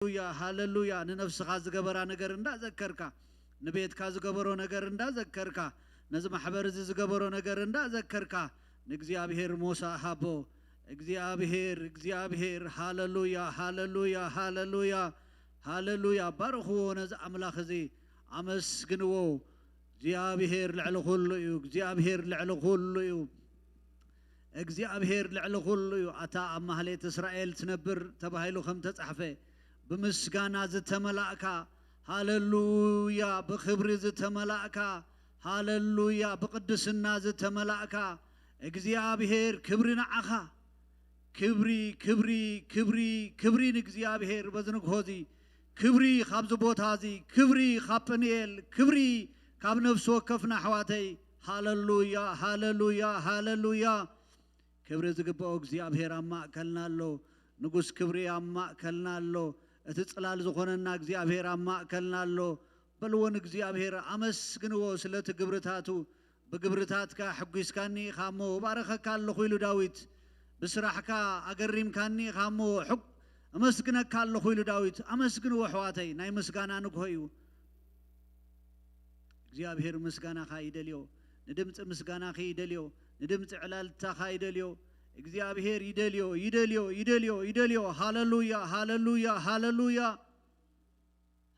ሃለሉያ፣ ሃለሉያ። ንነፍስኻ ዝገበራ ነገር እንዳዘከርካ፣ ንቤትካ ዝገበሮ ነገር እንዳዘከርካ፣ ነዚ ማሕበር እዚ ዝገበሮ ነገር እንዳዘከርካ፣ ንእግዚኣብሔር ሞሳ ሃቦ። እግዚኣብሔር፣ እግዚኣብሔር፣ ሃለሉያ፣ ሃለሉያ፣ ሃለሉያ፣ ሃለሉያ። ባርኽዎ ነዚ ኣምላኽ እዚ፣ ኣመስግንዎ። እግዚኣብሔር ልዕሊ ኩሉ እዩ፣ እግዚኣብሔር ልዕሊ ኩሉ እዩ። እግዚኣብሔር ልዕሊ ኩሉ እዩ። ኣታ ኣብ ማህሌት እስራኤል ትነብር ተባሂሉ ከም ተጻሕፈ፣ ብምስጋና ዝተመላእካ፣ ሃለሉያ፣ ብኽብሪ ዝተመላእካ፣ ሃለሉያ፣ ብቅድስና ዝተመላእካ፣ እግዚኣብሔር ክብሪ ንዓኻ። ክብሪ፣ ክብሪ፣ ክብሪ፣ ክብሪ ንእግዚኣብሔር በዚ ንግሆ እዚ። ክብሪ ካብዚ ቦታ እዚ፣ ክብሪ ካብ ጵንኤል፣ ክብሪ ካብ ነፍሲ ወከፍና ኣሕዋተይ። ሃለሉያ፣ ሃለሉያ፣ ሃለሉያ። ክብሪ ዝግብኦ እግዚኣብሔር ኣብ ማእከልና ኣሎ። ንጉስ ክብሪ ኣብ ማእከልና ኣሎ። እቲ ጽላል ዝኾነና እግዚኣብሔር ኣብ ማእከልና ኣሎ። በልዎ ንእግዚኣብሔር፣ ኣመስግንዎ ስለቲ ግብርታቱ። ብግብርታትካ ኣሕጒስካኒ ኢኻ እሞ እባርኸካ ኣለኹ ኢሉ ዳዊት። ብስራሕካ ኣገሪምካኒ ኢኻ እሞ ሕግ-፣ እመስግነካ ኣለኹ ኢሉ ዳዊት። ኣመስግንዎ ኣሕዋተይ፣ ናይ ምስጋና ንግሆ እዩ። እግዚኣብሔር ምስጋናኻ ይደልዮ፣ ንድምፂ ምስጋናኺ ይደልዮ፣ ንድምፂ ዕላልታኻ ይደልዮ። እግዚኣብሔር ይደልዮ፣ ይደልዮ፣ ይደልዮ፣ ይደልዮ። ሃለሉያ፣ ሃለሉያ፣ ሃለሉያ።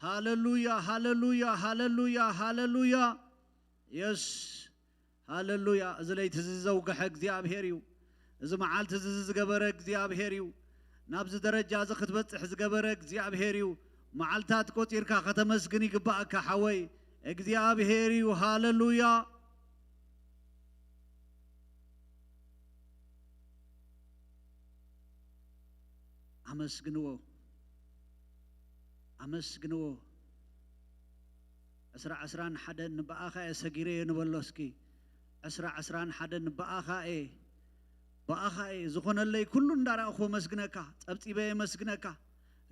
ሃለሉያ፣ ሃለሉያ፣ ሃለሉያ፣ ሃለሉያ። የስ፣ ሃለሉያ። እዚ ለይቲ እዚ ዘውግሐ እግዚኣብሔር እዩ። እዚ መዓልቲ እዚ ዝገበረ እግዚኣብሔር እዩ። ናብዚ ደረጃ እዚ ክትበጽሕ ዝገበረ እግዚኣብሔር እዩ። መዓልታት ቆጺርካ ከተመስግን ይግባእካ ሓወይ። እግዚኣብሔር እዩ። ሃለሉያ። ኣመስግንዎ፣ ኣመስግንዎ። ዕስራ ዕስራን ሓደን ብኣኻ እየ ሰጊረዮ ንበሎ እስኪ። ዕስራ ዕስራን ሓደን ብኣኻ እየ፣ ብኣኻ እየ ዝኾነለይ ኩሉ እንዳረኣኹ ኣመስግነካ፣ ጸብጺበ የመስግነካ፣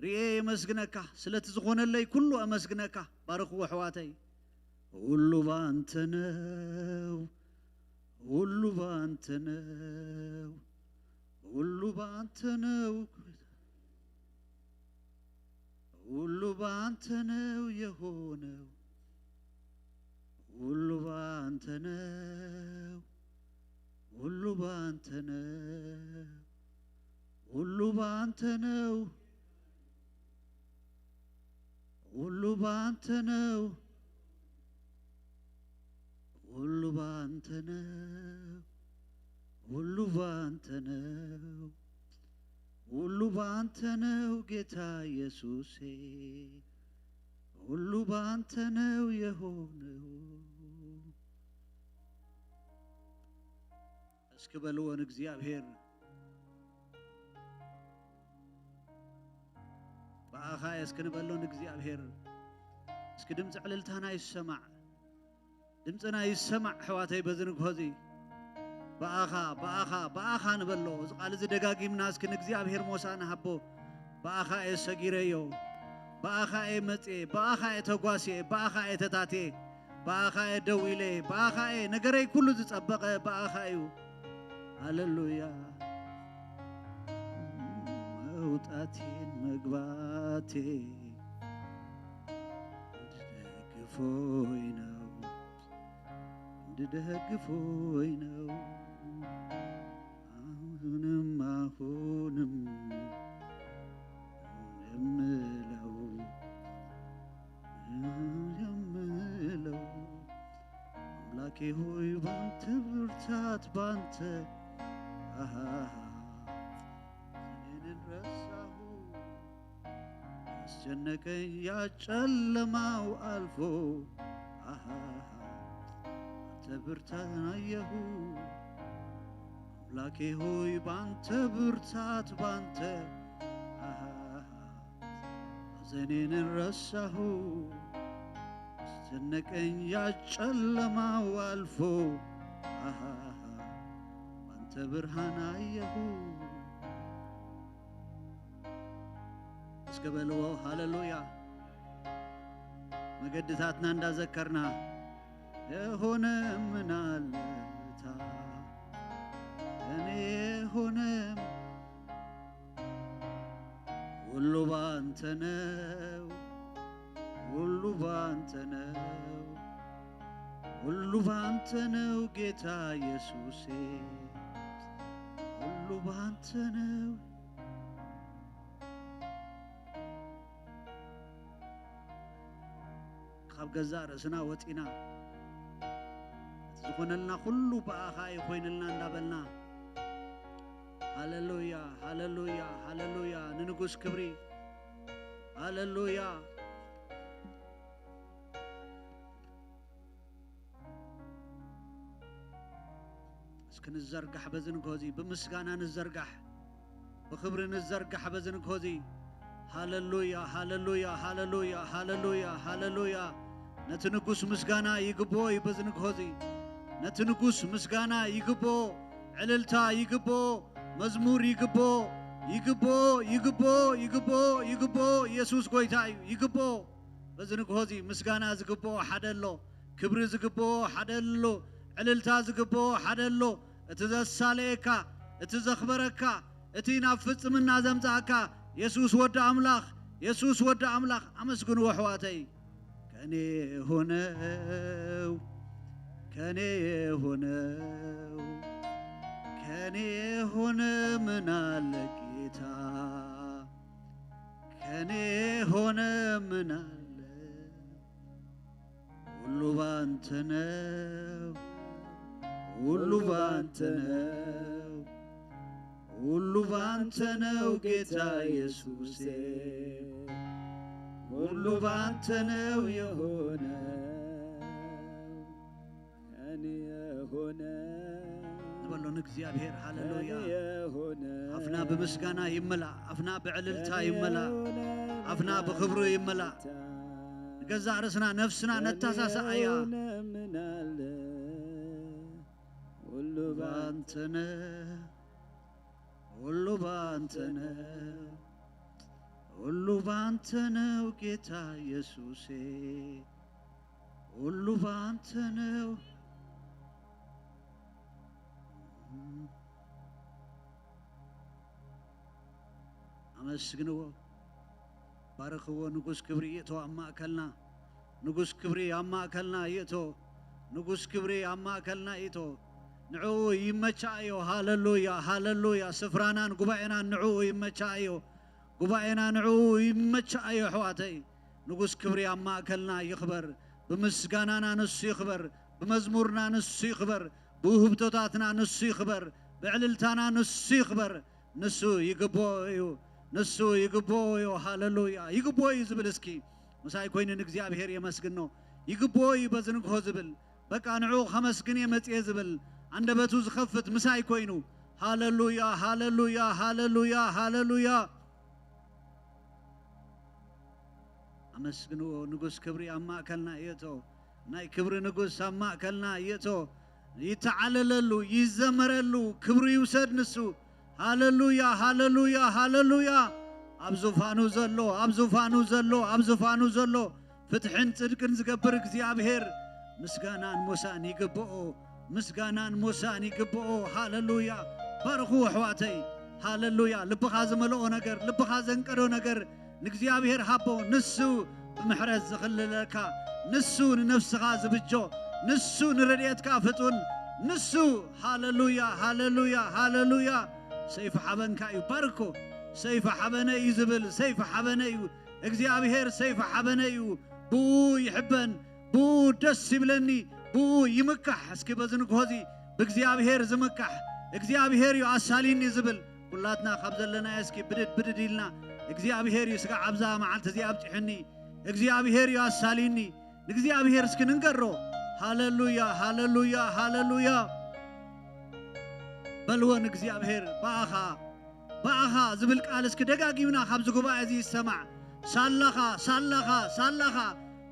ርእየ የመስግነካ፣ ስለቲ ዝኾነለይ ኩሉ ኣመስግነካ። ባርኽዎ ኣሕዋተይ። ሁሉ ባንተ ነው፣ ሁሉ ባንተ ነው፣ ሁሉ ባንተ ነው፣ ሁሉ ባንተ ነው የሆነው፣ ሁሉ ባንተ ነው፣ ሁሉ ባንተ ነው፣ ሁሉ ባንተ ነው። ሁሉ ባንተ ነው፣ ሁሉ ባንተ ነው፣ ሁሉ ባንተ ነው፣ ሁሉ ባንተ ነው ጌታ ኢየሱሴ፣ ሁሉ ባንተ ነው የሆነው። እስኪ በልዎ ንእግዚኣብሔር። ብኣኻ እየ እስኪ ንበሎ ንእግዚኣብሔር። እስኪ ድምፂ ዕልልታና ይሰማዕ፣ ድምፅና ይሰማዕ ኣሕዋተይ በዚ ንግሆ እዚ። ብኣኻ፣ ብኣኻ፣ ብኣኻ ንበሎ። እዚ ቃል እዚ ደጋጊምና እስኪ ንእግዚኣብሔር ሞሳ ንሃቦ። ብኣኻ እየ ሰጊረዮ፣ ብኣኻ እየ መፅየ፣ ብኣኻ እየ ተጓስየ፣ ብኣኻ እየ ተታትየ፣ ብኣኻ እየ ደው ኢለ፣ ብኣኻ እየ ነገረይ ኩሉ ዝፀበቐ ብኣኻ እዩ። ሃለሉያ። መውጣቴን መግባቴ ድደግፎይ ነው፣ ድደግፎይ ነው። አሁንም አሁንም የምለው የምለው አምላኬ ሆይ ባንተ ብርታት ባንተ አሃ እኔንን ረሳሁ ያስጨነቀኝ ያጨለማው አልፎ አሃ አንተ ብርታን አየሁ አምላኬ ሆይ ባንተ ብርታት ባንተ አሃ ሐዘኔን ረሳሁ አስጨነቀኝ ያጨለማው አልፎ አሃ ባንተ ብርሃን አየሁ። እስከ በልዎ ሃሌሉያ። መገድታትና እንዳዘከርና የሆነ ምን አለታ እኔ የሆነ ሁሉ ባንተ ነው፣ ሁሉ ባንተ ነው፣ ሁሉ ባንተ ነው ጌታ ኢየሱሴ፣ ሁሉ ባንተ ነው። ካብ ገዛእ ርእስና ወጺና፣ እቲ ዝኾነልና ኩሉ ብኣኻ እዩ ኮይንልና እንዳበልና፣ ሃሌሉያ፣ ሃሌሉያ፣ ሃሌሉያ፣ ንንጉስ ክብሪ፣ ሃሌሉያ። እስኪ ንዘርጋሕ በዚ ንግሆ እዚ፣ ብምስጋና ንዘርጋሕ፣ ብኽብሪ ንዘርጋሕ በዚ ንግሆ እዚ። ሃሌሉያ፣ ሃሌሉያ፣ ሃሌሉያ፣ ሃሌሉያ፣ ሃሌሉያ። ነቲ ንጉስ ምስጋና ይግብኦ እዩ በዚ ንግሆ እዚ። ነቲ ንጉስ ምስጋና ይግብኦ፣ ዕልልታ ይግብኦ፣ መዝሙር ይግብኦ፣ ይግብኦ፣ ይግብኦ፣ ይግብኦ፣ ይግብኦ። ኢየሱስ ጎይታ እዩ፣ ይግብኦ። በዚ ንግሆ እዚ ምስጋና ዝግብኦ ሓደ ኣሎ፣ ክብሪ ዝግብኦ ሓደ ኣሎ፣ ዕልልታ ዝግብኦ ሓደ ኣሎ። እቲ ዘሳለየካ፣ እቲ ዘኽበረካ፣ እቲ ናብ ፍጽምና ዘምጻእካ የሱስ ወዲ ኣምላኽ፣ የሱስ ወዲ ኣምላኽ። ኣመስግንዎ ኣሕዋተይ። ከኔ የሆነው፣ ከኔ የሆነው፣ ከኔ የሆነ ምን አለ ጌታ? ከኔ የሆነ ምን አለ? ሁሉ ባንተ ነው፣ ሁሉ ባንተ ነው፣ ሁሉ ባንተ ነው ጌታ ኢየሱሴ፣ ሁሉ ባንተ ነው የሆነ። ከኔ የሆነ ንበሎ ንእግዚኣብሔር። ሃሌሉያ። ከኔ የሆነ ኣፍና ብምስጋና ይመላእ፣ ኣፍና ብዕልልታ ከኔ ይመላእ፣ የሆነ ኣፍና ምን ብኽብሩ ይመላእ። ጌታ? ንገዛእ ርእስና ነፍስና ከኔ ነታሳስኣያ። የሆነ ምን አለ? ሁሉ ባንተ ነው፣ ሁሉ ባንተ ነው፣ ሁሉ ባንተ ነው ጌታ ኢየሱሴ፣ ሁሉ ባንተ ነው። ኣመስግንዎ፣ ባርኽዎ። ንጉስ ክብሪ ይእቶ ኣብ ማእከልና። ንጉስ ክብሪ ኣብ ማእከልና ይእቶ። ንጉስ ክብሪ ኣብ ማእከልና ይእቶ። ንዕኡ ይመቻ እዮ። ሃሌሉያ፣ ሃሌሉያ። ስፍራናን ጉባኤናን ንዕኡ ይመቻ እዮ። ጉባኤና ንዕኡ ይመቻ እዮ፣ ኣሕዋተይ። ንጉስ ክብሪ ኣብ ማእከልና ይኽበር። ብምስጋናና ንሱ ይኽበር። ብመዝሙርና ንሱ ይኽበር። ብውህብቶታትና ንሱ ይኽበር። ብዕልልታና ንሱ ይኽበር። ንሱ ይግብኦ እዩ፣ ንሱ ይግብኦ እዩ። ሃሌሉያ። ይግብኦ እዩ ዝብል እስኪ ምሳይ ኮይኑ ንእግዚኣብሔር የመስግኖ። ይግብኦ እዩ በዚ ንግሆ ዝብል፣ በቃ ንዕኡ ከመስግን እየ መጽየ ዝብል፣ ኣንደበቱ ዝኸፍት ምሳይ ኮይኑ። ሃሌሉያ፣ ሃሌሉያ፣ ሃሌሉያ፣ ሃሌሉያ። ኣመስግንዎ። ንጉስ ክብሪ ኣብ ማእከልና ይእቶ። ናይ ክብሪ ንጉስ ኣብ ማእከልና ይእቶ። ይተዓለለሉ፣ ይዘመረሉ፣ ክብሪ ይውሰድ ንሱ። ሃሌሉያ፣ ሃሌሉያ፣ ሃሌሉያ። ኣብ ዙፋኑ ዘሎ፣ ኣብ ዙፋኑ ዘሎ፣ ኣብ ዙፋኑ ዘሎ፣ ፍትሕን ጽድቅን ዝገብር እግዚኣብሔር ምስጋናን ሞሳን ይግብኦ። ምስጋናን ሞሳን ይግብኦ። ሃሌሉያ። ባርኹ ኣሕዋተይ። ሃሌሉያ። ልብኻ ዝመልኦ ነገር፣ ልብኻ ዘንቀዶ ነገር ንእግዚኣብሔር ሃቦ። ንሱ ብምሕረት ዝኽልለካ፣ ንሱ ንነፍስኻ ዝብጆ፣ ንሱ ንረድኤትካ ፍጡን፣ ንሱ። ሃሌሉያ፣ ሃሌሉያ፣ ሃሌሉያ። ሰይፊ ሓበንካ እዩ። ባርኮ። ሰይፊ ሓበነ እዩ ዝብል፣ ሰይፊ ሓበነ እዩ። እግዚኣብሔር ሰይፊ ሓበነ እዩ። ብኡ ይሕበን፣ ብኡ ደስ ይብለኒ፣ ብኡ ይምካሕ። እስኪ በዚ ንግሆ እዚ ብእግዚኣብሔር ዝምካሕ፣ እግዚኣብሔር እዩ ኣሳሊኒ ዝብል፣ ኩላትና ካብ ዘለናዮ እስኪ ብድድ ብድድ ኢልና፣ እግዚኣብሔር እዩ ስጋዕ ኣብዛ መዓልቲ እዚ ኣብጺሑኒ፣ እግዚኣብሔር እዩ ኣሳሊኒ። ንእግዚኣብሔር እስኪ ንንገሮ። ሃሌሉያ፣ ሃሌሉያ፣ ሃሌሉያ። በልዎ ንእግዚኣብሔር፣ ብኣኻ፣ ብኣኻ ዝብል ቃል እስኪ ደጋጊምና ካብዚ ጉባኤ እዚ ይሰማዕ። ሳላኻ፣ ሳላኻ፣ ሳላኻ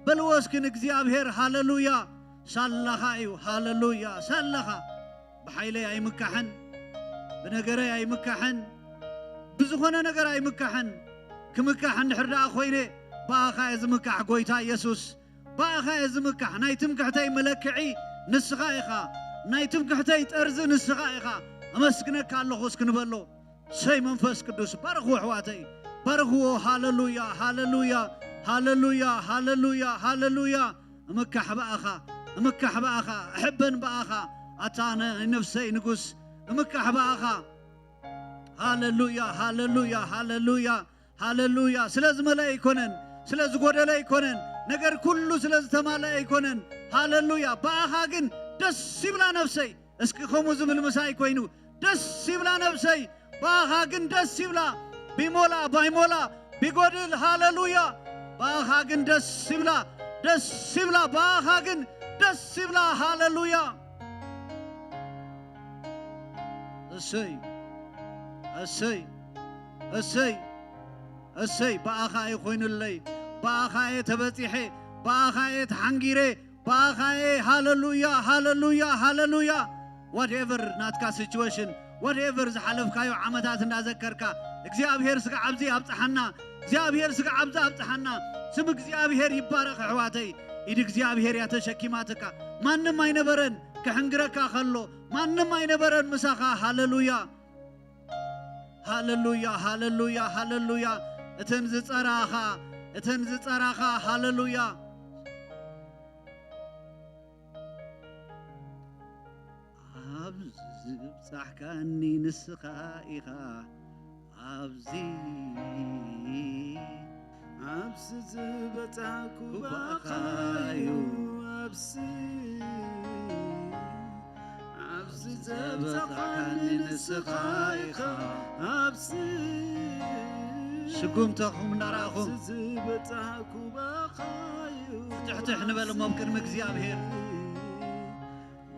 በልዎ እስኪ ንእግዚኣብሔር። ሃሌሉያ። ሳላኻ እዩ። ሃሌሉያ። ሳላኻ። ብሓይለይ ኣይምካሕን፣ ብነገረይ ኣይምካሕን፣ ብዝኾነ ነገር ኣይምካሕን። ክምካሕ እንድሕር ደኣ ኮይነ፣ ብኣኻ እየ ዝምካሕ፣ ጎይታ ኢየሱስ። ብኣኻ እየ ዝምካሕ። ናይ ትምክሕተይ መለክዒ ንስኻ ኢኻ። ናይ ትምክሕተይ ጠርዚ ንስኻ ኢኻ። ኣመስግነካ ኣለኹ እስኪ ንበሎ። ሰይ መንፈስ ቅዱስ፣ ባርኹ ኣሕዋተይ። ባርኽዎ። ሃለሉያ፣ ሃለሉያ፣ ሃለሉያ፣ ሃለሉያ፣ ሃለሉያ። እምካሕ ብኣኻ፣ እምካሕ ብኣኻ፣ እሕበን ብኣኻ። ኣታ ናይ ነፍሰይ ንጉስ፣ እምካሕ ብኣኻ። ሃለሉያ፣ ሃለሉያ፣ ሃለሉያ፣ ሃለሉያ። ስለ ዝመልአ ኣይኮነን፣ ስለ ዝጎደለ ኣይኮነን፣ ነገር ኩሉ ስለ ዝተማልአ ኣይኮነን። ሃለሉያ። ብኣኻ ግን ደስ ይብላ ነፍሰይ። እስኪ ከምኡ ዝብል ምሳይ ኮይኑ፣ ደስ ይብላ ነፍሰይ፣ ብኣኻ ግን ደስ ይብላ። ቢሞላ ባይሞላ ቢጎድል፣ ሃለሉያ። ብኣኻ ግን ደስ ይብላ፣ ደስ ይብላ፣ ብኣኻ ግን ደስ ይብላ። ሃለሉያ። እሰይ፣ እሰይ፣ እሰይ፣ እሰይ። ብኣኻ እዩ ኮይኑለይ፣ ብኣኻ እየ ተበጺሐ፣ ብኣኻ እየ ተሓንጊረ፣ ብኣኻ እየ። ሃለሉያ፣ ሃለሉያ፣ ሃለሉያ። ዋትኤቨር ናትካ ሲቹዌሽን፣ ዋትኤቨር ዝሓለፍካዮ ዓመታት እንዳዘከርካ፣ እግዚኣብሔር ስጋዕ ኣብዚ ኣብጽሓና፣ እግዚኣብሔር ስጋዕ ኣብዚ ኣብጽሓና። ስም እግዚኣብሔር ይባረኽ ኣሕዋተይ። ኢድ እግዚኣብሔር እያ ተሸኪማትካ። ማንም ኣይነበረን ክሕንግረካ ከሎ፣ ማንም ኣይነበረን ምሳኻ። ሃለሉያ፣ ሃለሉያ፣ ሃለሉያ፣ ሃለሉያ። እተን ዝጸራኻ፣ እተን ዝጸራኻ፣ ሃለሉያ። ኣብዚ ዝብጻሕካኒ ንስኻ ኢኻ፣ ኣብዚ፣ ኣብዚ ዝበጻሕኩ ብኣኻ እዩ፣ ኣብዚ፣ ኣብዚ ዘብጻሕካኒ ንስኻ ኢኻ፣ ኣብዚ፣ ስጉምተኹም እናረኣኹም፣ ኣብዚ ዝበጻሕኩ ብኣኻ እዩ፣ ትሕትሕ ንበል እሞ ኣብ ቅድሚ እግዚኣብሔር።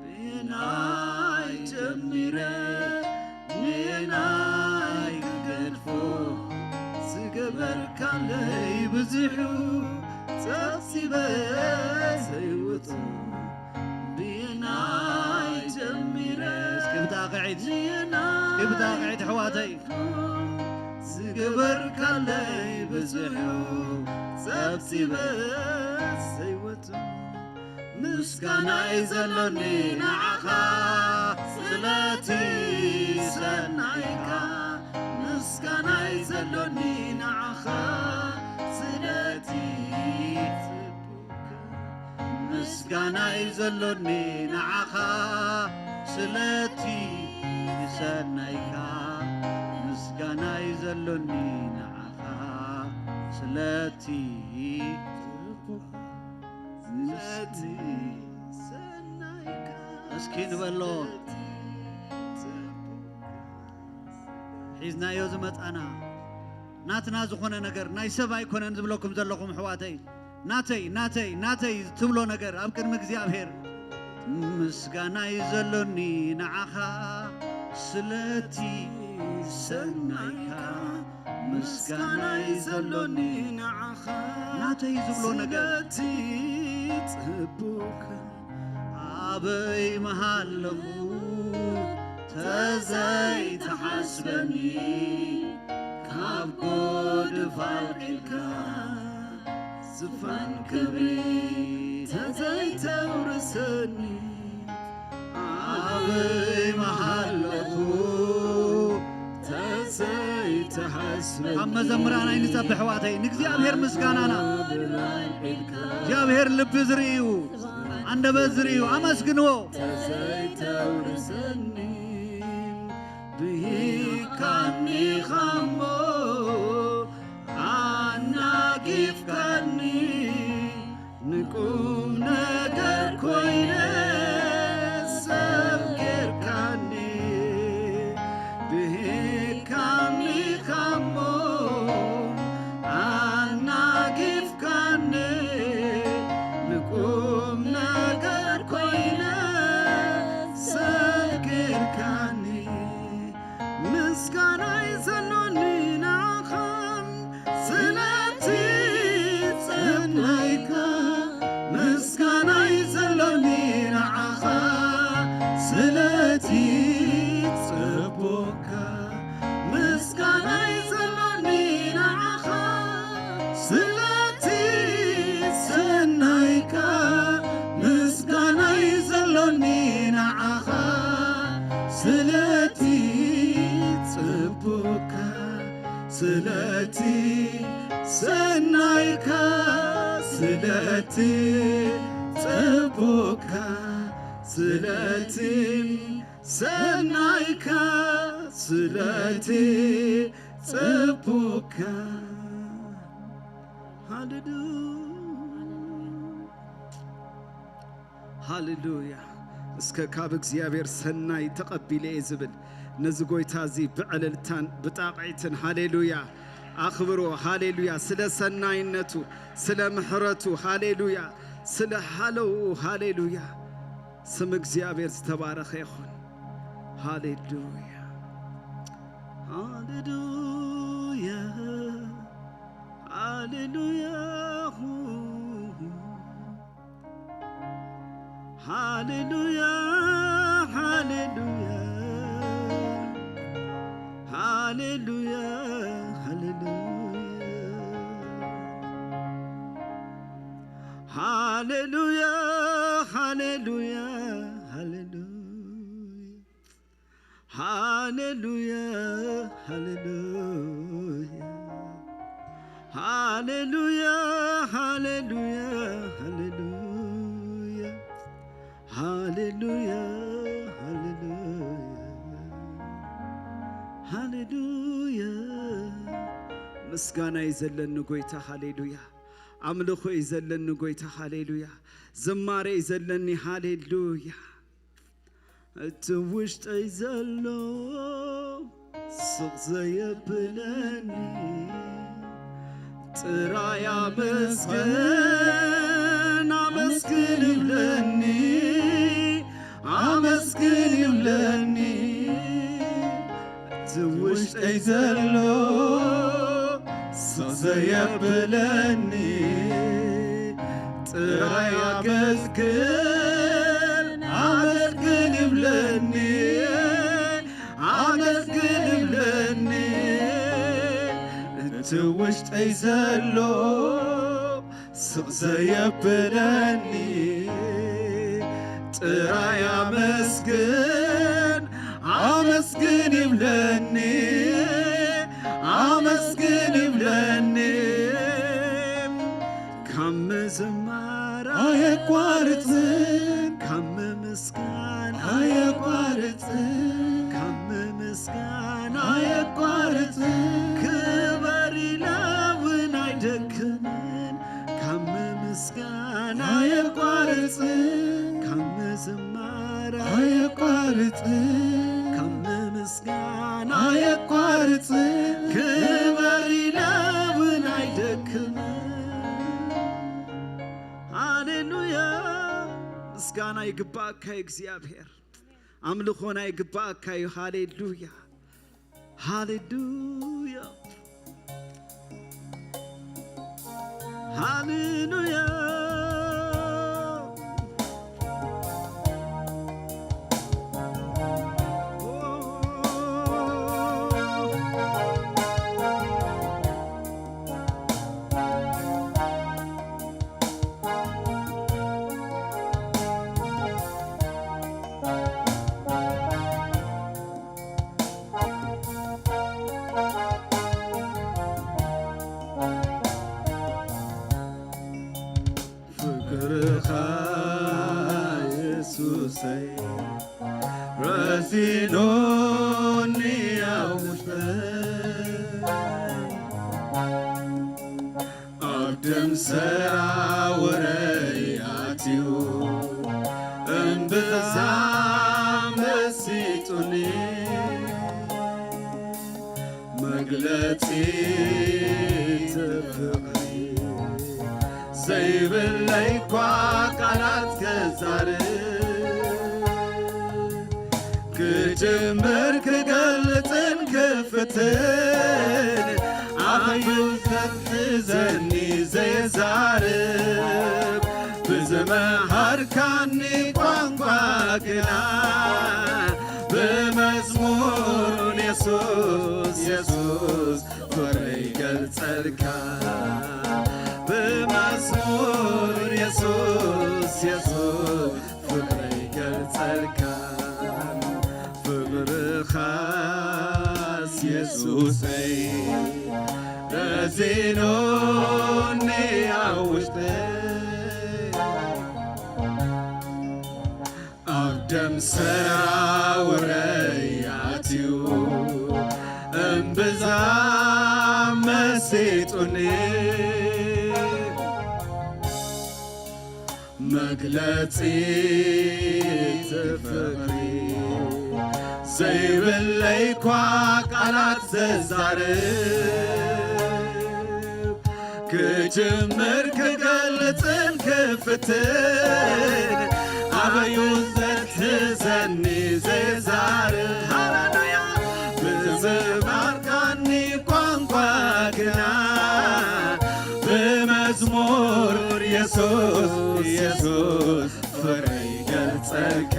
ብናይ ጀሚረ ንናይ ክገድፎ ዝገበርካለይ ብዙሑ ጸብጺበ ዘይውጾ ብናይ ጀሚረ እስኪ ብጣቕዒት፣ እስኪ ብጣቕዒት ኣሕዋተይ። ዝገበርካለይ ብዙሑ ጸብጺበ ዘይወጾ ምስጋናይ ዘሎኒ ንዓኻ ስለቲ ሰናይካ፣ ምስጋናይ ዘሎኒ ንዓኻ ስለቲ ጽቡቕካ፣ ምስጋናይ ዘሎኒ ንዓኻ ስለቲ ሰናይካ፣ ምስጋናይ ዘሎኒ ንዓኻ ስለቲ ጽቡቕ ስለቲ ሰናይካ እስኪ ንበሎ። ሒዝናዮ ዝመጻና ናትና ዝኾነ ነገር ናይ ሰብ ኣይኮነን ዝብለኩም ዘለኹም ኣሕዋተይ፣ ናተይ ናተይ ናተይ ትብሎ ነገር ኣብ ቅድሚ እግዚኣብሔር ምስጋናይ ዘሎኒ ንዓኻ ስለቲ ሰናይካ ምስጋናይ ዘሎኒ ንዓኻ ናተይ ዝብሎ ነገር ስለቲ ጽቡቕ ኣበይ ምሃለኹ ተዘይተሓስበኒ ካብ ጎድፍ ኣልዒልካ ዝፋን ክብሪ ተዘይተውርሰኒ ኣበይ ምሃለኹ ተዘይተሓስበኒ ካብ መዘምራን ኣይንጸብሕ ኣሕዋተይ ንእግዚኣብሔር ምስጋናና እግዚኣብሔር ልቢ ዝርእዩ ኣንደበት ዝርእዩ ኣመስግንዎ ተዘይተውርሰኒ ብሂካኒ ኻሞ ኣናጊፍካኒ ንቁም ነገር ኮይነ ሰብ ጌርካኒ ብሂካኒ ኻሞ ኣናጊፍካኒ ንቁም ነገር ኮይነ ሰብ ጌርካኒ ምስጋናይ ዘሎኒ ንዓኻ ስለቲ ጸናይካ ምስጋና ስለቲ ሰናይካ፣ ስለቲ ጽቡቕካ፣ ስለቲ ሰናይካ፣ ስለቲ ጽቡቕካ። ሃሌሉያ፣ ሃሌሉያ። እስከ ካብ እግዚኣብሔር ሰናይ ተቐቢለ እየ ዝብል ነዚ ጐይታ እዚ ብዕልልታን ብጣቕዒትን ሃሌሉያ ኣኽብሮ። ሃሌሉያ፣ ስለ ሰናይነቱ፣ ስለ ምሕረቱ፣ ሃሌሉያ፣ ስለ ሃለውኡ፣ ሃሌሉያ። ስም እግዚኣብሔር ዝተባረኸ ይኹን። ሃሌሉያ፣ ሃሌሉያ፣ ሃሌሉያ፣ ሃሌሉያ፣ ሃሌሉያ፣ ሃሌሉያ፣ ሃሌሉያ፣ ሃሌሉያ፣ ሃሌሉያ፣ ሃሌሉያ። ሃሌሉያ፣ ሃሌሉያ፣ ሃሌሉያ፣ ሃሌሉያ፣ ሃሌሉያ፣ ሃሌሉያ፣ ሃሌሉያ፣ ሃሌሉያ። ምስጋና እዩ ዘለኒ ጐይታ፣ ሃሌሉያ። ኣምልኾ እዩ ዘለኒ ጐይታ፣ ሃሌሉያ። ዝማሬ እዩ ዘለኒ፣ ሃሌሉያ። እቲ ውሽጠይ ዘሎ ስቕ ዘየብለኒ ጥራይ ኣመስግን፣ ኣመስግን ይብለኒ፣ ኣመስግን ይብለኒ። እቲ ውሽጠይ ዘሎ ስቕ ዘየብለኒ ጥራይ ኣመስግን፣ ኣመስግን ይብለኒ፣ ኣመስግን ይብለኒ። እቲ ውሽጠይ ዘሎ ስቕ ዘየብለኒ ጥራይ ኣመስግን፣ ኣመስግን ይብለኒ፣ ኣመስግን ይብለኒ። ካብ ምዝማር ኣየቋርጽን፣ ካብ ምምስጋን ኣየቋርጽን፣ ካብ ምምስጋን ኣየቋርጽን። ክበር ኢለ እውን ኣይደክምን፣ ካብ ምምስጋን ኣየቋርጽን፣ ካብ ምዝማር ኣየቋርጽን፣ ካብ ምምስጋን ኣየቋርጽን። ክበር ኢለ እውን ኣይደክምን። ሃሌሉያ። ምስጋና ይግባእካ እግዚኣብሔር፣ ኣምልኾና ይግባእካ እዩ። ሃሌሉያ፣ ሃሌሉያ፣ ሃሌሉያ። ፍቅርኻ የሱሰይ ረሲኖኒ ኣብ ውሽጠይ ኣብ ደም ሰራውረይ ኣትዩ እምብዛ መሲጡኒ መግለጺ እቲ ፍቕሪ ዘይብለይ እኳ ቃላት ክዛረብ ክጅምር ክገልጽን ክፍትን ኣዩ ዘትሕዘኒ ዘየዛርብ ብዝመሃርካኒ ቋንቋ ግና ብመዝሙር የሱስ የሱስ ፍቕረይ ገልጸልካ ብመዝሙር የሱስ የሱስ ፍቕረይ ገልጸልካ ፍቕርኻስ የሱስ የሱሰይ ረዚኑኒ ኣብ ውሽጠይ፣ ኣብ ደም ሰራውረይ ኣትዩ እምብዛ መሲጡኒ። መግለጺ እቲ ፍቕሪ ዘይብለይ እኳ ቃላት ዘዛርብ፣ ክጅምር ክገልጽን ክፍትን ኣበዩ ዘትሕዘኒ ዘዛርብ። ሃሌሉያ! ብዝማርካኒ ቋንቋ ግና ብመዝሙር የሱስ፣ የሱስ ፍቕረይ ገልጸልካ።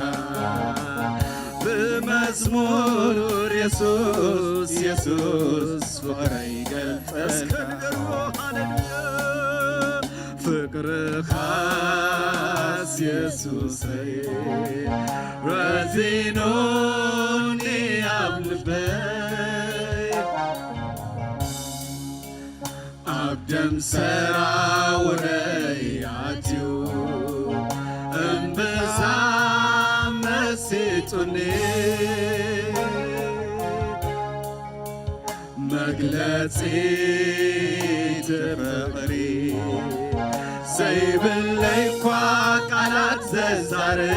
ብመዝሙር የሱስ፣ የሱስ ፍቕረይ ገልጸልካ። እስከ ንገርዎ፣ ሃሌሉያ። ፍቕርኻስ የሱሰይ ረዚኑኒ ኣብ ልበይ፣ ኣብ ደም ሰራውረይ ኣትዩ እምብዛ መሲጡኒ። መግለጺ እቲ ፍቕሪ ዘይብለይ እኳ ቃላት ዘዛርብ፣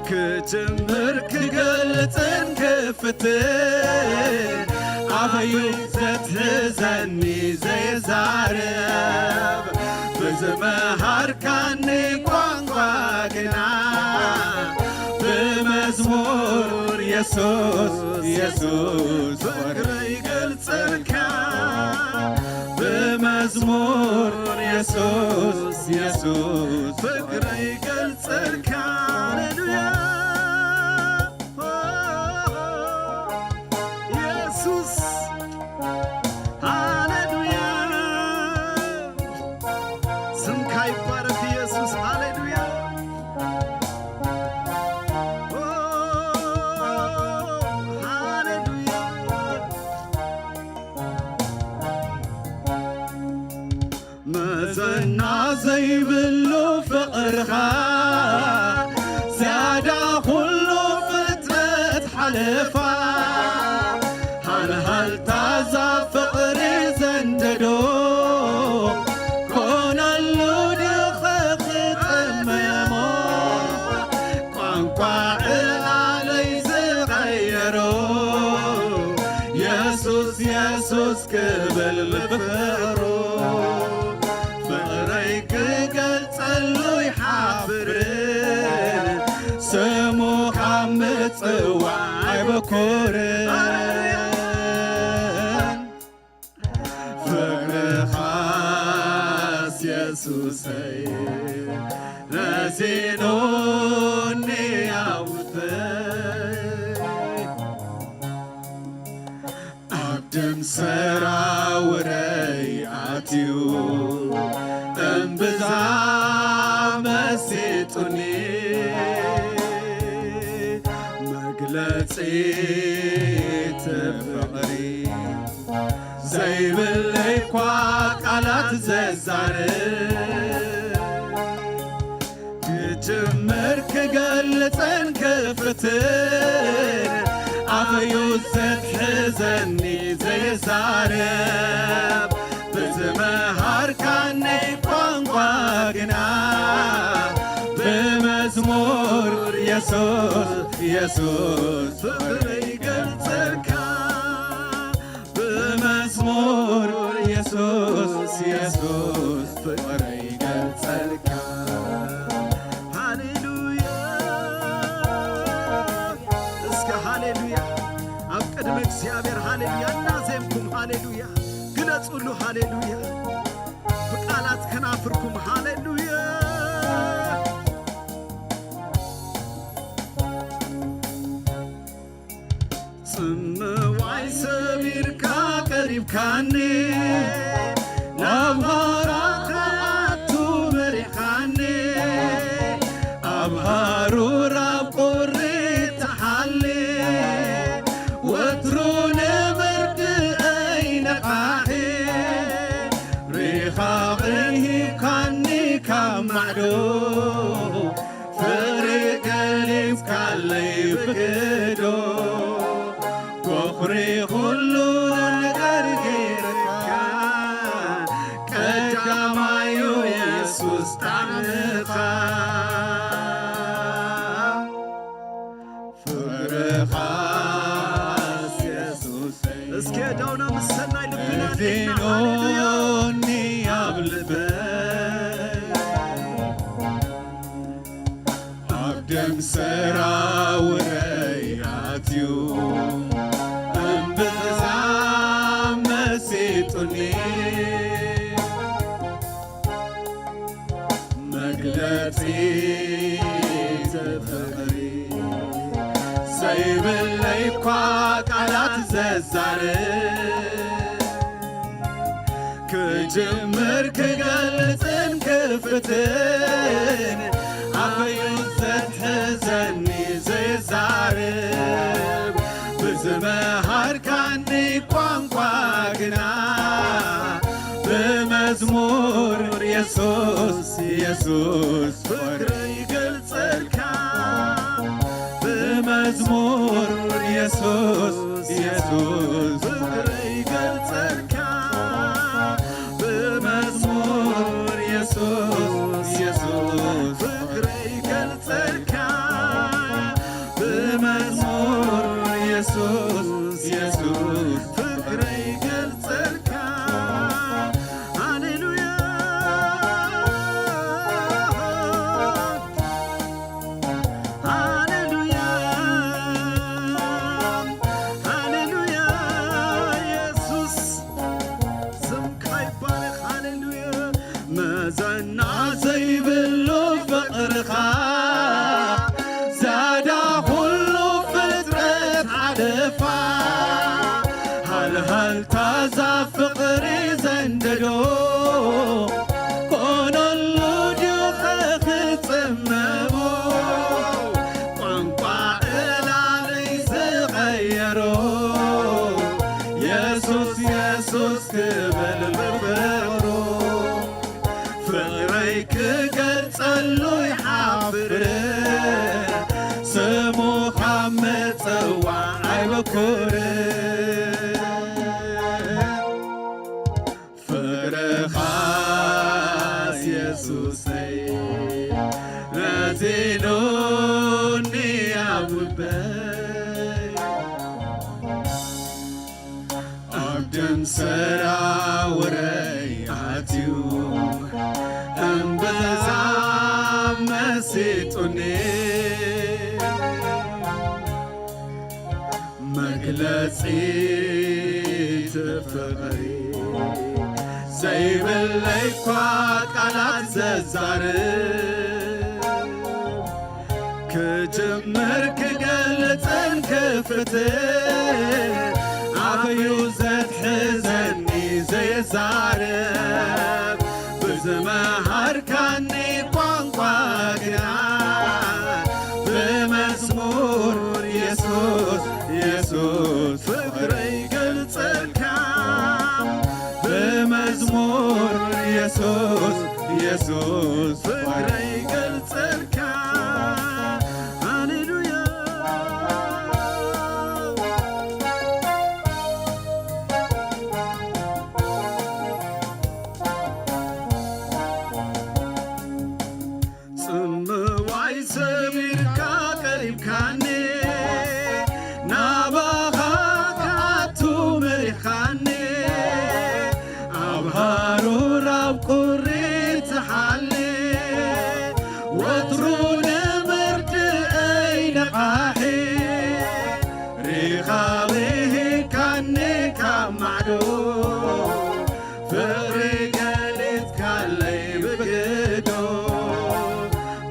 ክጅምር ክገልጽን ክፍትን ኣበዩ ዘትሕዘኒ ዘዛርብ፣ ብዝመሃርካኒ ቋንቋ ግና ብመዝሙር የሱስ፣ የሱስ ፍቕረይ ገልጸልካ። ብመዝሙር የሱስ፣ የሱስ ፍቕረይ ገልጸልካ። ሃሌሉያ። የሱስ፣ ሃሌሉያ። ስምካ ይባረክ የሱስ። ሃሌሉያ። ኦ፣ ሃሌሉያ። መዘና ዘይብሉ ፍቕርኻ ዝያዳ ኩሉ ፍጥረት ሓለፋ። ሃልሃልታ እዛ ፍቕሪ ዘንደዶ ኮነሉ ድኸ ክጠመሞ፣ ቋንቋ ዕላለይ ዝቐየሮ የሱስ፣ የሱስ ክብል ብፍቕሩ ፍቕረይ ክገልጸሉ ይሓፍርን ስሙ ካብ ምጽዋዕ ኣይበኩርን። ፍቕርኻስ የሱሰይ ረዚኑኒ ኣብ ውሽጠይ፣ ኣብ ደም ሰራውረይ ኣትዩ እምብዛ መሲጡኒ። መግለጺ እቲ ፍቕሪ ዘይብለይ እኳ ቃላት ዘዛርብ፣ ክጅምር ክገልጽን ክፍትን ኣበዩ ዘትሕዘኒ ዘየዛርብ፣ ብዝመሃርካኒ ቋንቋ ግና ብመዝሙር የሱስ፣ የሱስ ፍቕሪ ይገልጸልካ። ብመዝሙር የሱስ፣ የሱስ ፍቕሪ ይገልጸልካ። ሃሌሉያ። እስከ ሃሌሉያ። ኣብ ቅድሚ እግዚኣብሔር ሃሌሉያ እናዜምኩም ሃሌሉያ ግለጹሉ። ሃሌሉያ። ብቃላት ከናፍርኩም ሃሌሉያ። ጽምዋይ ሰቢርካ ቀሪብካኒ፣ ናብ ሃራ ክኣቱ መሪኻኒ፣ ኣብ ሃሩር ኣብ ቁሪ ትሓሊ፣ ማዕዶ ፍቕሪ ገሊጽካለይ ብግዶ። ቦኽሪ ኩሉ ነገር ጌርካ፣ ቀዳማዩ የሱስ ጣዕምኻ። ፍቕርኻስ የሱሰይ እስኪ ዳውና ምስ ሰናይ ልብና ንዕና። ሃሌሉያ። ኣዚኑኒ ኣብ ልበይ፣ ኣብ ደም ሰራውረይ ኣትዩ፣ እምብዛ መሲጡኒ። መግለጺ ፍቕሪ ዘይብለይ እኳ ቃላት ዘዛርብ፣ ክጅምር ክገልጽን ክፍትን ኣፈዩ ዘትሕዘኒ ዘይዛርብ፣ ብዝመሃርካኒ ቋንቋ ግና ብመዝሙር የሱስ የሱስ ፍቕረይ ይገልጸልካ። ብመዝሙር የሱስ የሱስ ፍቕረይ ይገልጸልካ። ብመዝሙር የሱስ የሱስ ፍቕረይ ይገልጸልካ። ብመዝሙር የሱስ የሱስ ፍቕረይ ይገልጸልካ። ሃሌሉያ። ሃሌሉያ፣ ሃሌሉያ፣ የሱስ ስምካ ይባረኽ። ሃሌሉያ። መዘና ዘይብሉ ፍቕርኻ፣ ዝያዳ ኩሉ ፍጥረት ሓደፋ። ሃልሃልታ እዛ ፍቕሪ ዘንደዶ፣ ኮነሉ ድዩ ኸ ክጽመሞ? ቋንቋ ዕላለይ ዝቐየሮ፣ የሱስ የሱስ ክብል ብፍቕሩ፣ ፍቕረይ ክገልጸሉ ይሓፍር፣ ስሙ ካብ ምጽዋዕ ኣይበኩር። ፍቕርኻስ የሱሰይ ረዚኑኒ ኣብ ልበይ፣ ኣብ ደም ሰራውረይ ኣትዩ እምብዛ መሲጡኒ። መግለጺ ፍቕሪ ዘይብለይ እኳ ቃላት ዘዛርብ፣ ክጅምር ክገልጽን ክፍትን ኣፈዩ ዘትሕዘኒ ዘይዛረብ፣ ብዝመሃርካኒ ቋንቋ ግና ብመዝሙር የሱስ የሱስ ፍቕረይ ይገልጸልካ። ብመዝሙር የሱስ የሱስ ፍቕረይ ይገልጸልካ። ሃሌሉያ። ጽምዋይ ሰቢርካ ቀሪብካኒ፣ ናባኻ ክኣቱ መሪኻኒ፣ ኣብ ሃሩር ኣብ ቁሪ ትሓሊ፣ ወትሩ ንምርድእይ ነቓሒ፣ ሪኻብ ሂብካኒ ካብ ማዕዶ፣ ፍቕሪ ገሊጽካለይ ብግዶ፣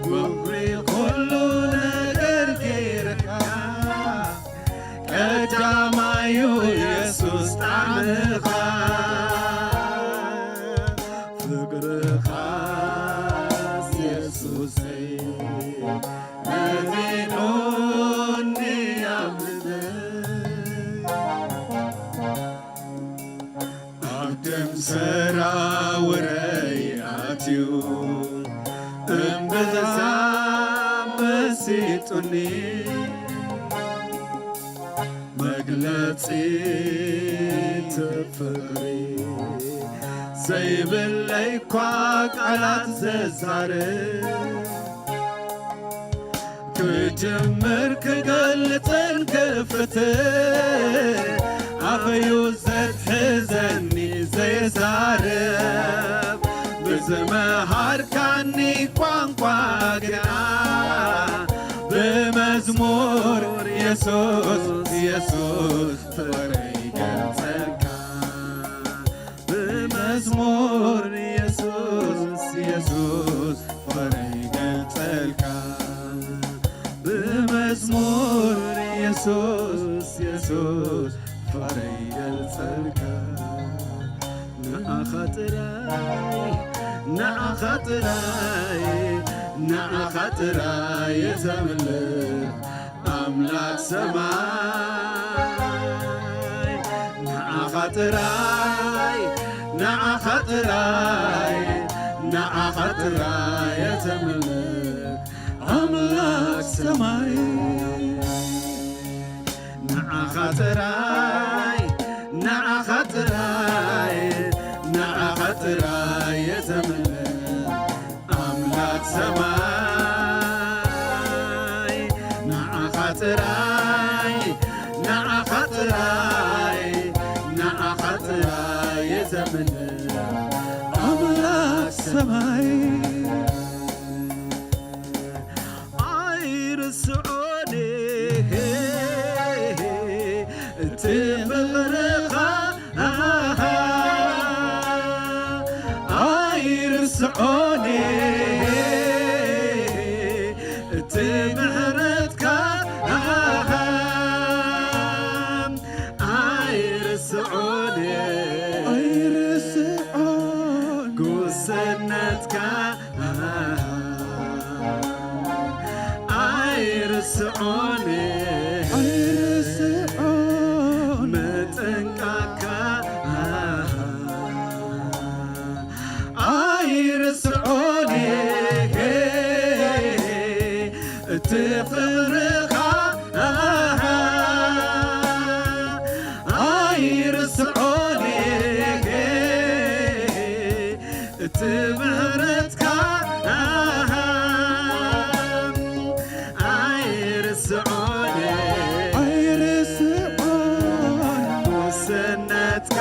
ፍቕሪ ኩሉ ነገር ጌርካ፣ ቀዳማዩ የሱስ ጣዕምኻ። ፍቕርኻስ የሱሰይ ረዚኑኒ ኣብ ልበይ፣ ኣብ ደም ሰራውረይ ኣትዩ ተዛመሲጡኒ መግለጺ ፍቕሪ ዘይብለይ እኳ ቃላት ዘዛርብ ክጅምር ክገልጽን ክፍትን ኣፈዩ ዘትሕዘኒ ዘይዛረብ ብዝመሃርካኒ ቋንቋ ግና ብመዝሙር የሱስ የሱስ ፍቕረይ ገልጸልካ ብመዝሙር የሱስ የሱስ ፍቕረይ ገልጸልካ ብመዝሙር የሱስ የሱስ ፍቕረይ ገልጸልካ ንዓኻ ጥራይ ንዓኻ ጥራይ ንዓኻ ጥራይ የዘምልኽ ኣምላኽ ሰማይ ንዓኻ ጥራይ ንዓኻ ጥራይ ንዓኻ ጥራይ የዘምልኽ ኣምላኽ ሰማይ ንዓኻ ጥራይ ንዓኻ ጥራይ ንዓኻ ጥራይ የዘምልኽ ኣምላኽ ሰማይ ንዓኻ ጥራይ ንዓኻ ጥራይ ንዓኻ ጥራይ የዘምልኽ ኣምላኽ ሰማይ ኣይርስዖን እቲ ፍቕርኻ ኣይርስዖን እቲ ምሕረትካ ኣይርስዖን ኣይርስዖን ጉስነትካ ኣይርስዖን ኣይርስዖን ምጥንቃካ ኣይርስዖን እቲ ፍቕርኻ ኣይርስዖን እቲ ምሕረትካ ኣይርስዖን ኣይርስዖን ውስነትካ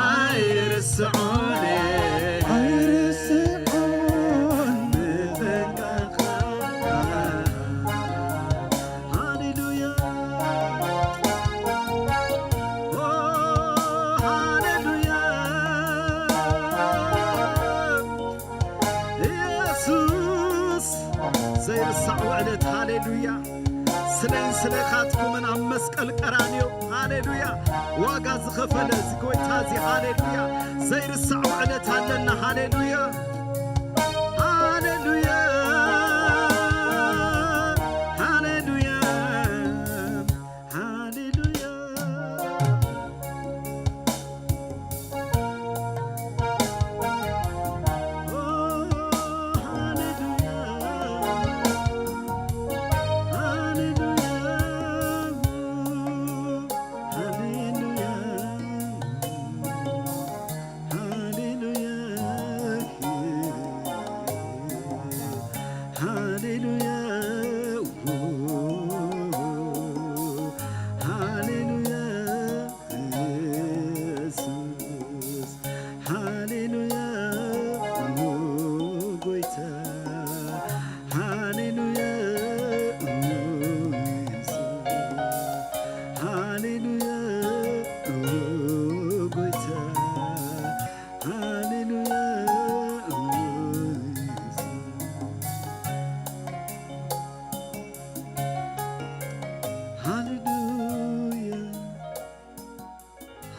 ኣይርስዖን ኣይርስዖን ምጥንቃቕካ ሃሌሉያ ሃሌሉያ ኢየሱስ ዘይርሳዕ ውዕለት ሃሌሉያ ስለይን ስለኻትኩምን ኣብ መስቀል ቀራንዮ ሃሌሉያ ዋጋ ዝኸፈለ እዚ ጎይታ እዚ ሃሌሉያ ዘይርሳዕ ውዕለት ኣለና ሃሌሉያ ሃሌሉያ ሃሌሉያ ሃሌሉያ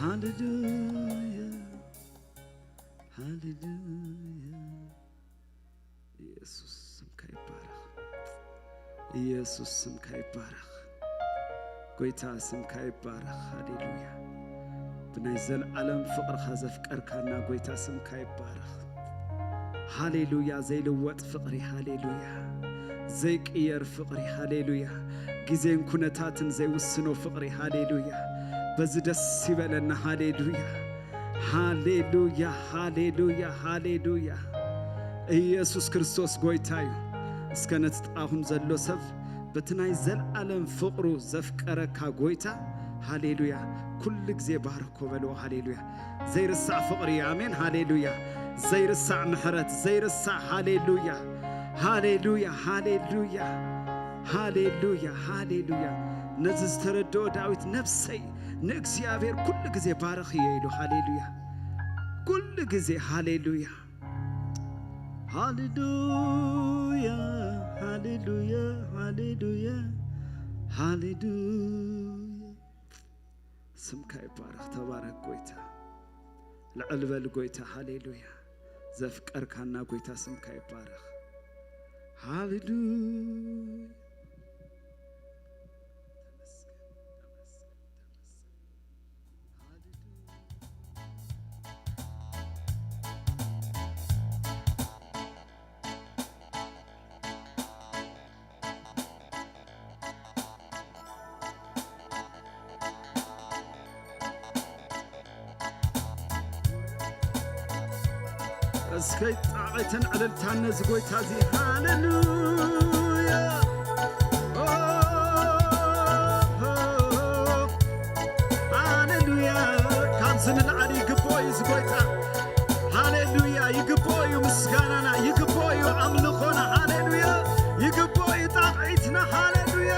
ሃሌሉያ ሃሌሉያ ኢየሱስ ስምካ ይባረኽ። ኢየሱስ ስምካ ይባረኽ። ጎይታ ስምካ ይባረኽ። ሃሌሉያ ብናይ ዘለዓለም ፍቕርኻ ዘፍቀርካና ጎይታ ስምካ ይባረኽ። ሃሌሉያ። ዘይልወጥ ፍቕሪ፣ ሃሌሉያ። ዘይቅየር ፍቕሪ፣ ሃሌሉያ። ግዜን ኩነታትን ዘይውስኖ ፍቕሪ፣ ሃሌሉያ። በዚ ደስ ይበለና፣ ሃሌሉያ። ሃሌሉያ፣ ሃሌሉያ፣ ሃሌሉያ። ኢየሱስ ክርስቶስ ጎይታ እዩ። እስከ ነቲ ጥቓኹም ዘሎ ሰብ በቲ ናይ ዘለዓለም ፍቕሩ ዘፍቀረካ ጎይታ፣ ሃሌሉያ፣ ኩሉ ግዜ ባርኮ በልዎ። ሃሌሉያ። ዘይርሳዕ ፍቕሪ እዩ። ኣሜን። ሃሌሉያ። ዘይርሳዕ ምሕረት፣ ዘይርሳዕ፣ ሃሌሉያ። ሃሌሉያ፣ ሃሌሉያ፣ ሃሌሉያ፣ ሃሌሉያ። ነዚ ዝተረድኦ ዳዊት፣ ነፍሰይ ንእግዚኣብሔር ኩሉ ግዜ ባርኽ እየ ኢሉ። ሃሌሉያ። ኩሉ ግዜ። ሃሌሉያ። ሃሌሉያ፣ ሃሌሉያ፣ ሃሌሉያ፣ ሃሌሉያ። ስምካ ይባረኽ። ተባረኽ ጎይታ። ልዕል በል ጎይታ። ሃሌሉያ። ዘፍቀርካና ጎይታ ስምካ ይባረኽ። ሃሌሉያ። እስከ ጣቕዕትን ዕልልታን ነዚ ጎይታ እዚ። ሃሌሉያ፣ ኦ፣ ኦ፣ ኦ፣ ሃሌሉያ። ካብዚ ንላዕሊ ይግብኦ እዩ እዚ ጎይታ። ሃሌሉያ። ይግብኦ እዩ ምስጋናና፣ ይግብኦ እዩ ኣምልኾና። ሃሌሉያ። ይግብኦ እዩ ጣቕዒትና። ሃሌሉያ።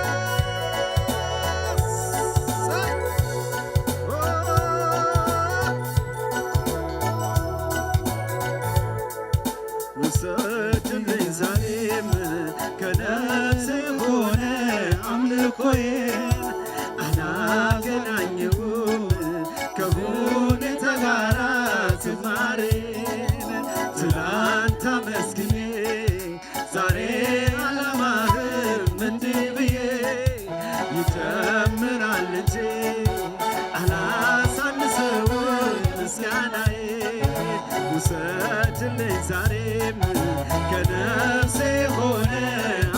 እሰይ። ኦ። ውሰድልኝ ዛሬም ከነፍሴ ሆነ አምልኮዬን አላገናኘውም ከሁኔታ ጋራ ዝማሬን። ትላንት አመስግኔ ዛሬ አላማህም እንዲህ ብዬ ይጨምራል እንጂ አላሳንሰውም ምስጋናዬ። ውሰድልኝ ዛሬም ከነፍሴ ሆነ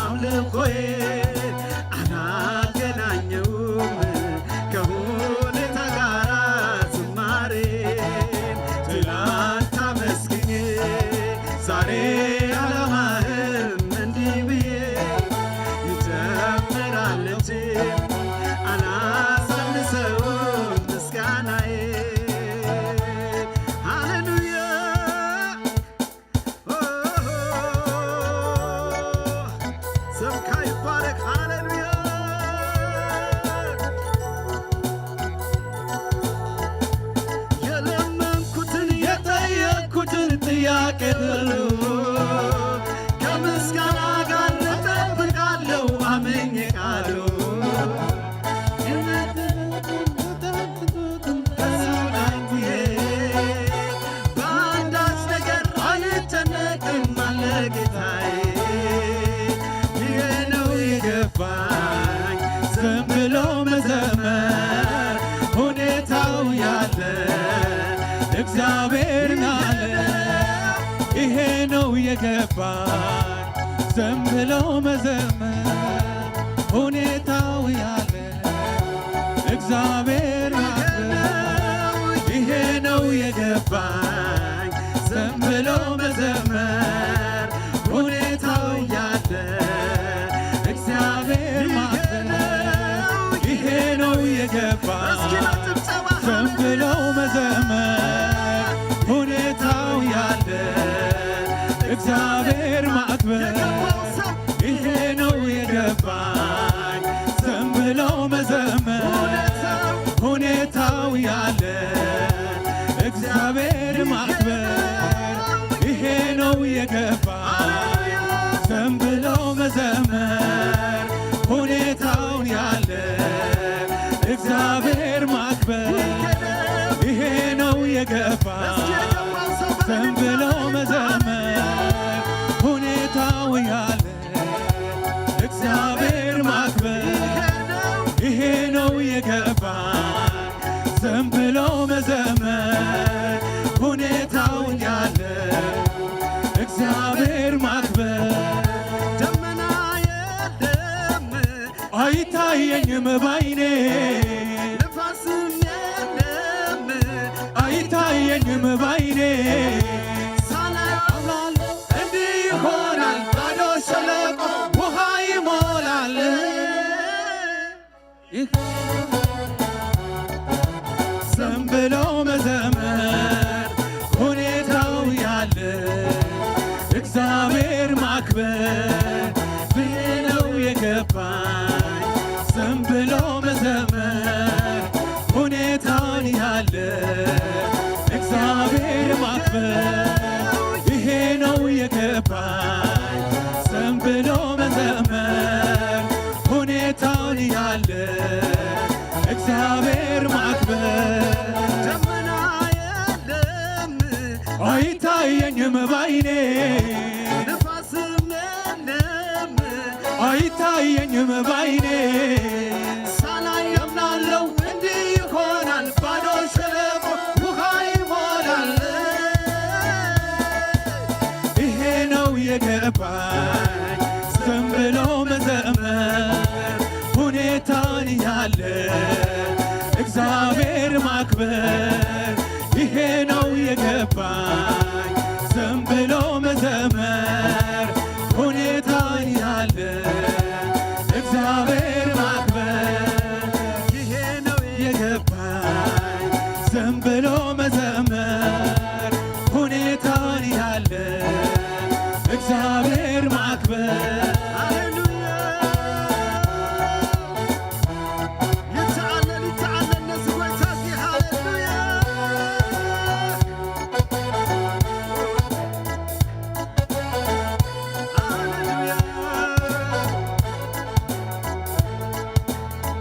አምልኮዬ አላገናኘውም ከሁኔታ ጋራ ዝማሬ። ትላንት አመስግኜ ዛሬ አላማህም እንዲህ ብዬ ይጨምራል እንጂ አላሳንሰውም ምስጋናዬ። ሃሌሉያ። ስምካ ይባረክ። ሃሌሉያ። የለመንኩትን የጠየቅኩትን ጥያቄ ሁሉ ከምስጋና ጋር እጠብቃለሁ አምኜ ቃሉ። በአንዳች ነገር አልጨነቅም አለ ጌታዬ። ይሄ ነው የገባኝ ዝም ብሎ መዘመር ሁኔታው ያለ እግዚአብሔር ናለ። ይሄ ነው የገባኝ ዝም ብሎ መዘመር ሁኔታው ያለ እግዚአብሔር ናለ። ይሄ ነው የገባኝ ዝም ብሎ መዘመር ሁኔታው ያለ እግዚአብሔር ማክበር። ይሄ ነው የገባኝ ዝም ብሎ መዘመር ሁኔታው ያለ እግዚአብሔር ማክበር። ይሄ ነው የገባኝ ዝም ብሎ መዘመር ሁኔታው ያለ እግዚአብሔር ማክበር። ይሄ ነው የገባኝ ዝም ብሎ መዘመር ሁኔታው ያለ እግዚአብሔር ማክበር። ይሄ ነው የገባኝ ዝም ብሎ መዘመር ሁኔታው ያለ እግዚአብሔር ማክበር። ይሄ ነው የገባኝ ዝም ብሎ መዘመር ሁኔታው ያለ አይታየኝም ባይኔ። ንፋስም የለም። አይታየኝም ባይኔ። ሳላይ አምናለሁ እንዲህ ይሆናል። ባዶ ሸለቆ ውሃ ይሞላል። ዝም ብሎ መዘመር፣ ሁኔታው ያለ እግዚአብሔር ማክበር፣ ይሄ ነው የገባኝ። ዝም ብሎ መዘመር፣ ሁኔታውን ያለ እግዚአብሔር ማክበር፣ ይሄ ነው የገባኝ። ዝም ብሎ መዘመር፣ ሁኔታውን ያለ እግዚአብሔር ማክበር። ደመና የለም። አይታየኝም ባይኔ። ንፋስም የለም። አይታየኝም ባይኔ። ሳላይ አምናለሁ እንዲህ ይሆናል። ባዶ ሸለቆ ውሃ ይሞላል። ይሄ ነው የገባኝ። ዝም ብሎ መዘመር፣ ሁኔታን ያለ እግዚአብሔር ማክበር፣ ይሄ ነው የገባኝ። ዝም ብሎ መዘመር፣ ሁኔታን ያለ እግዚአብሔር ማክበር፣ ይሄ ነው የገባኝ። ዝም ብሎ መዘመር፣ ሁኔታን ያለ እግዚአብሔር ማክበር። ሃሌሉያ። ይተዓለል፣ ይተዓለል ነዚ ጎይታ እዚ። ሃሌሉያ። ሃሌሉያ።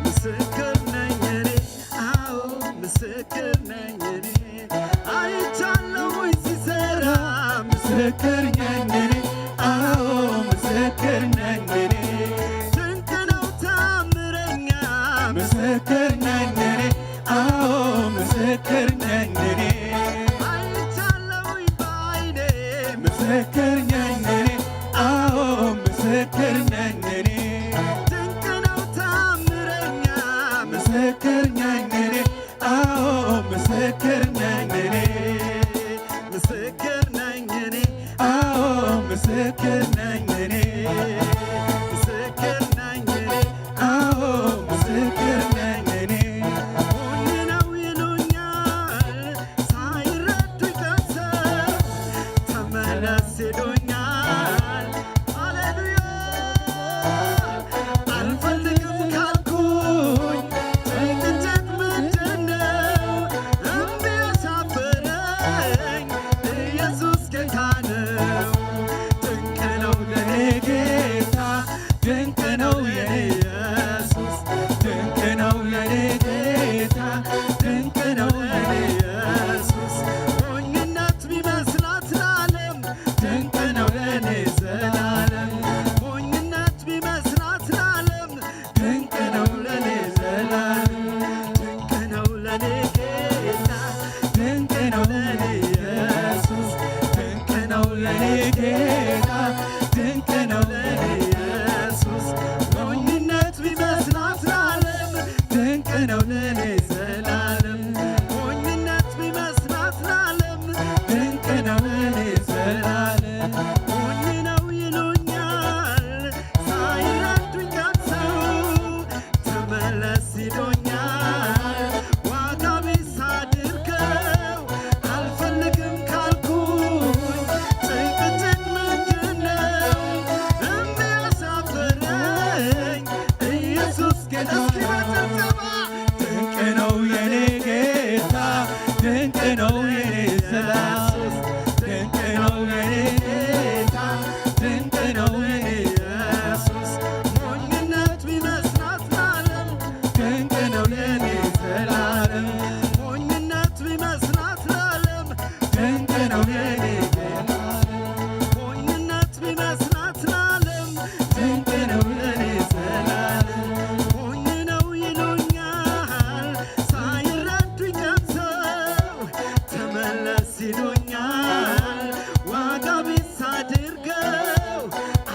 ምስክር ነኝ እኔ፣ አዎ ምስክር ነኝ እኔ። አይቻለሁኝ ሲሰራ ምስክር ነኝ እኔ፣ አዎ ምስክር ነኝ እኔ። ድንቅ ነው ታምረኛ ምስክር ነኝ እኔ፣ አዎ ምስክር ነኝ እኔ። አይቻለሁኝ በዓይኔ ምስክር ነኝ እኔ፣ አዎ ምስክር ነኝ እኔ። ድንቅ ነው ታምረኛ ምስክር ነኝ እኔ፣ አዎ ምስክር ነኝ እኔ። ምስክር ነኝ እኔ፣ አዎ ምስክር ነኝ እኔ። ምስክር ነኝ እኔ፣ አዎ ምስክር ነኝ እኔ። ሞኝ ነው ይሉኛል ሳይረዱኝ ቀርተው፣ ተመለስ ይሉኛል። ሃሌሉያ። አልፈልግም ካልኩኝ ጭቅጭቅ ምንድን ነው? እምቢ ያሳፈረኝ ኢየሱስ ጌታ ነው። ድንቅ ነው ለኔ ጌታ፣ ድንቅ ነው የኔ ኢየሱስ። ድንቅ ነው ለኔ ጌታ፣ ድንቅ ነው ለኔ ኢየሱስ። ሞኝነት ቢመስላት ለዓለም፣ ድንቅ ነው ለኔ ዘላለም። ሞኝነት ቢመስላት ለዓለም፣ ድንቅ ነው ለኔ ዘላለም። ድንቅ ነው ለኔ ጌታ፣ ድንቅ ነው ለኔ ኢየሱስ። ድንቅ ነው ለኔ ጌታ፣ ድንቅ ነው ለኔ ኢየሱስ። ሞኝነት ቢመስላት ለዓለም፣ ድንቅ ነው ለኔ ዘላለም። ሞኝነት ቢመስላት ለዓለም፣ ድንቅ ነው ለኔ ዘላለም። ሞኝ ነው ይሉኛል ሳይረዱኝ ቀርተው፣ ተመለስ ይሉኛል ዋጋ ቢስ አድርገው። አልፈልግም ካልኩኝ ጭቅጭቅ ምንድን ነው? እምቢ ያሳፈረኝ ኢየሱስ ጌታ። እስኪ በጭብጨባ ድንቅ ነው የኔ ጌታ፣ ድንቅ ነው የኔ ኢየሱስ። ድንቅ ነው የኔ ጌታ፣ ድንቅ ነው የኔ ኢየሱስ። ሞኝነት ቢመስላት ለዓለም፣ ድንቅ ነው የኔ ዘላለም። ሞኝነት ቢመስላት ለዓለም፣ ድንቅ ነው የኔ ጌታ። ሞኝነት ቢመስላት ለዓለም፣ ድንቅ ነው ለኔ ዘላለም። ሞኝ ነው ይሉኛል ሳይረዱኝ ቀርተው፣ ተመለስ ይሉኛል ዋጋ ቢስ አድርገው።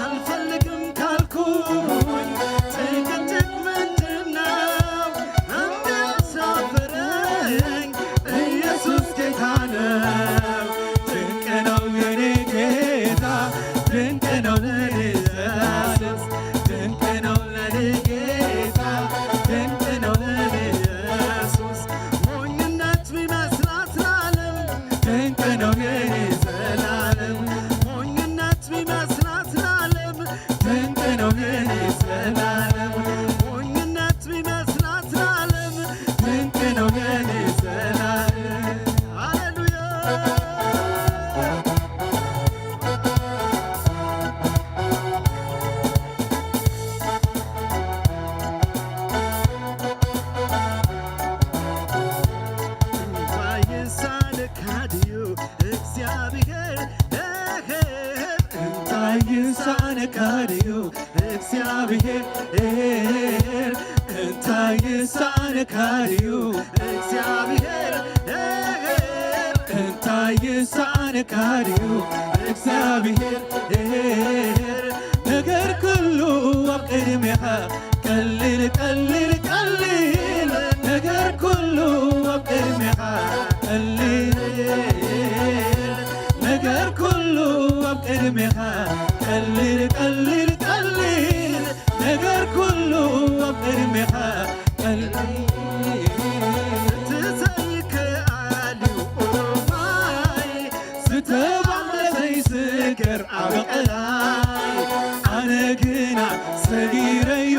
አልፈልግም ካልኩኝ ጭቅጭቅ ምንድን ካድዩ እግዚኣብሔር እንታይ ይሳነካድዩ እግዚኣብሔር እንታይ ይሳነካድዩ እግዚኣብሔር ነገር ኩሉ ኣብ ቅድሜኻ ቀሊል ቀሊል ቀሊል ነገር ኩሉ ኣብ ቅድሜኻ ቀሊል ነገር ኩሉ ኣብ ቅድሜኻ ቀሊል ቀሊል ቀሊል ነገር ኩሉ ኣብ ቅድሜኻ ቀሊል እቲ ዘይከኣል እዩ ኦሮማይ ዝተባህለ ዘይስገር ኣብ ቀላይ ኣነ ግና ሰጊረዮ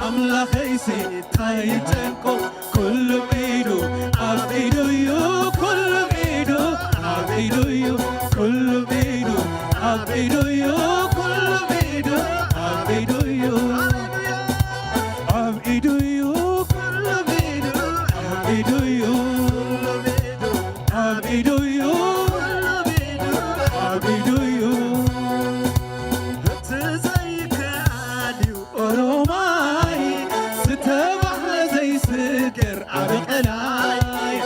ኣምላኸይሲ ታይጨንቆ ኩሉ ኢዱ ኣብ ኢዱ እዩ ኩሉ ኢዱ ኣብ ኢዱ እዩ ኩሉ ኢዱ ኣብ ኢዱ እዩ ኩሉ ኢዱ ኣብ ኢዱ እዩ ኣብ ኢዱ እዩ ኩሉ ኢዱ ኣብ ኢዱ እዩ ኣብ ኢዱ እዩ ኩሉ ኢዱ ኣብ ኢዱ እዩ እቲ ዘይከኣል እዩ ኦሮማይ ዝተባህለ ዘይስገር ኣብ ቀላይ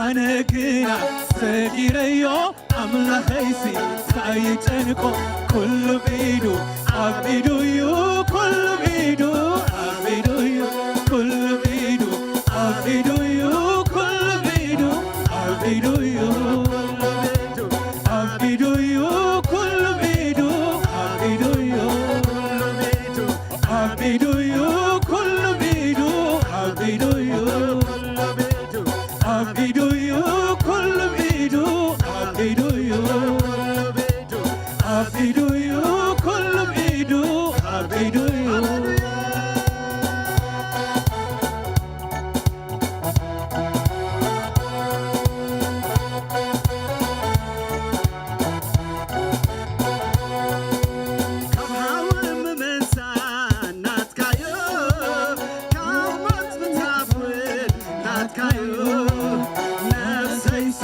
ኣነ ግና ሰጊረዮ ኣምላኸይሲ ሳይጨንቆ ኩሉ ብኢዱ ኣብ ኢዱ እዩ ኩሉ ብኢዱ ኣብ ኢዱ እዩ ኩሉ ብኢዱ ኣብ ኢዱ እዩ ኩሉ ብኢዱ ኣብ ኢዱ እዩ ኩሉ ብኢዱ ኣብ ኢዱ እዩ ኩሉ ብኢዱ ኣብ ኢዱ እዩ ኩሉ ብኢዱ ኣብ ኢዱ እዩ ኩሉ ብኢዱ ኣብ ኢዱ እዩ ኩሉ ብኢዱ ኣብ ኢዱ እዩ ኩሉ ብኢዱ ኣብ ኢዱ እዩ ኩሉ ብኢዱ ኣብ ኢዱ እዩ ኩሉ ብኢዱ ኣብ ኢዱ እዩ ካብ ሃዊ ምምንሳን ናትካዮ ካብ ሞት ምትራፍ እውን ናትካዮ ነፍሰይሲ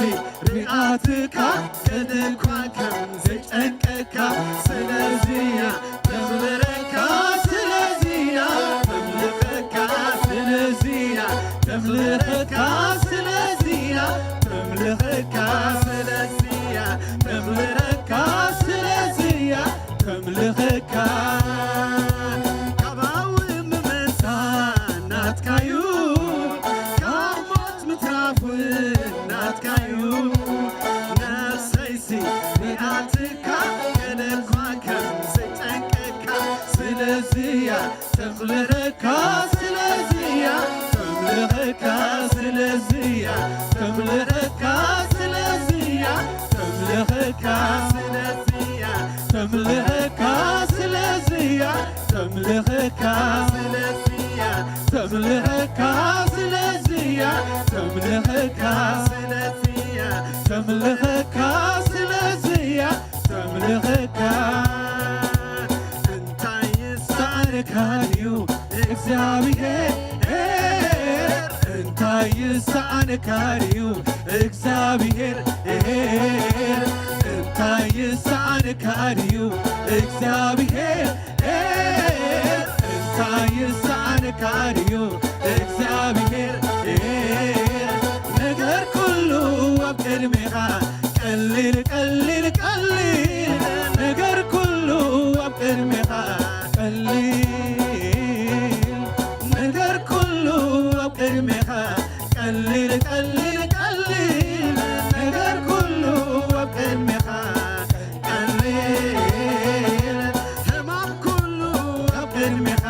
ርኣትካ ገለ እኳ ከም ዘይጨንቀካ ስለዚያ ተኽብረካ ስለዚያ ተምልኸካ ስለዚያ ተኽብረካ ስለዚያ ተምልኸካ ስለዚያ ተኽብረካ ስለዚያ ተምልኸካ ካብ ሃዊ ምምንሳን ናትካዩ ካብ ሞት ምትራፍ እውን ናትካዩ ነፍሰይሲ ርኣትካ ገለ እኳ ከም ዘይጨንቀካ ስለዚያ ተኽብረካ ስለዚያ ተምልኸካ ስለዚያ ተምልኸካ ስለዚያ ተምልኸካ ስለዚያ ተምልኸካ ስለዚያ ተምልኸካ ስለዚያ ተምልኸካ ስለዚያ ተምልኸካ ስለዚያ ተምልኸካ ስለዚያ ተምልኸካ እንታይ ይሳነካ ድዩ እግዚኣብሔር እንታይ ይሳነካ ድዩ እግዚኣብሔር እንታይ ይሳነካ ድዩ እግዚኣብሔር እንታይ ይሳነካ ድዩ እግዚኣብሔር ነገር ኩሉ ኣብ ቅድሜኻ ቀሊል ቀሊል ቀሊል ነገር ኩሉ ኣብ ቅድሜኻ ቀሊል ነገር ኩሉ ኣብ ቅድሜኻ ቀሊል ቀሊል ቀሊል ነገር ኩሉ ኣብ ቅድሜኻ ቀሊል ሕማም ኩሉ ኣብ ቅድሜኻ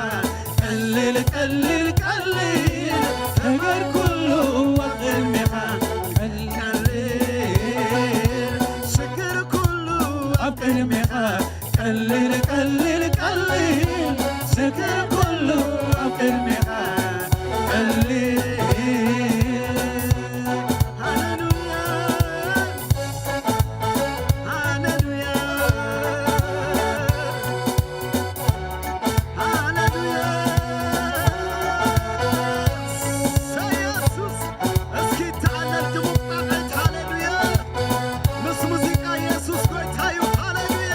ቀሊል ቀሊል ቀሊል ነገር ኩሉ ኣብ ቅድሜኻ ቀሊል ሽግር ኩሉ ኣብ ቅድሜኻ ቀሊል ቀሊል ቀሊል ሽግር ኩሉ ኣብ ቅድሜኻ ቀሊል ሃሌሉያ ሃሌሉያ ሃሌሉያ ኢየሱስ እስኪ ተዓለል ድሙቕ ጣቕዒት ሃሌሉያ ምስ ሙዚቃ ኢየሱስ ጎይታ እዩ ሃሌሉያ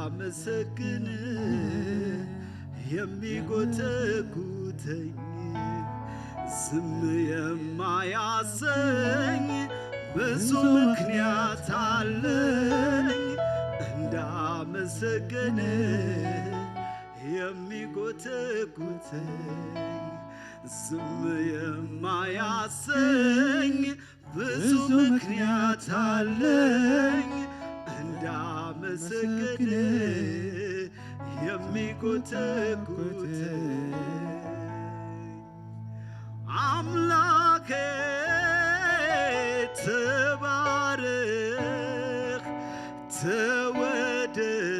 አመሰግን የሚጎተጉተኝ ዝም የማያሰኝ ብዙ ምክንያት አለኝ እንዳመሰግን የሚጎተጉተኝ ዝም የማያሰኝ ብዙ ምክንያት አለኝ እንዳመሰግን የሚጎተጉተኝ አምላኬ ተባረክ ተወደስ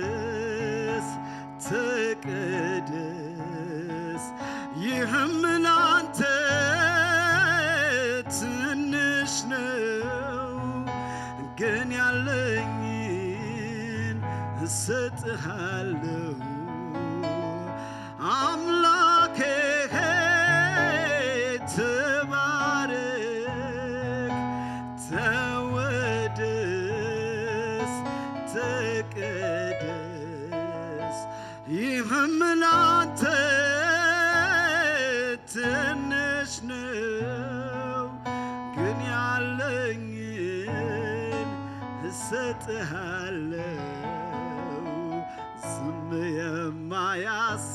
ተቀደስ ይህም ላንተ ትንሽ ነው ግን ያለኝን እሰጥሃለሁ አምላኬ ተባረክ ተወደስ ተቀደስ ይህም ላንተ ትንሽ ነው ግን ያለኝን እሰጥሃለሁ ዝም የማያሰኝ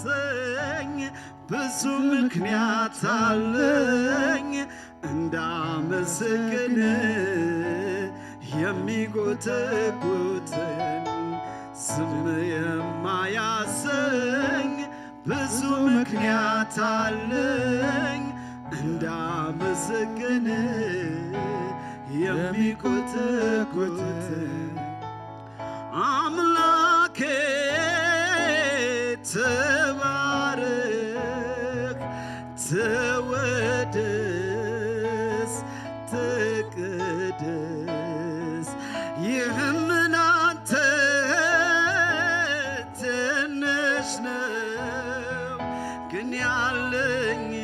ብዙ ምክንያት አለኝ እንዳመሰግን የሚጎተጉተኝ ዝም የማያሰኝ ብዙ ምክንያት አለኝ እንዳመሰግን የሚጎተጉተኝ አምላኬ ተባረክ ተወደስ ተቀደስ ይህም ላንተ ትንሽ ነው ግን ያለኝን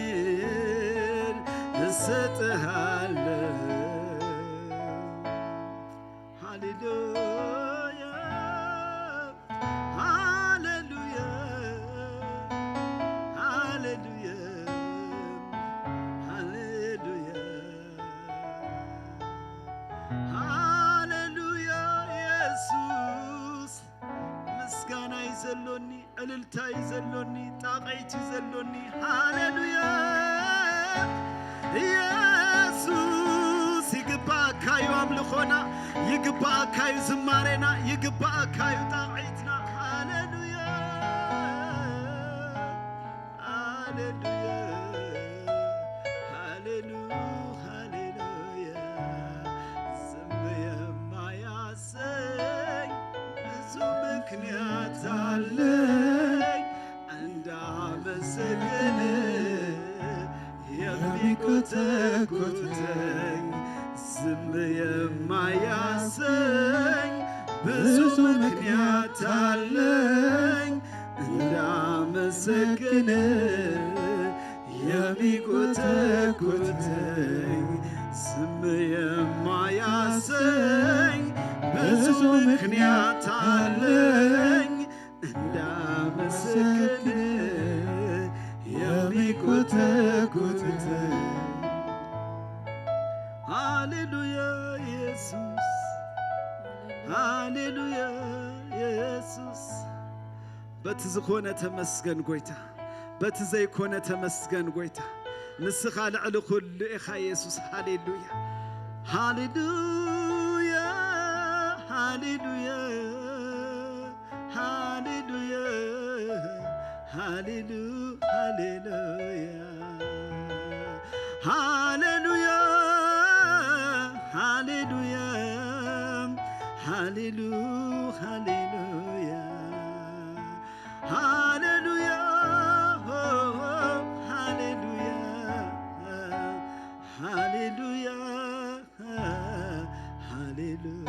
እሰጥሃለሁ ሃሌሉያ ሃሌሉያ ሃሌሉያ ሃሌሉያ ሃሌሉያ ኢየሱስ ምስጋና እዩ ዘሎኒ ዕልልታ እዩ ዘሎኒ ጣቕዒት እዩ ዘሎኒ ሃሌሉያ ኢየሱስ ይግባእካ እዩ ኣምልኾና ይግባእካ እዩ ዝማሬና ይግባእካ እዩ ጣቕዒትና ሃሌሉያ ሃሌሉያ ሃሌሉ ሃሌሉያ ዝም የማያሰኝ ብዙ ምክንያት አለኝ እንዳመሰግን የሚጎተጉተኝ ዝም የማያሰኝ ብዙ ምክንያት አለኝ እንዳመሰግን የሚጎተጉተኝ ዝም የማያሰኝ ብዙ ምክንያት አለኝ እንዳመሰግን የሚጎተጉተኝ ሃሌሉያ ኢየሱስ ሃሌሉያ ኢየሱስ በቲ ዝኾነ ተመስገን ጎይታ በቲ ዘይኮነ ተመስገን ጎይታ ንስኻ ልዕሊ ኩሉ ኢኻ ኢየሱስ ሃሌሉያ ሃሌሉያ ሃሌሉያ ሃሌሉያ ሃሌሉ ሃሌሉያ ሃሌሉያ ሃሌሉያ ሃሌሉ ሃሌሉያ ሃሌሉያ ሆ፣ ሆ፣ ሃሌሉያ ሃሌሉያ ሃሌሉያ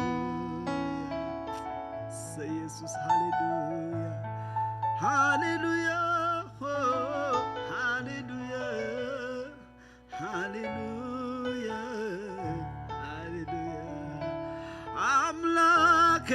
እሰይ ኢየሱስ ሃሌሉያ ሃሌሉያ ሆ፣ ሃሌሉያ ሃሌሉያ ሃሌሉያ አምላኬ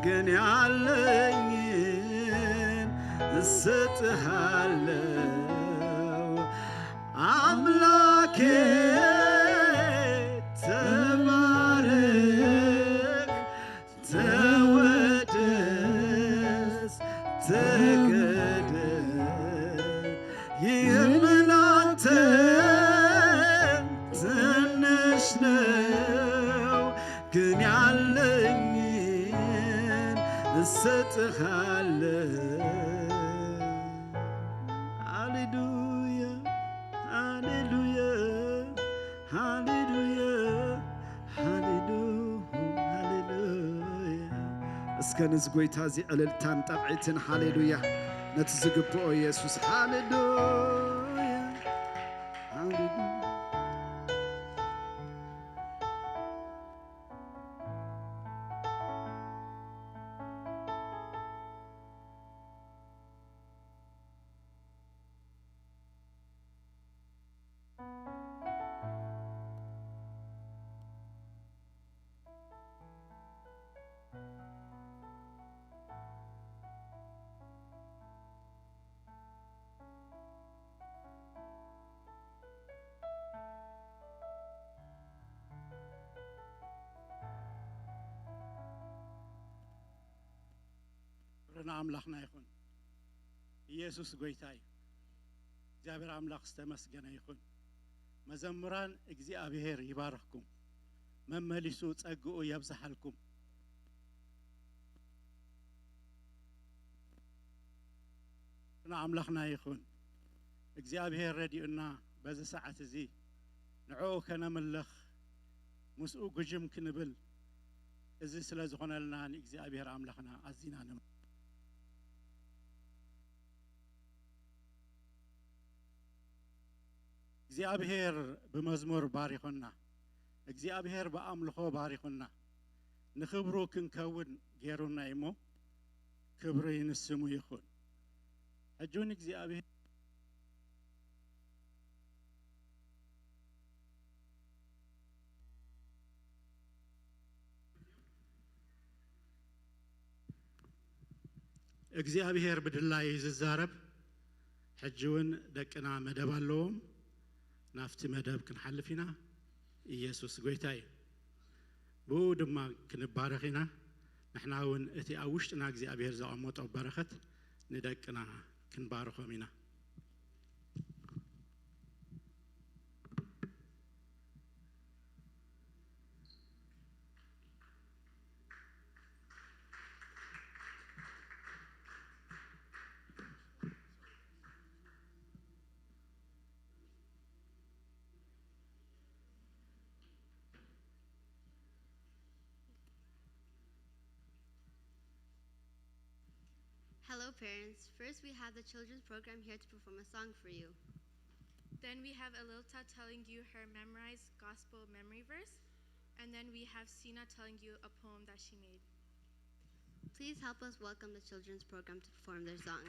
ግን ያለኝን እሰጥሃለው። አምላኬ ተባረክ፣ ተወደስ፣ ተቀደስ። ይህም ላንተ ትንሽ ነው፣ ግን ያለኝን እሰጥሃለሁ። ሃሌሉያ፣ ሃሌሉያ፣ ሃሌሉያ፣ ሃሌሉያ፣ ሃሌሉያ። እስከ ነዚ ጐይታ እዚ ዕልልታን ጣቕዒትን፣ ሃሌሉያ፣ ነቲ ዝግብኦ ኢየሱስ፣ ሃሌሉያ፣ ሃሌሉያ። ክብሪ ንኣምላኽና ይኹን። ኢየሱስ ጐይታ እዩ። እግዚኣብሔር ኣምላኽ ዝተመስገነ ይኹን። መዘምራን እግዚኣብሔር ይባርኽኩም፣ መመሊሱ ጸግኡ የብዝሓልኩም። ንኣምላኽና ይኹን። እግዚኣብሔር ረዲኡና በዚ ሰዓት እዚ ንዕኡ ከነምልኽ፣ ምስኡ ጉጅም ክንብል፣ እዚ ስለ ዝኾነልና ንእግዚኣብሔር ኣምላኽና ኣዚና ነመስግኖ። እግዚኣብሔር ብመዝሙር ባሪኹና፣ እግዚኣብሔር ብኣምልኾ ባሪኹና፣ ንኽብሩ ክንከውን ገይሩና እሞ፣ ክብሪ ንስሙ ይኹን። ሕጂ እውን እግዚኣብሔር እግዚኣብሔር ብድላይ እዩ ዝዛረብ። ሕጂ እውን ደቅና መደብ ኣለዎም። ናብቲ መደብ ክንሓልፍ ኢና። ኢየሱስ ጐይታ እዩ። ብኡ ድማ ክንባረኽ ኢና። ንሕና እውን እቲ ኣብ ውሽጥና እግዚኣብሔር ዘቐመጦ በረኸት ንደቅና ክንባርኾም ኢና። Hello, parents. First, we have the children's program here to perform a song for you. Then we have Elilta telling you her memorized gospel memory verse. And then we have Sina telling you a poem that she made. Please help us welcome the children's program to perform their song.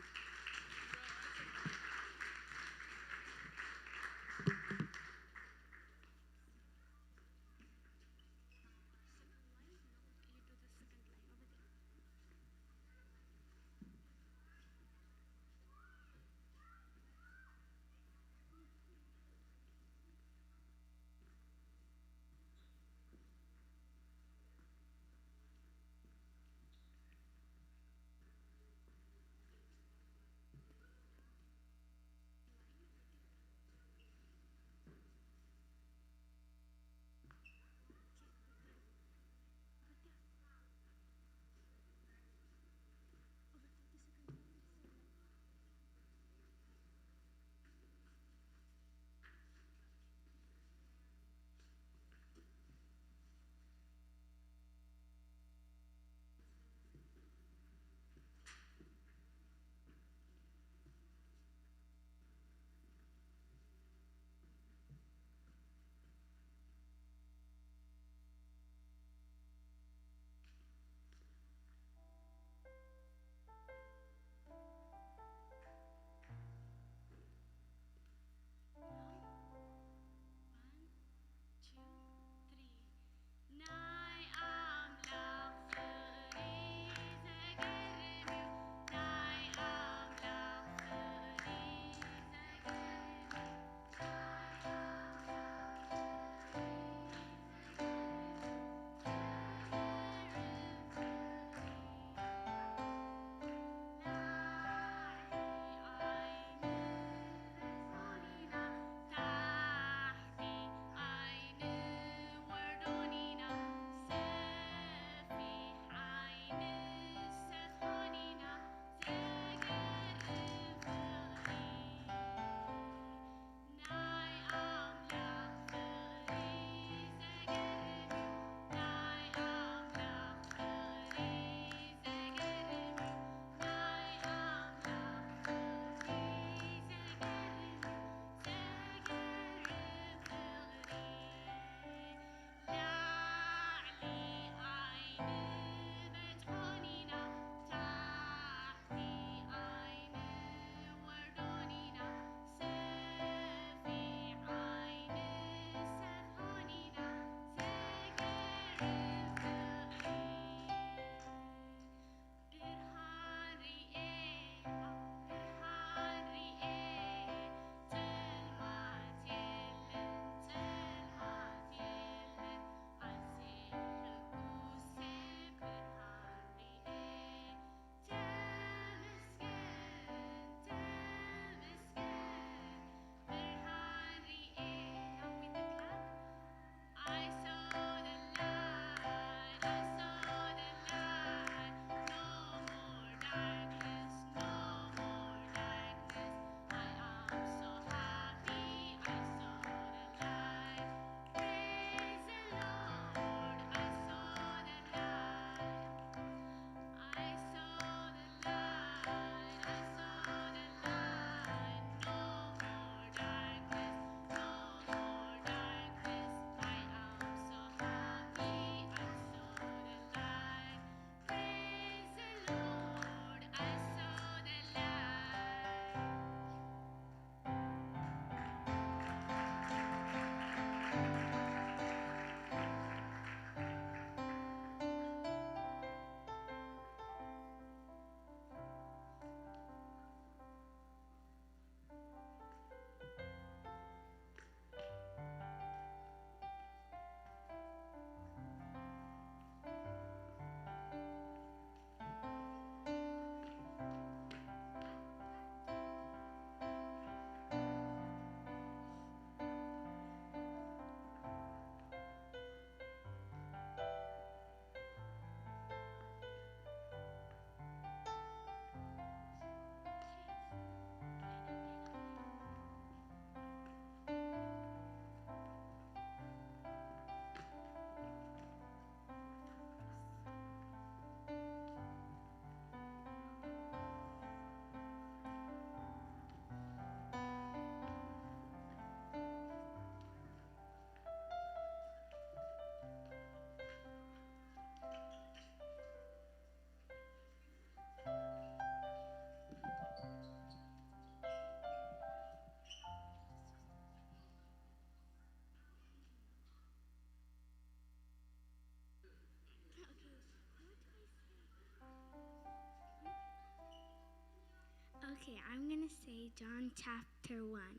Okay, I'm going to say John chapter one.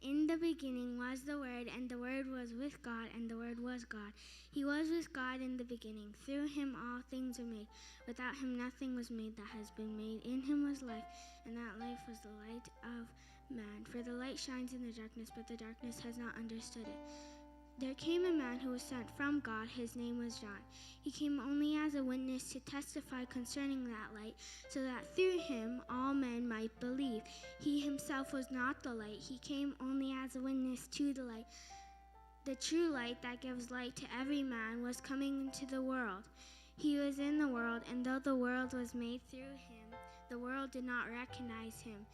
In the beginning was the Word, and the Word was with God, and the Word was God. He was with God in the beginning. Through him all things were made. Without him nothing was made that has been made. In him was life, and that life was the light of man. For the light shines in the darkness, but the darkness has not understood it. There came a man who was sent from God. His name was John. He came only as a witness to testify concerning that light, so that through him all men might believe. He himself was not the light. He came only as a witness to the light. The true light that gives light to every man was coming into the world. He was in the world, and though the world was made through him, the world did not recognize him.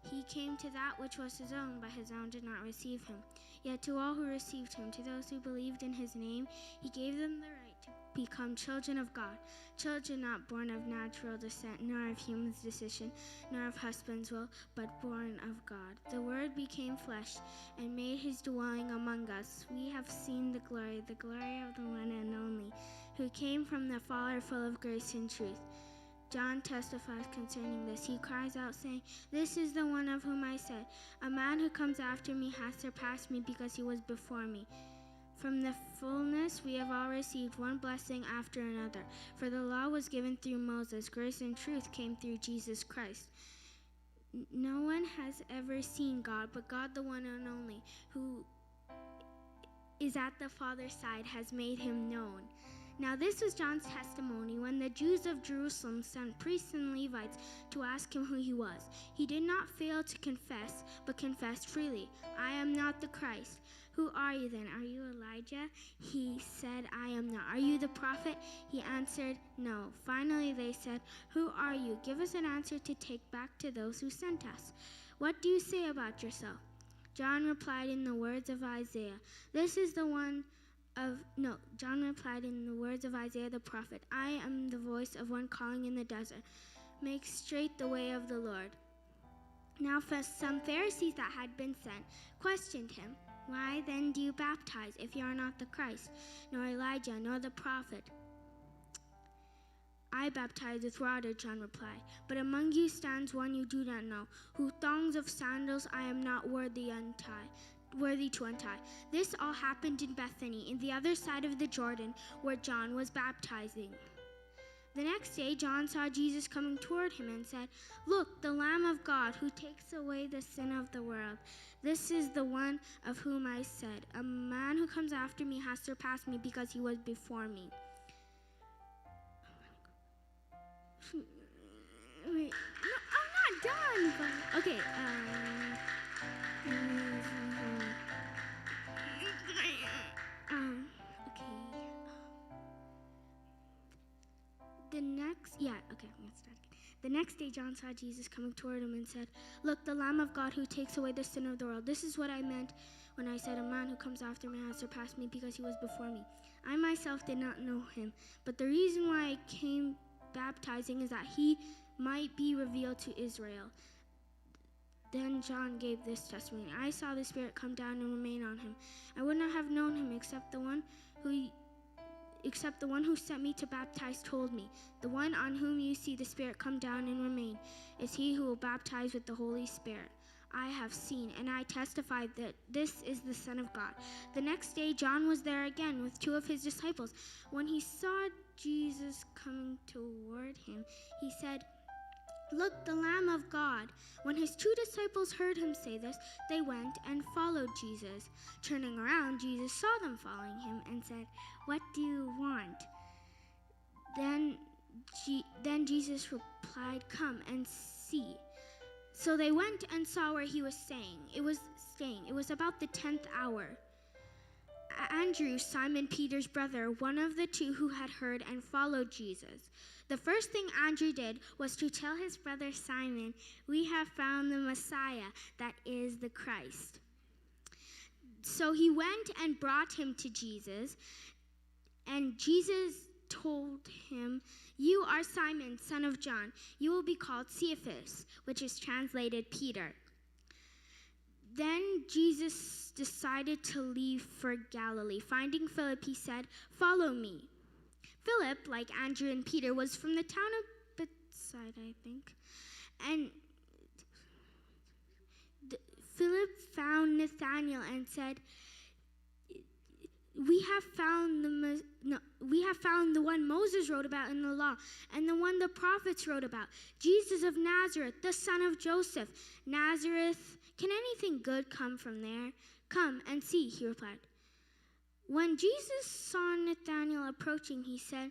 He came to that which was his own, but his own did not receive him. Yet to all who received him, to those who believed in his name, he gave them the right to become children of God, children not born of natural descent, nor of human's decision, nor of husband's will, but born of God. The Word became flesh and made his dwelling among us. We have seen the glory, the glory of the one and only, who came from the Father, full of grace and truth. John testifies concerning this. He cries out, saying, "This is the one of whom I said, 'A man who comes after me has surpassed me because he was before me.'" From the fullness we have all received one blessing after another. For the law was given through Moses, grace and truth came through Jesus Christ. N- No one has ever seen God, but God, the one and only, who is at the Father's side, has made him known. Now, this was John's testimony when the Jews of Jerusalem sent priests and Levites to ask him who he was. He did not fail to confess, but confessed freely, "I am not the Christ." "Who are you then? Are you Elijah?" He said, "I am not." "Are you the prophet?" He answered, "No." Finally, they said, "Who are you? Give us an answer to take back to those who sent us. What do you say about yourself?" John replied in the words of Isaiah, "This is the one of," no, John replied in the words of Isaiah the prophet, "I am the voice of one calling in the desert, 'Make straight the way of the Lord.'" Now, for some Pharisees that had been sent questioned him, "Why then do you baptize if you are not the Christ, nor Elijah, nor the prophet?" "I baptize with water," John replied, "but among you stands one you do not know, whose thongs of sandals I am not worthy untie, worthy to untie." This all happened in Bethany, in the other side of the Jordan, where John was baptizing. The next day, John saw Jesus coming toward him and said, "Look, the Lamb of God who takes away the sin of the world. This is the one of whom I said, 'A man who comes after me has surpassed me because he was before me.'" Wait, no, I'm not done. But, okay, um, um, okay. The next, yeah, okay, I'm gonna start again. The next day, John saw Jesus coming toward him and said, "Look, the Lamb of God who takes away the sin of the world. This is what I meant when I said, 'A man who comes after me has surpassed me because he was before me.' I myself did not know him, but the reason why I came baptizing is that he might be revealed to Israel." Then John gave this testimony, "I saw the Spirit come down and remain on him. I would not have known him except the one who except the one who sent me to baptize told me, 'The one on whom you see the Spirit come down and remain is he who will baptize with the Holy Spirit.' I have seen, and I testify that this is the Son of God." The next day, John was there again with two of his disciples. When he saw Jesus coming toward him, he said, "Look, the Lamb of God." When his two disciples heard him say this, they went and followed Jesus. Turning around, Jesus saw them following him and said, "What do you want?" Then, Je- then Jesus replied, "Come and see." So they went and saw where he was staying. It was staying. It was about the tenth hour. A- Andrew, Simon Peter's brother, one of the two who had heard and followed Jesus. The first thing Andrew did was to tell his brother Simon, "We have found the Messiah, that is the Christ." So he went and brought him to Jesus, and Jesus told him, "You are Simon, son of John. You will be called Cephas," which is translated Peter. Then Jesus decided to leave for Galilee. Finding Philip, he said, "Follow me." Philip, like Andrew and Peter, was from the town of Bethsaida, I think. And Philip found Nathanael and said, "We have found the Mes- no, we have found the one Moses wrote about in the law, and the one the prophets wrote about, Jesus of Nazareth, the son of Joseph." "Nazareth? Can anything good come from there? Come and see," he replied. When Jesus saw Nathanael approaching, he said,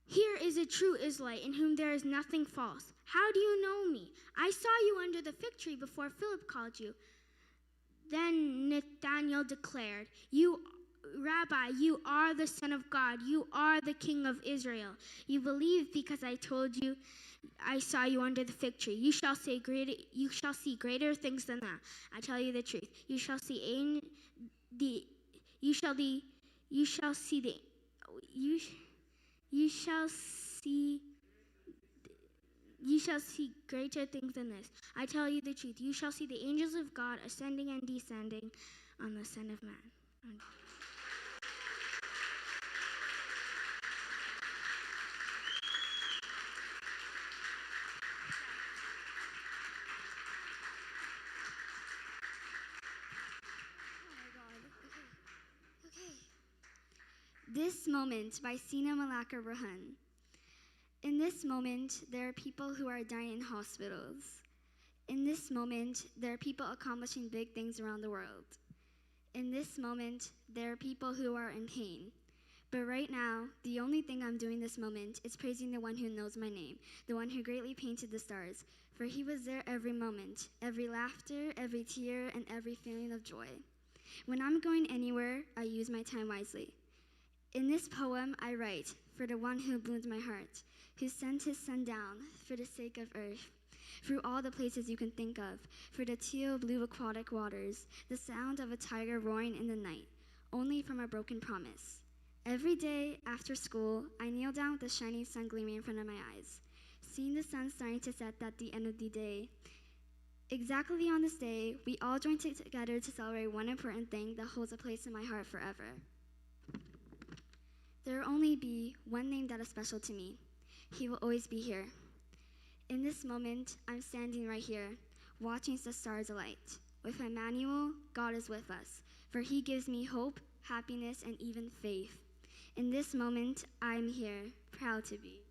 "Here is a true Israelite in whom there is nothing false. How do you know me? I saw you under the fig tree before Philip called you." Then Nathanael declared, "You, Rabbi, you are the Son of God. You are the King of Israel. You believe because I told you I saw you under the fig tree. You shall say greater, you shall see greater things than that. I tell you the truth. You shall see an- the you shall the you shall see the you sh- you shall see you shall see greater things than this. I tell you the truth. You shall see the angels of God ascending and descending on the Son of Man." This Moment by Sina Malaka Rahan. In this moment, there are people who are dying in hospitals. In this moment, there are people accomplishing big things around the world. In this moment, there are people who are in pain. But right now, the only thing I'm doing this moment is praising the one who knows my name, the one who greatly painted the stars, for he was there every moment, every laughter, every tear, and every feeling of joy. When I'm going anywhere, I use my time wisely. In this poem, I write for the one who bloomed my heart, who sent his sun down for the sake of earth, through all the places you can think of, for the teal blue aquatic waters, the sound of a tiger roaring in the night, only from a broken promise. Every day after school, I kneel down with the shining sun gleaming in front of my eyes, seeing the sun starting to set at the end of the day. Exactly on this day, we all join together to celebrate one important thing that holds a place in my heart forever. There will only be one name that is special to me. He will always be here. In this moment, I'm standing right here, watching the stars alight. With Emmanuel, God is with us, for he gives me hope, happiness, and even faith. In this moment, I'm here, proud to be.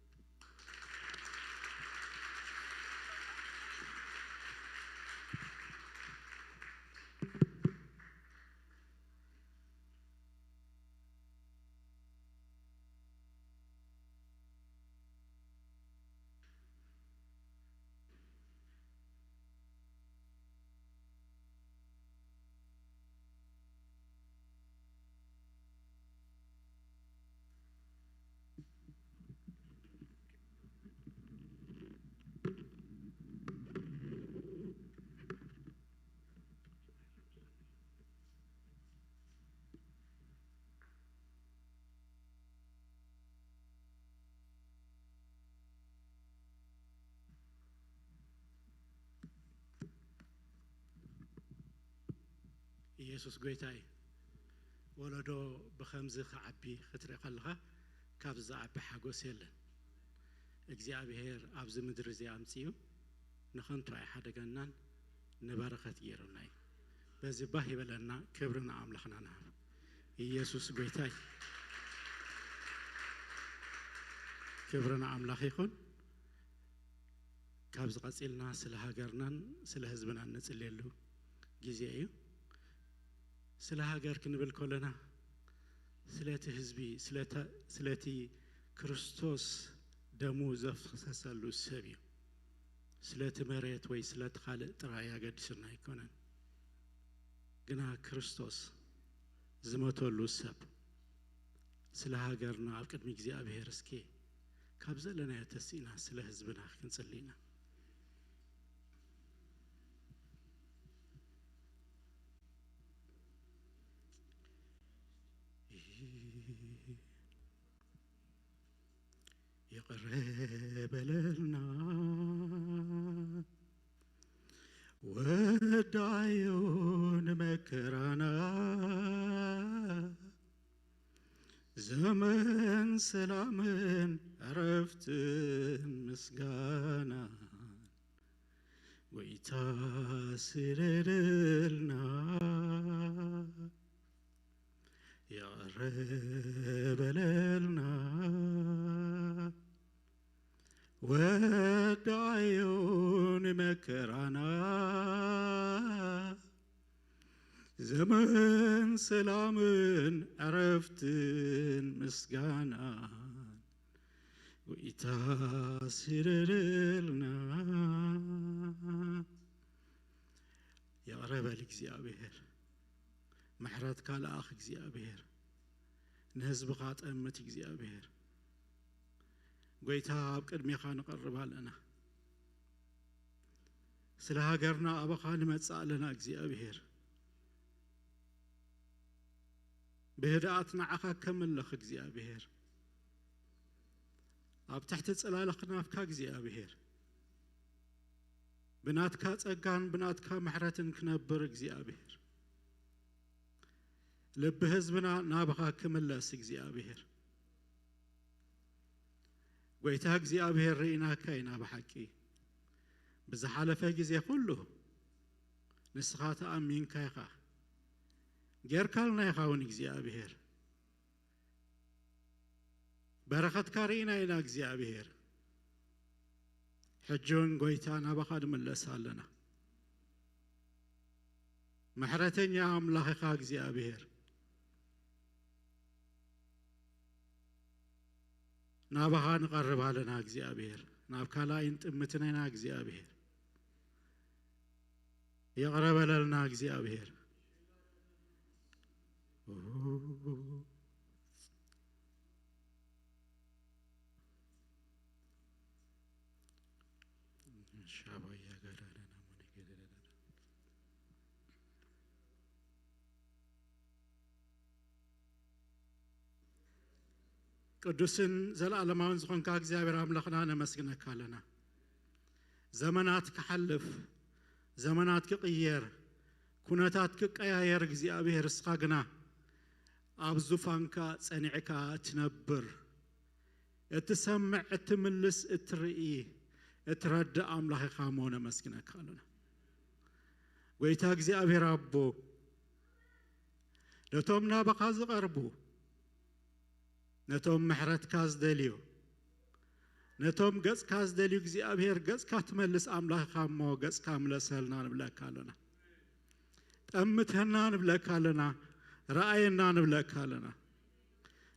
ኢየሱስ ጎይታ እዩ። ወለዶ ብኸምዚ ክዓቢ ክትርኢ ከለኻ፣ ካብዚ ዝዓቢ ሓጎስ የለን። እግዚኣብሔር ኣብዚ ምድሪ እዚ ኣምጺኡ ንኸንቱ ኣይሓደገናን፣ ንበረኸት ገይሩና እዩ። በዚ ባህ ይበለና፣ ክብሪ ንኣምላኽና ንሃብ። ኢየሱስ ጎይታ እዩ። ክብሪ ንኣምላኽ ይኹን። ካብዚ ቀጺልና ስለ ሃገርናን ስለ ህዝብናን ንጽልየሉ ግዜ እዩ። ስለ ሃገር ክንብል ከለና፣ ስለቲ ህዝቢ፣ ስለተ-፣ ስለቲ ክርስቶስ ደሙ ዘፍሰሰሉ ሰብ እዩ። ስለቲ መሬት ወይ ስለቲ ካልእ ጥራይ ኣገዲሱና ኣይኮነን። ግና ክርስቶስ ዝመተሉ ሰብ፣ ስለ ሃገርና ኣብ ቅድሚ እግዚኣብሔር እስኪ ካብ ዘለናዮ ተሲእና ስለ ህዝብና ክንጽሊ ኢና። ይቕረ በለልና ወዳዩ ንመከራና፣ ዘመን ሰላምን ዕረፍትን ምስጋናን ጎይታ ስረደልና፣ ይቕረ በለልና፣ ወዳዮ ንመከራና፣ ዘመን ሰላምን ዕረፍትን ምስጋናን ጎይታ ስረደልና። ይቕረ በል እግዚኣብሔር፣ ምሕረትካ ለኣኽ እግዚኣብሔር፣ ንህዝብኻ ጠምት እግዚኣብሔር። ጎይታ ኣብ ቅድሜኻ ንቐርብ ኣለና። ስለ ሃገርና ኣባኻ ንመጽእ ኣለና እግዚኣብሔር። ብህድኣት ንዓኻ ከምለኽ እግዚኣብሔር። ኣብ ትሕቲ ጽላለ ክናፍካ እግዚኣብሔር። ብናትካ ጸጋን ብናትካ ምሕረትን ክነብር እግዚኣብሔር። ልቢ ህዝብና ናባኻ ክምለስ እግዚኣብሔር። ጎይታ እግዚኣብሔር ርኢናካ ኢና ብሓቂ። ብዝሓለፈ ግዜ ኩሉ ንስኻ ተኣሚንካ ኢኻ። ጌርካልና ኢኻ እውን እግዚኣብሔር። በረኸትካ ርኢና ኢና እግዚኣብሔር። ሕጂ እውን ጎይታ ናባኻ ንምለስ ኣለና። ምሕረተኛ ኣምላኽ ኢኻ እግዚኣብሔር። ናባኻ ንቐርብ ኣለና እግዚኣብሔር። ናብ ካልኣይን ጥምትን ኢና እግዚኣብሔር። ይቕረ በለልና እግዚኣብሔር። ሻባያ ጋዳና ናሙነ ገደለና። ቅዱስን ዘለዓለማውን ዝኾንካ እግዚኣብሔር ኣምላኽና ነመስግነካ ኣለና። ዘመናት ክሓልፍ፣ ዘመናት ክቕየር፣ ኩነታት ክቀያየር እግዚኣብሔር እስኻ ግና ኣብ ዙፋንካ ጸኒዕካ ትነብር፣ እትሰምዕ፣ እትምልስ፣ እትርኢ፣ እትረድእ ኣምላኽ ኢኻ እሞ ነመስግነካ ኣለና። ጎይታ እግዚኣብሔር ኣቦ፣ ነቶም ናባኻ ዝቐርቡ፣ ነቶም ምሕረትካ ዝደልዩ፣ ነቶም ገጽካ ዝደልዩ እግዚኣብሔር ገጽካ ትመልስ ኣምላኽ ኢኻ እሞ ገጽካ ምለሰልና ንብለካ ኣለና። ጠምተና ንብለካ ኣለና። ረኣየና ንብለካ ኣለና።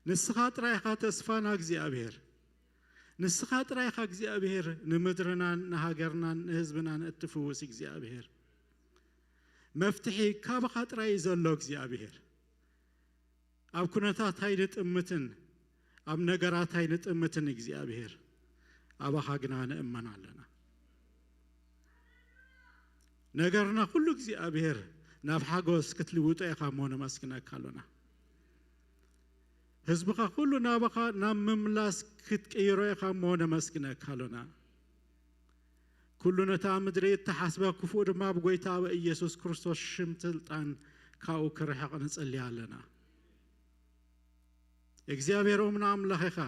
ንስኻ ጥራይ ኢኻ ተስፋና እግዚኣብሔር። ንስኻ ጥራይ ኢኻ እግዚኣብሔር ንምድርናን ንሃገርናን ንህዝብናን እትፍውስ እግዚኣብሔር። መፍትሒ ካባኻ ጥራይ እዩ ዘሎ እግዚኣብሔር። ኣብ ኩነታት ኣይንጥምትን፣ ኣብ ነገራት ኣይንጥምትን እግዚኣብሔር። ኣባኻ ግና ንእመን ኣለና። ነገርና ኩሉ እግዚኣብሔር ናብ ሓጎስ ክትልውጦ ኢኻ እሞ ነመስግነካ ኣሎና። ህዝብኻ ኩሉ ናባኻ ናብ ምምላስ ክትቅይሮ ኢኻ እሞ ነመስግነካ ኣሎና። ኩሉ ነታ ምድሪ እተሓስበ ክፉእ ድማ ብጎይታ ብኢየሱስ ክርስቶስ ሽም ስልጣን ካብኡ ክርሕቕ ንጽሊ ኣለና። እግዚኣብሔር እምና ኣምላኽ ኢኻ።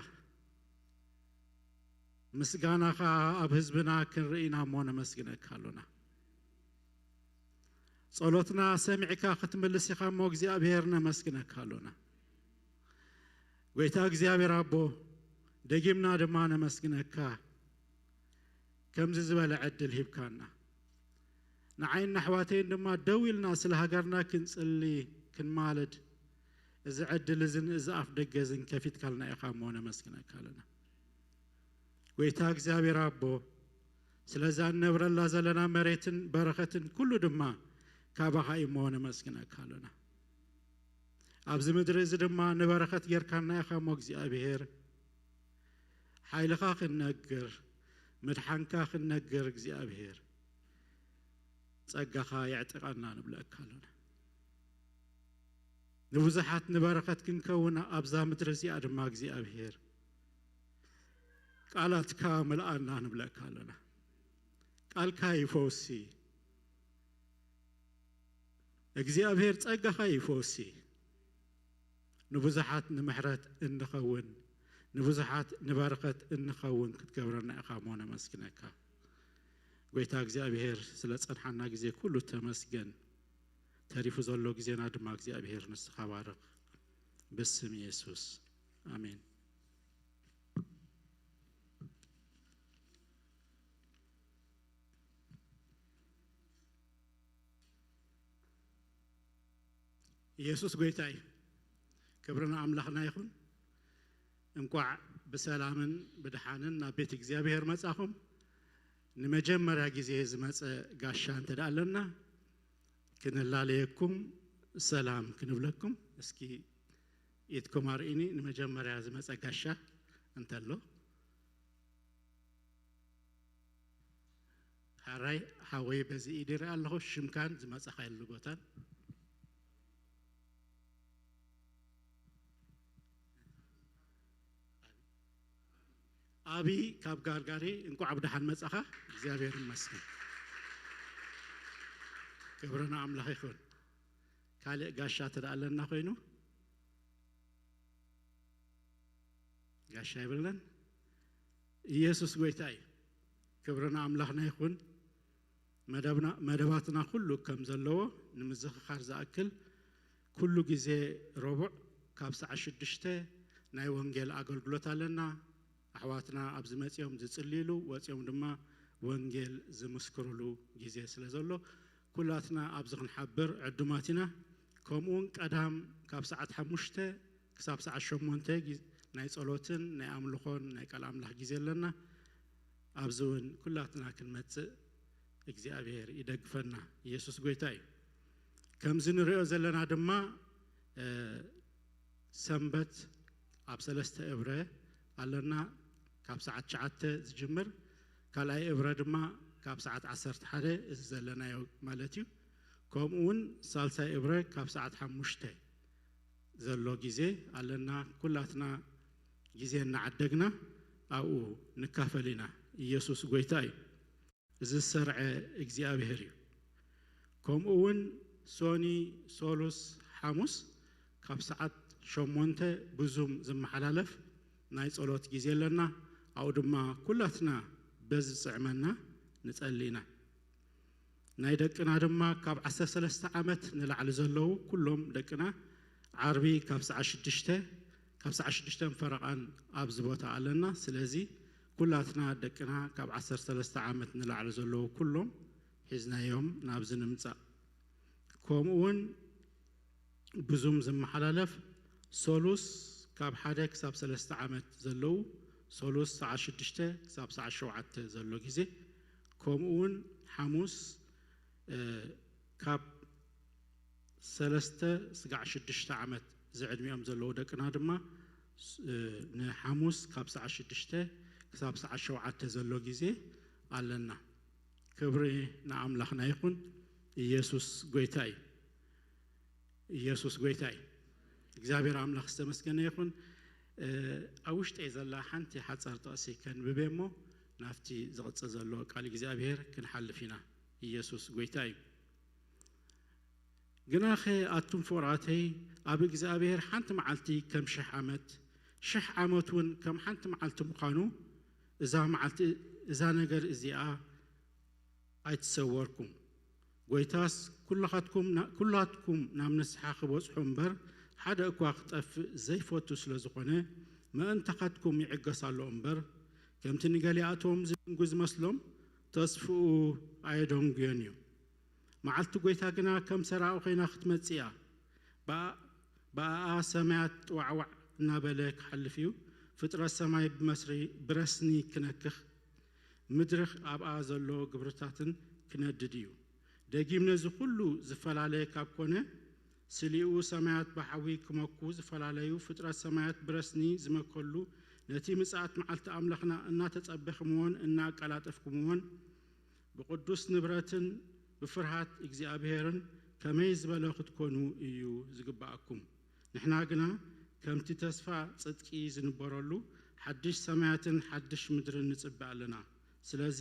ምስጋናኻ ኣብ ህዝብና ክንርኢ ኢና እሞ ነመስግነካ ኣሎና። ጸሎትና ሰሚዕካ ክትምልስ ኢኻ እሞ እግዚኣብሔር ነመስግነካ ኣሎና። ጎይታ እግዚኣብሔር ኣቦ፣ ደጊምና ድማ ነመስግነካ። ከምዚ ዝበለ ዕድል ሂብካና። ንዓይን ኣሕዋተይን ድማ ደው ኢልና ስለ ሃገርና ክንጽሊ፣ ክንማልድ፣ እዚ ዕድል እዝን እዚ ኣፍ ደገ እዝን ከፊትካልና ኢኻ እሞ ነመስግነካ ኣለና። ጎይታ እግዚኣብሔር ኣቦ፣ ስለዛ እንነብረላ ዘለና መሬትን በረኸትን ኩሉ ድማ ካባኻ እዩ እሞ ነመስግነካ ኣለና። ኣብዚ ምድሪ እዚ ድማ ንበረኸት ጌርካና ኢኻ እሞ እግዚኣብሔር፣ ሓይልኻ ክንነግር፣ ምድሓንካ ክንነግር እግዚኣብሔር፣ ጸጋኻ የዕጥቐና ንብለካ ኣለና። ንብዙሓት ንበረኸት ክንከውን ኣብዛ ምድሪ እዚኣ ድማ እግዚኣብሔር፣ ቃላትካ ምልኣና ንብለካ ኣለና። ቃልካ እዩ ፈውሲ። እግዚኣብሔር ጸጋኻ እዩ ፈውሲ። ንብዙሓት ንምሕረት እንኸውን፣ ንብዙሓት ንበረኸት እንኸውን ክትገብረና ኢኻ እሞ ነመስግነካ። ጎይታ እግዚኣብሔር ስለ ጸንሓና ግዜ ኩሉ ተመስገን። ተሪፉ ዘሎ ግዜና ድማ እግዚኣብሔር ንስኻ ባርኽ። ብስም ኢየሱስ ኣሜን። ኢየሱስ ጎይታ እዩ። ክብሪ ንኣምላኽና ይኹን። እንቋዕ ብሰላምን ብድሓንን ናብ ቤት እግዚኣብሔር መጻኹም። ንመጀመርያ ግዜ ዝመጸ ጋሻ እንተ ደኣ ኣለና፣ ክንላለየኩም፣ ሰላም ክንብለኩም። እስኪ ኢድኩም ኣርእኒ፣ ንመጀመርያ ዝመጸ ጋሻ እንተሎ። ሓራይ ሓወይ በዚ ኢድ ይርኢ ኣለኹ፣ ሽምካን ዝመጻኻየሉ ቦታን። ኣቢ ካብ ጋርጋሪ እንቋዕ ብደሓን መጻኻ። እግዚኣብሔር ይመስገን። ክብሪ ንኣምላኽ ይኹን። ካልእ ጋሻ ተደኣ ኣለና ኮይኑ ጋሻ ይብልናን። ኢየሱስ ጎይታ እዩ። ክብሪ ንኣምላኽና ይኹን። መደብና፣ መደባትና ኩሉ ከም ዘለዎ ንምዝኽኻር ዝኣክል፣ ኩሉ ግዜ ረቡዕ ካብ ሰዓት ሽዱሽተ ናይ ወንጌል ኣገልግሎት ኣለና። ኣሕዋትና ኣብዚ መጺኦም ዝጽልይሉ፣ ወጺኦም ድማ ወንጌል ዝምስክርሉ ግዜ ስለ ዘሎ፣ ኩላትና ኣብዚ ክንሓብር ዕዱማት ኢና። ከምኡውን ቀዳም ካብ ሰዓት ሓሙሽተ ክሳብ ሰዓት ሸሞንተ ግዜ ናይ ጸሎትን ናይ ኣምልኾን ናይ ቃል ኣምላኽ ግዜ ኣለና። ኣብዚ እውን ኩላትና ክንመጽእ እግዚኣብሔር ይደግፈና። ኢየሱስ ጎይታ እዩ። ከምዚ ንሪኦ ዘለና ድማ፣ እ፣ ሰንበት ኣብ ሰለስተ እብረ ኣለና፣ ካብ ሰዓት ትሽዓተ ዝጅምር፣ ካልኣይ እብረ ድማ ካብ ሰዓት ዓሰርተ ሓደ፣ እዚ ዘለናዮ ማለት እዩ። ከምኡ እውን ሳልሳይ እብረ ካብ ሰዓት ሓሙሽተ ዘሎ ግዜ ኣለና። ኩላትና ግዜ እናዓደግና ኣብኡ ንካፈል ኢና። ኢየሱስ ጎይታ እዩ። እዚ ዝሰርዐ እግዚኣብሔር እዩ። ከምኡ እውን ሶኒ፣ ሶሉስ፣ ሓሙስ ካብ ሰዓት ሸሞንተ ብዙም ዝመሓላለፍ ናይ ጸሎት ግዜ ኣለና። ኣብኡ ድማ ኩላትና በዚ ዝጥዕመና ንጸሊ ኢና። ናይ ደቅና ድማ ካብ ዓሰርተ ሰለስተ ዓመት ንላዕሊ ዘለዉ ኩሎም ደቅና ዓርቢ ካብ ሰዓት ሽዱሽተ፣ ካብ ሰዓት ሽዱሽተን ፈረቓን ኣብዚ ቦታ ኣለና። ስለዚ ኩላትና ደቅና ካብ ዓሰርተ ሰለስተ ዓመት ንላዕሊ ዘለዉ ኩሎም ሒዝናዮም ናብዚ ንምጻእ። ከምኡ እውን ብዙም ዝመሓላለፍ ሶሉስ ካብ ሓደ ክሳብ ሰለስተ ዓመት ዘለዉ ሶሉስ ሰዓት ሽዱሽተ ክሳብ ሰዓት ሸውዓተ ዘሎ ግዜ፣ ከምኡ እውን ሓሙስ፣ እ፣ ካብ ሰለስተ ስጋዕ ሽዱሽተ ዓመት ዝዕድሚኦም ዘለዉ ደቅና ድማ፣ እ፣ ንሓሙስ ካብ ሰዓት ሽዱሽተ ክሳብ ሰዓት ሸውዓተ ዘሎ ግዜ ኣለና። ክብሪ ንኣምላኽና ይኹን። ኢየሱስ ጎይታ እዩ። ኢየሱስ ጎይታ እዩ። እግዚኣብሔር ኣምላኽ ዝተመስገነ ይኹን። እ፣ ኣብ ውሽጠይ ዘላ ሓንቲ ሓጻር ጥቕሲ ከንብበ እሞ ናብቲ ዝቕጽል ዘሎ ቃል እግዚኣብሔር ክንሓልፍ ኢና። ኢየሱስ ጎይታ እዩ። ግናኸ ኣቱም ፍቑራተይ፣ ኣብ እግዚኣብሔር ሓንቲ መዓልቲ ከም ሽሕ ዓመት፣ ሽሕ ዓመት እውን ከም ሓንቲ መዓልቲ ምዃኑ፣ እዛ መዓልቲ፣ እዛ ነገር እዚኣ ኣይትሰወርኩም። ጎይታስ ኩላኻትኩም ና-፣ ኩላትኩም ናብ ንስሓ ክበጽሑ እምበር፣ ሓደ እኳ ክጠፍእ ዘይፈቱ ስለ ዝኾነ፣ ምእንታኻትኩም ይዕገስ ኣሎ እምበር፣ ከምቲ ንገሊኣቶም ዝድንጉ ዝመስሎም፣ ተስፍኡ ኣየደንጉዮን እዩ። መዓልቲ ጎይታ ግና ከም ሰራቒ ኮይና ክትመጽእ እያ። ብኣ-፣ ብኣኣ ሰማያት ጥዋዕዋዕ እናበለ ክሓልፍ እዩ። ፍጥረት ሰማይ ብመስሪ-፣ ብረስኒ ክነክኽ፣ ምድሪ ኣብኣ ዘሎ ግብርታትን ክነድድ እዩ። ደጊም ነዚ ኩሉ ዝፈላለ ካብ ኮነ፣ ስሊኡ ሰማያት ብሓዊ ክመኩ፣ ዝተፈላለዩ ፍጥረት ሰማያት ብረስኒ ዝመከሉ፣ ነቲ ምጽኣት መዓልቲ ኣምላኽና እናተጸበኽምዎን እናኣቀላጠፍኩምዎን፣ ብቕዱስ ንብረትን ብፍርሃት እግዚኣብሔርን ከመይ ዝበለ ክትኮኑ እዩ ዝግብኣኩም። ንሕና ግና ከምቲ ተስፋ ጽድቂ ዝንበረሉ ሓድሽ ሰማያትን ሓድሽ ምድርን ንጽበ ኣለና። ስለዚ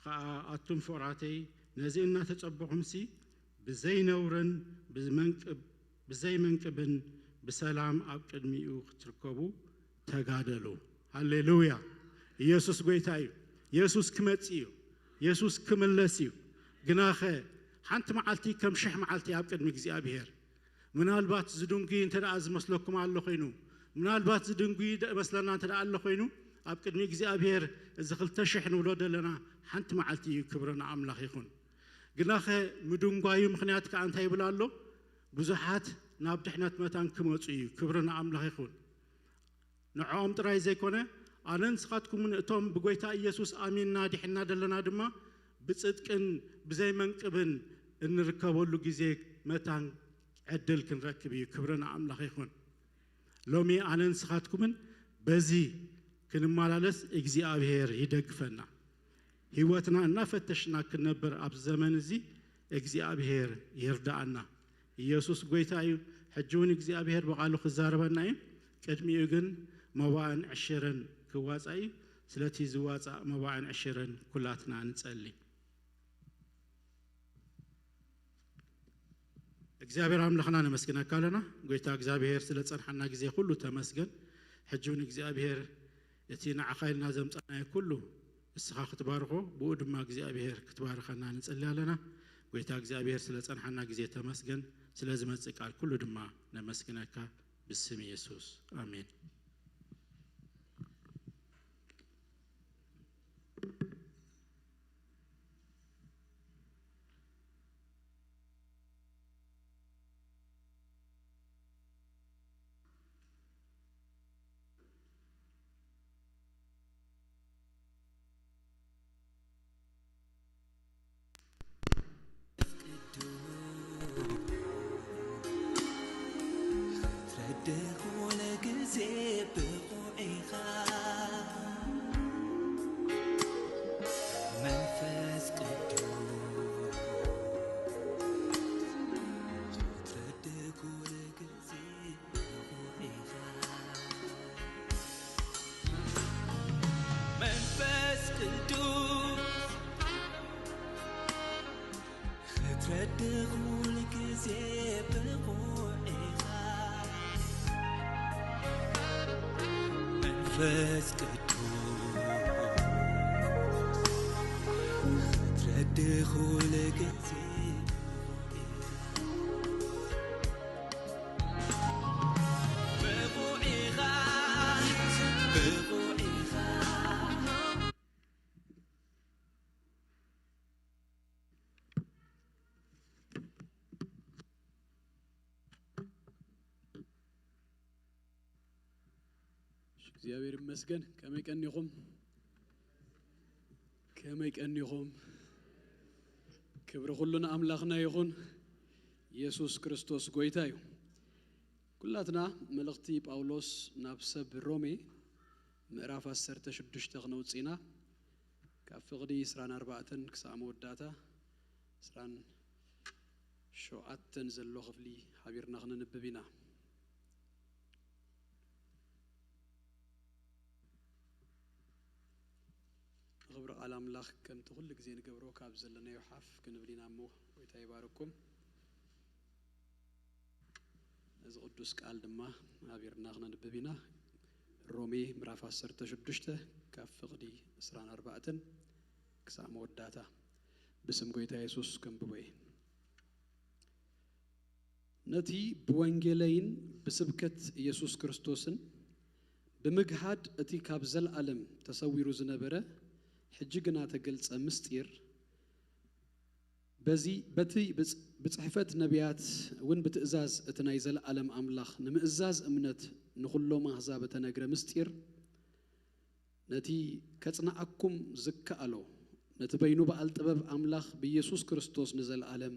ኸኣ ኣቱም ፍቑራተይ፣ ነዚ እናተጸበኹምሲ ብዘይ ነውርን ብመንቅብ-፣ ብዘይ መንቅብን ብሰላም ኣብ ቅድሚኡ ክትርከቡ ተጋደሉ። ሃሌሉያ! ኢየሱስ ጎይታ እዩ። ኢየሱስ ክመጽእ እዩ። የሱስ ክምለስ እዩ። ግናኸ ሓንቲ መዓልቲ ከም ሽሕ መዓልቲ ኣብ ቅድሚ እግዚኣብሔር። ምናልባት ዝድንጉይ እንተ ደኣ ዝመስለኩም ኣሎ ኾይኑ፣ ምናልባት ዝድንጉይ ደ-፣ መስለና እንተ ደኣ ኣሎ ኾይኑ፣ ኣብ ቅድሚ እግዚኣብሔር እዚ ክልተ ሽሕ ንብሎ ዘለና ሓንቲ መዓልቲ እዩ። ክብሪ ንኣምላኽ ይኹን። ግናኸ ምድንጓዩ ምኽንያት ከኣ እንታይ ይብል ኣሎ? ብዙሓት ናብ ድሕነት መታን ክመጹ እዩ። ክብሪ ንኣምላኽ ይኹን። ንዕኦም ጥራይ ዘይኮነ፣ ኣነ ንስኻትኩምን እቶም ብጎይታ ኢየሱስ ኣሚንና ድሒንና ዘለና ድማ ብጽድቅን ብዘይመንቅብን እንርከበሉ ግዜ መታን ዕድል ክንረክብ እዩ። ክብሪ ንኣምላኽ ይኹን። ሎሚ ኣነ ንስኻትኩምን በዚ ክንመላለስ እግዚኣብሔር ይደግፈና። ህይወትና እናፈተሽና ክንነብር ኣብዚ ዘመን እዚ እግዚኣብሔር ይርዳኣና። ኢየሱስ ጎይታ እዩ። ሕጂ እውን እግዚኣብሔር ብቓሉ ክዛረበና እዩ። ቅድሚኡ ግን መባእን ዕሽርን ክዋጻእ እዩ። ስለቲ ዝዋጻእ መባእን ዕሽርን ኩላትና ንጸሊ። እግዚኣብሔር ኣምላኽና ነመስግነካ ኣለና። ጎይታ እግዚኣብሔር ስለ ጸንሓና ግዜ ኩሉ ተመስገን። ሕጂ እውን እግዚኣብሔር እቲ ንዓኻ ኢልና ዘምጻናዮ ኩሉ እስኻ ክትባርኾ፣ ብኡ ድማ እግዚኣብሔር ክትባርኸና ንጸሊ ኣለና። ጎይታ እግዚኣብሔር ስለ ጸንሓና ግዜ ተመስገን። ስለ ዝመጽእ ቃል ኩሉ ድማ ነመስግነካ ብስም የሱስ። ኣሜን። ክትረድእ ኩሉ ግዜ ብቑዕ ኢኻ። መንፈስ ቅዱስ ክትረድእ ኩሉ ግዜ ብቑዕ ኢኻ። መንፈስ ቅዱስ ክትረድእ ኩሉ ግዜ ብቑዕ ኢኻ። መንፈስ ቅዱስ ክትረድእ ኩሉ ግዜ ብቑዕ ኢኻ። ብቑዕ ኢኻ። እግዚኣብሔር ይመስገን። ከመይ ቀኒኹም? ከመይ ቀኒኹም? ክብሪ ኩሉ ንኣምላኽና ይኹን። ኢየሱስ ክርስቶስ ጎይታ እዩ። ኩላትና መልእኽቲ ጳውሎስ ናብ ሰብ ሮሜ ምዕራፍ ዓሰርተ ሽዱሽተ ክነውጽእ ኢና። ካብ ፍቕዲ ዕስራን ኣርባዕተን ክሳዕ መወዳእታ ዕስራን ሸውዓተን ዘሎ ክፍሊ ሓቢርና ክነንብብ ኢና። ንኽብሪ ቃል ኣምላኽ ከምቲ ኩሉ ግዜ ንገብሮ ካብ ዘለናዮ ሓፍ ክንብል ኢና እሞ፣ ጎይታ ይባርኩም። ነዚ ቅዱስ ቃል ድማ ሓቢርና ክነንብብ ኢና። ሮሜ ምዕራፍ ዓሰርተ ሽዱሽተ ካብ ፍቕዲ ዕስራን ኣርባዕተን ክሳዕ መወዳእታ ብስም ጎይታ የሱስ ከንብቦ እየ። ነቲ ብወንጌለይን ብስብከት ኢየሱስ ክርስቶስን ብምግሃድ እቲ ካብ ዘለኣለም ተሰዊሩ ዝነበረ ሕጂ ግና ተገልጸ ምስጢር፣ በዚ በቲ ብጽ-፣ ብጽሕፈት ነቢያት እውን ብትእዛዝ እቲ ናይ ዘለኣለም ኣምላኽ ንምእዛዝ እምነት ንኹሎም ኣህዛብ እተነግረ ምስጢር፣ ነቲ ከጽንዓኩም ዝከኣሎ፣ ነቲ በይኑ በዓል ጥበብ ኣምላኽ ብኢየሱስ ክርስቶስ ንዘለኣለም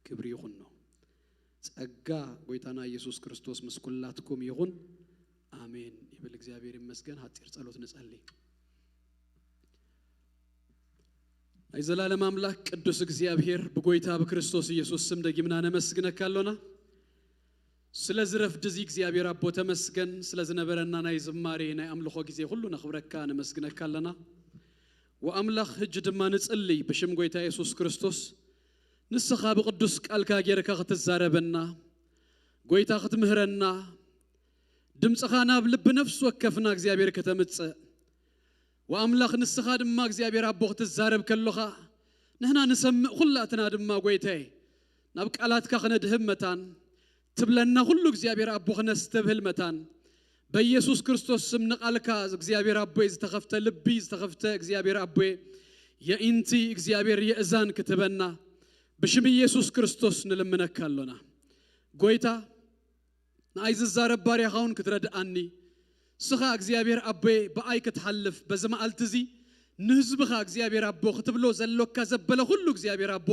ክብሪ ይኹኖ። ጸጋ ጎይታና ኢየሱስ ክርስቶስ ምስ ኩላትኩም ይኹን። ኣሜን ይብል። እግዚኣብሔር ይመስገን። ሓጺር ጸሎት ንጸሊ። ናይ ዘላለም ኣምላኽ ቅዱስ እግዚኣብሔር፣ ብጎይታ ብክርስቶስ ኢየሱስ ስም ደጊምና ነመስግነካ ኣሎና። ስለዚ ረፍዲ እዚ እግዚኣብሔር ኣቦ ተመስገን። ስለ ዝነበረና ናይ ዝማሬ ናይ ኣምልኾ ግዜ ኩሉ ነኽብረካ ነመስግነካ ኣለና። ወኣምላኽ፣ ሕጂ ድማ ንጽሊ ብሽም ጎይታ የሱስ ክርስቶስ፣ ንስኻ ብቅዱስ ቃልካ ጌርካ ክትዛረበና፣ ጎይታ ክትምህረና፣ ድምፅኻ ናብ ልቢ ነፍሲ ወከፍና እግዚኣብሔር ከተምፅእ፣ ወኣምላኽ ንስኻ ድማ እግዚኣብሔር ኣቦ ክትዛረብ ከሎኻ ንሕና ንሰምዕ ኩላትና ድማ ጐይታየ ናብ ቃላትካ ክነድህብ መታን ትብለና ኩሉ እግዚኣብሔር ኣቦ ክነስተብህል መታን በኢየሱስ ክርስቶስ ስም ንቓልካ እግዚኣብሔር ኣቦይ ዝተኸፍተ ልቢ ዝተኸፍተ እግዚኣብሔር ኣቦይ የኢንቲ እግዚኣብሔር የእዛን ክትበና ብሽም ኢየሱስ ክርስቶስ ንልምነካ ኣሎና። ጐይታ ንኣይ ዝዛረብ ባርያኻ እውን ክትረድኣኒ ንስኻ እግዚኣብሔር ኣቦይ ብኣይ ክትሓልፍ በዚ መዓልቲ እዚ ንህዝብኻ እግዚኣብሔር ኣቦ ክትብሎ ዘሎካ ዘበለ ኩሉ እግዚኣብሔር ኣቦ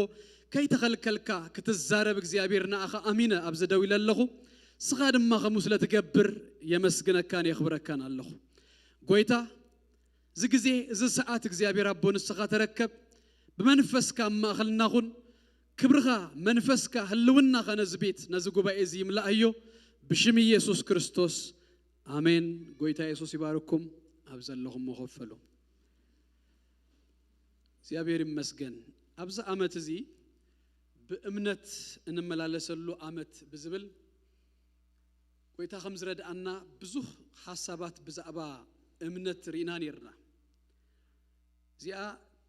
ከይተኸልከልካ ክትዛረብ እግዚኣብሔር ንኣኻ ኣሚነ ኣብዚ ደው ኢለ ኣለኹ። ንስኻ ድማ ከምኡ ስለ ትገብር የመስግነካን የኽብረካን ኣለኹ። ጐይታ እዚ ግዜ እዚ ሰዓት እግዚኣብሔር ኣቦ ንስኻ ተረከብ። ብመንፈስካ ኣብ ማእኸልና ኩን። ክብርኻ መንፈስካ ህልውናኻ ነዚ ቤት ነዚ ጉባኤ እዚ ይምላእዮ ብሽም ኢየሱስ ክርስቶስ ኣሜን። ጐይታ የሱስ ይባርኩም። ኣብ ዘለኹሞ ኮፍ በሉ። እግዚኣብሔር ይመስገን። ኣብዚ ዓመት እዚ ብእምነት እንመላለሰሉ ዓመት ብዝብል ጐይታ ከም ዝረድኣና ብዙሕ ሓሳባት ብዛዕባ እምነት ርኢና ነይርና። እዚኣ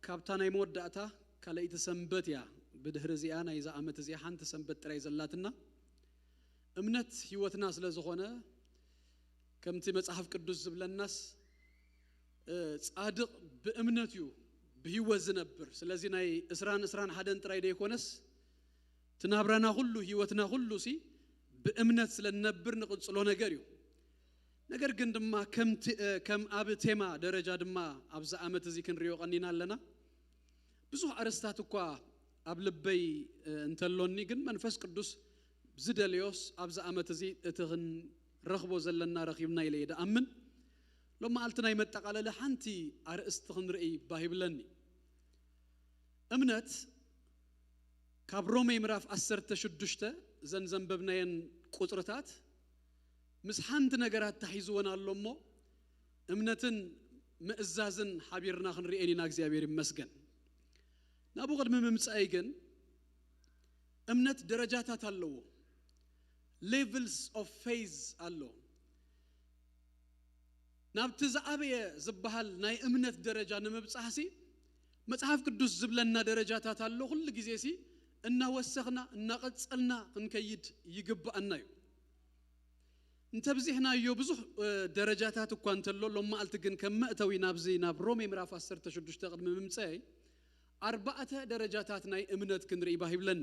ካብታ ናይ መወዳእታ ካልኣይቲ ሰንበት እያ። ብድሕሪ እዚኣ ናይዛ ዓመት እዚኣ ሓንቲ ሰንበት ጥራይ ዘላትና እምነት ህይወትና ስለ ዝኾነ ከምቲ መጽሓፍ ቅዱስ ዝብለናስ እ፣ ጻድቕ ብእምነት እዩ ብህይወት ዝነብር። ስለዚ ናይ እስራን እስራን ሓደን ጥራይ ደይኮነስ እቲ ናብራና ኩሉ ህይወትና ኩሉ ሲ ብእምነት ስለ ንነብር ንቕጽሎ ነገር እዩ። ነገር ግን ድማ ከምቲ እ፣ ከም ኣብ ቴማ ደረጃ ድማ ኣብዚ ዓመት እዚ ክንሪኦ ቀኒና ኣለና። ብዙሕ ኣርእስታት እኳ ኣብ ልበይ እ፣ እንተሎኒ ግን መንፈስ ቅዱስ ዝደለዮስ ኣብዚ ዓመት እዚ እቲ ክንረኽቦ ዘለና ረኺብና ኢለ እየ ደኣምን። ሎም መዓልቲ ናይ መጠቓለሊ ሓንቲ ኣርእስቲ ክንርኢ ባሂብለኒ። እምነት ካብ ሮሜ ምዕራፍ ዓሰርተ ሽዱሽተ እዘን ዘንበብናየን ቁጽርታት ምስ ሓንቲ ነገር ኣታሒዝወን ኣሎ እሞ እምነትን ምእዛዝን ሓቢርና ክንርእየን ኢና። እግዚኣብሔር ይመስገን። ናብኡ ቅድሚ ምምጻእይ ግን እምነት ደረጃታት ኣለዎ። Levels of faith ኣሎ። ናብቲ ዝዓበየ ዝበሃል ናይ እምነት ደረጃ ንምብጻሕሲ መጽሓፍ ቅዱስ ዝብለና ደረጃታት ኣሎ። ኩሉ ግዜሲ እናወሰኽና እናቐጸልና ክንከይድ ይግብኣና እዩ። እንተብዚሕናዮ ብዙሕ እ፣ ደረጃታት እኳ እንተሎ ሎም መዓልቲ ግን ከም መእተዊ ናብዚ ናብ ሮሜ ምዕራፍ ዓሰርተ ሽዱሽተ ቅድሚ ምምፀይ ኣርባዕተ ደረጃታት ናይ እምነት ክንርኢ ባህ ይብለኒ።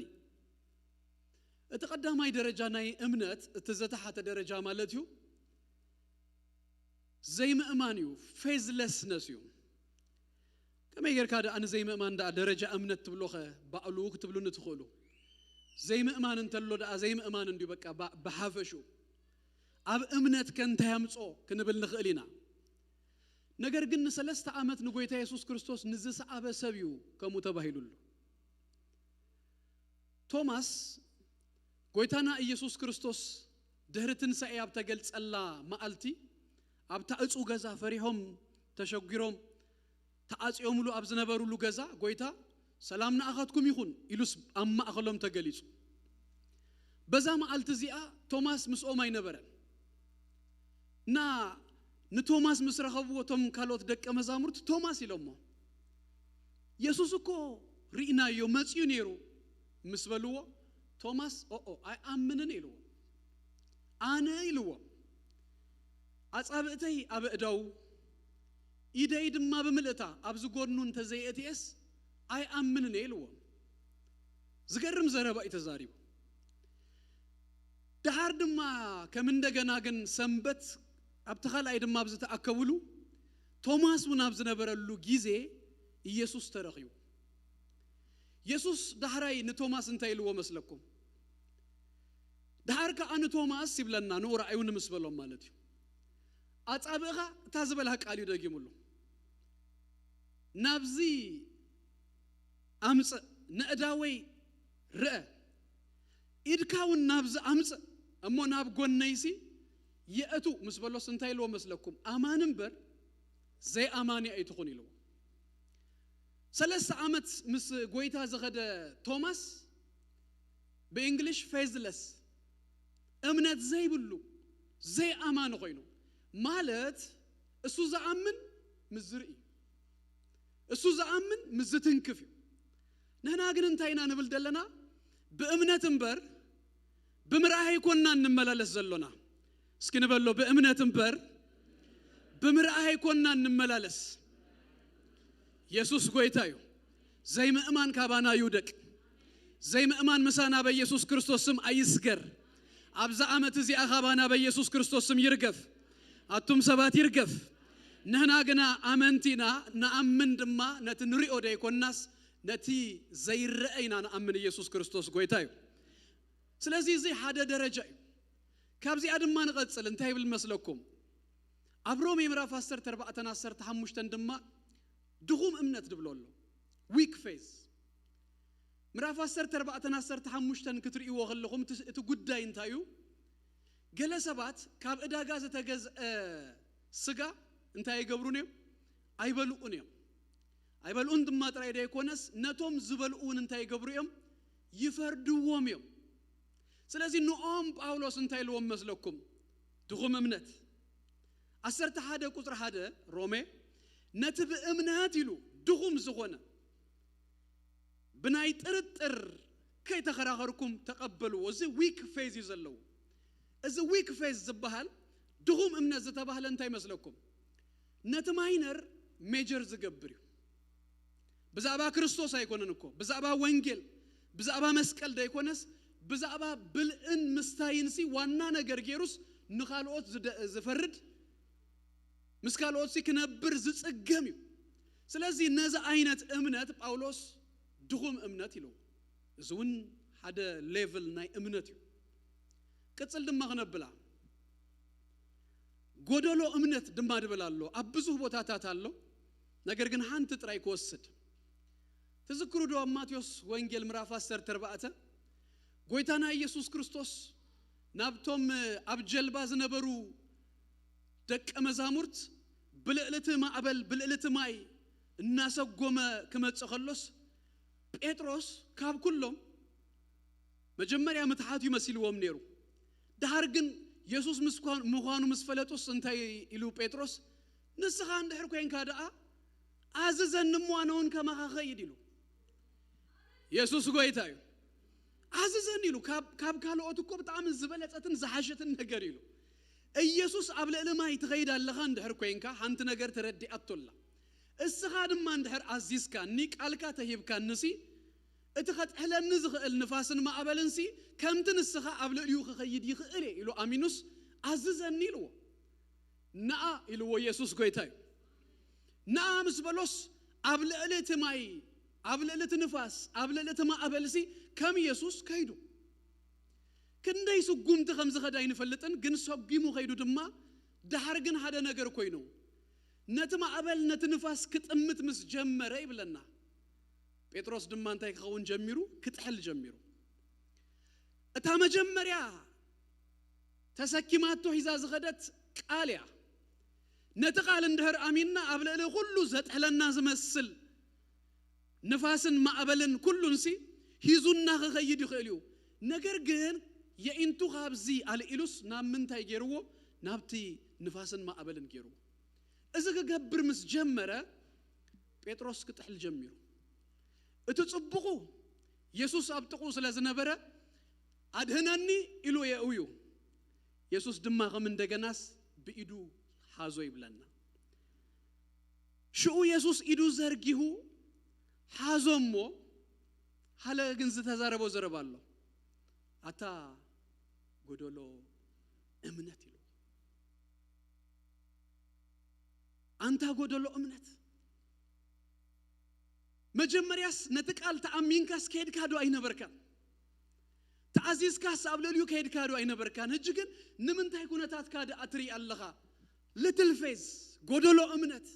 እቲ ቀዳማይ ደረጃ ናይ እምነት እቲ ዝተሓተ ደረጃ ማለት እዩ ዘይምእማን እዩ። ፌዝለስነስ እዩ። ከመይ ጌርካ ደኣ ንዘይምእማን ደኣ ደረጃ እምነት ትብሎ ኸ ባዕሉ ክትብሉኒ ትኽእሉ? ዘይምእማን እንተሎ ደኣ ዘይምእማን እንድዩ በቃ ባ- ብሓፈሽኡ ኣብ እምነት ከ እንታይ ኣምጾ ክንብል ንኽእል ኢና። ነገር ግን ንሰለስተ ዓመት ንጎይታ የሱስ ክርስቶስ ንዝሰዓበ ሰብ እዩ ከምኡ ተባሂሉሉ። ቶማስ ጎይታና ኢየሱስ ክርስቶስ ድሕሪ ትንሳኤ ኣብ ተገልጸላ መዓልቲ ኣብታ እጹ ገዛ ፈሪሆም ተሸጒሮም ተዓጽዮምሉ ኣብ ዝነበሩሉ ገዛ ጎይታ ሰላም ንኣኻትኩም ይኹን ኢሉስ ኣብ ማእኸሎም ተገሊጹ። በዛ መዓልቲ እዚኣ ቶማስ ምስኦም ኣይነበረን። እና ንቶማስ ምስ ረኸብዎ እቶም ካልኦት ደቀ መዛሙርት ቶማስ ኢሎሞ የሱስ እኮ ርኢናዮ መጺኡ ነይሩ ምስ በልዎ ቶማስ ኦኦ ኣይኣምንን ኢልዎ። ኣነ ኢልዎ ኣጻብእተይ ኣብ እዳው ኢደይ ድማ ብምልእታ ኣብዚ ጎድኑ እንተዘይእትኤስ ኣይኣምንን እየ ኢልዎ። ዝገርም ዘረባ እዩ ተዛሪቡ። ደሓር ድማ ከም እንደገና ግን ሰንበት ኣብቲ ካልኣይ ድማ ኣብ ዝተኣከብሉ ቶማስ እውን ኣብ ዝነበረሉ ግዜ ኢየሱስ ተረኺቡ። የሱስ ዳሕራይ ንቶማስ እንታይ ኢልዎ መስለኩም? ደሓር ከኣ ንቶማስ ይብለና ንኡ ራእዩ ንምስ በሎም ማለት እዩ። ኣጻብእኻ እታ ዝበልካ ቃል እዩ ደጊሙሉ። ናብዚ ኣምጽእ ንእዳወይ ርአ ኢድካ እውን ናብዚ ኣምጽእ እሞ ናብ ጎነይሲ የእቱ ምስ በሎስ እንታይ ኢልዎ መስለኩም? ኣማኒ እምበር ዘይኣማኒ ኣይትኹን ኢልዎ። ሰለስተ ዓመት ምስ ጎይታ ዝኸደ ቶማስ ብእንግሊሽ ፌዝለስ እምነት ዘይብሉ ዘይኣማኒ ኮይኑ ማለት እሱ ዝኣምን ምስ ዝርኢ እሱ ዝኣምን ምስ ዝትንክፍ እዩ። ንሕና ግን እንታይ ኢና ንብል ዘለና? ብእምነት እምበር ብምርኣይ ኣይኮንና እንመላለስ ዘሎና። እስኪ ንበሎ፣ ብእምነት እምበር ብምርኣይ ኣይኮንና እንመላለስ። የሱስ ጎይታ እዩ። ዘይምእማን ካባና ይውደቅ። ዘይምእማን ምሳና በኢየሱስ ክርስቶስ ስም ኣይስገር። ኣብዛ ዓመት እዚኣ ካባና በኢየሱስ ክርስቶስ ስም ይርገፍ። ኣቱም ሰባት ይርገፍ። ንሕና ግና ኣመንቲ ኢና፣ ንኣምን ድማ ነቲ ንሪኦ ደይኮንናስ ነቲ ዘይረአ ኢና ንኣምን። ኢየሱስ ክርስቶስ ጎይታ እዩ። ስለዚ እዚ ሓደ ደረጃ እዩ። ካብዚኣ ድማ ንቐጽል። እንታይ ይብል መስለኩም? ኣብ ሮሜ ምዕራፍ ዓሰርተ ኣርባዕተን ዓሰርተ ሓሙሽተን ድማ ድኹም እምነት ድብሎ ኣሎ። ዊክ ፌዝ። ምዕራፍ ዓሰርተ ኣርባዕተን ዓሰርተ ሓሙሽተን ክትርእይዎ ከለኹም እቲ እቲ ጉዳይ እንታይ እዩ? ገለ ሰባት ካብ ዕዳጋ ዝተገዝአ ስጋ እንታይ ኣይገብሩን እዮም? ኣይበልዑን እዮም። ኣይበልዑን ድማ ጥራይ ደይኮነስ ነቶም ዝበልዑ እውን እንታይ ይገብሩ እዮም? ይፈርድዎም እዮም። ስለዚ ንኦም ጳውሎስ እንታይ ኢልዎም መስለኩም? ድኹም እምነት። ዓሰርተ ሓደ ቁጽሪ ሓደ ሮሜ፣ ነቲ ብእምነት ኢሉ ድኹም ዝኾነ ብናይ ጥርጥር ከይተኸራኸርኩም ተቐበልዎ። እዚ ዊክ ፌዝ እዩ ዘለዎ። እዚ ዊክ ፌዝ ዝበሃል ድኹም እምነት ዝተባህለ እንታይ መስለኩም? ነቲ ማይነር ሜጀር ዝገብር እዩ። ብዛዕባ ክርስቶስ ኣይኮነን እኮ፣ ብዛዕባ ወንጌል፣ ብዛዕባ መስቀል ደይኮነስ፣ ብዛዕባ ብልእን ምስታይንሲ ዋና ነገር ገይሩስ ንኻልኦት ዝደ- ዝፈርድ፣ ምስ ካልኦትሲ ክነብር ዝጽገም እዩ። ስለዚ ነዚ ዓይነት እምነት ጳውሎስ ድኹም እምነት ኢልዎ። እዚ እውን ሓደ ሌቭል ናይ እምነት እዩ። ቅጽል ድማ ክነብላ። ጎደሎ እምነት ድማ ድብል ኣሎ። ኣብ ብዙህ ቦታታት ኣሎ። ነገር ግን ሓንቲ ጥራይ ክወስድ። ትዝክሩ ዶ ኣብ ማቴዎስ ወንጌል ምዕራፍ ዓሰርተ ኣርባዕተ ጎይታና ኢየሱስ ክርስቶስ ናብቶም ኣብ ጀልባ ዝነበሩ ደቀ መዛሙርት ብልዕሊ እቲ ማዕበል፣ ብልዕሊ እቲ ማይ እናሰጎመ ክመጽእ ከሎስ፣ ጴጥሮስ ካብ ኩሎም መጀመርያ ምትሓት እዩ መሲልዎም ነይሩ። ደሓር ግን የሱስ ምስ ኳን-፣ ምዃኑ ምስ ፈለጡስ እንታይ ኢሉ ጴጥሮስ? "ንስኻ እንድሕር ኮይንካ ደኣ ኣዝዘኒ እሞ ኣነ እውን ከማኻ ኸይድ" ኢሉ። የሱስ ጎይታ እዩ። ኣዝዘኒ ኢሉ። ካብ፣ ካብ ካልኦት እኮ ብጣዕሚ ዝበለጸትን ዝሓሸትን ነገር ኢሉ። ኢየሱስ ኣብ ልዕሊ ማይ ትኸይድ ኣለኻ እንድሕር ኮይንካ ሓንቲ ነገር ተረዲኣቶ ኣላ። እስኻ ድማ እንድሕር ኣዚዝካኒ፣ ቃልካ ተሂብካንሲ፣ እቲ ኸጥሕለኒ ዝኽእል ንፋስን ማዕበልንሲ ከምቲ ንስኻ ኣብ ልዕሊኡ ክኸይድ ይኽእል እየ ኢሉ ኣሚኑስ ኣዝዘኒ ኢልዎ። ነኣ ኢልዎ፣ የሱስ ጎይታ እዩ። ነኣ ምስ በሎስ ኣብ ልዕሊ እቲ ማይ፣ ኣብ ልዕሊ እቲ ንፋስ፣ ኣብ ልዕሊ እቲ ማዕበልሲ ከም የሱስ ከይዱ። ክንደይ ስጉምቲ ከም ዝኸደ ኣይንፈልጥን፣ ግን ሰጒሙ ከይዱ ድማ ደሓር ግን ሓደ ነገር ኮይኑ፣ ነቲ ማዕበል ነቲ ንፋስ ክጥምት ምስ ጀመረ ይብለና። ጴጥሮስ ድማ እንታይ ክኸውን ጀሚሩ? ክጥሕል ጀሚሩ። እታ መጀመርያ ተሰኪማቶ ሒዛ ዝኸደት ቃል እያ። ነቲ ቃል እንድሕር ኣሚንና ኣብ ልዕሊ ኩሉ ዘጥሕለና ዝመስል ንፋስን ማዕበልን ኩሉንሲ ሂዙና ክኸይድ ይኽእል እዩ። ነገር ግን የኢንቱ ካብዚ ኣልዒሉስ ናብ ምንታይ ገይርዎ? ናብቲ ንፋስን ማዕበልን ገይርዎ። እዚ ክገብር ምስ ጀመረ ጴጥሮስ ክጥሕል ጀሚሩ። እቲ ጽቡቑ የሱስ ኣብ ጥቕኡ ስለ ዝነበረ ኣድህነኒ ኢሉ የእውዩ። የሱስ ድማ ከም እንደገናስ ብኢዱ ሓዞ ይብለና። ሽኡ የሱስ ኢዱ ዘርጊሁ ሓዞ እሞ፣ ሃለ ግን ዝተዛረቦ ዘረባ ኣሎ። ኣታ ጎደሎ እምነት ኢሉ። ኣንታ ጎደሎ እምነት። መጀመርያስ ነቲ ቃል ተኣሚንካስ ከይድካ ዶ ኣይነበርካን? ተኣዚዝካስ ኣብ ልዕሊኡ ከይድካ ዶ ኣይነበርካን? ሕጂ ግን ንምንታይ ኩነታትካ ደኣ ትርኢ ኣለኻ? ሊትል ፌዝ፣ ጎደሎ እምነት።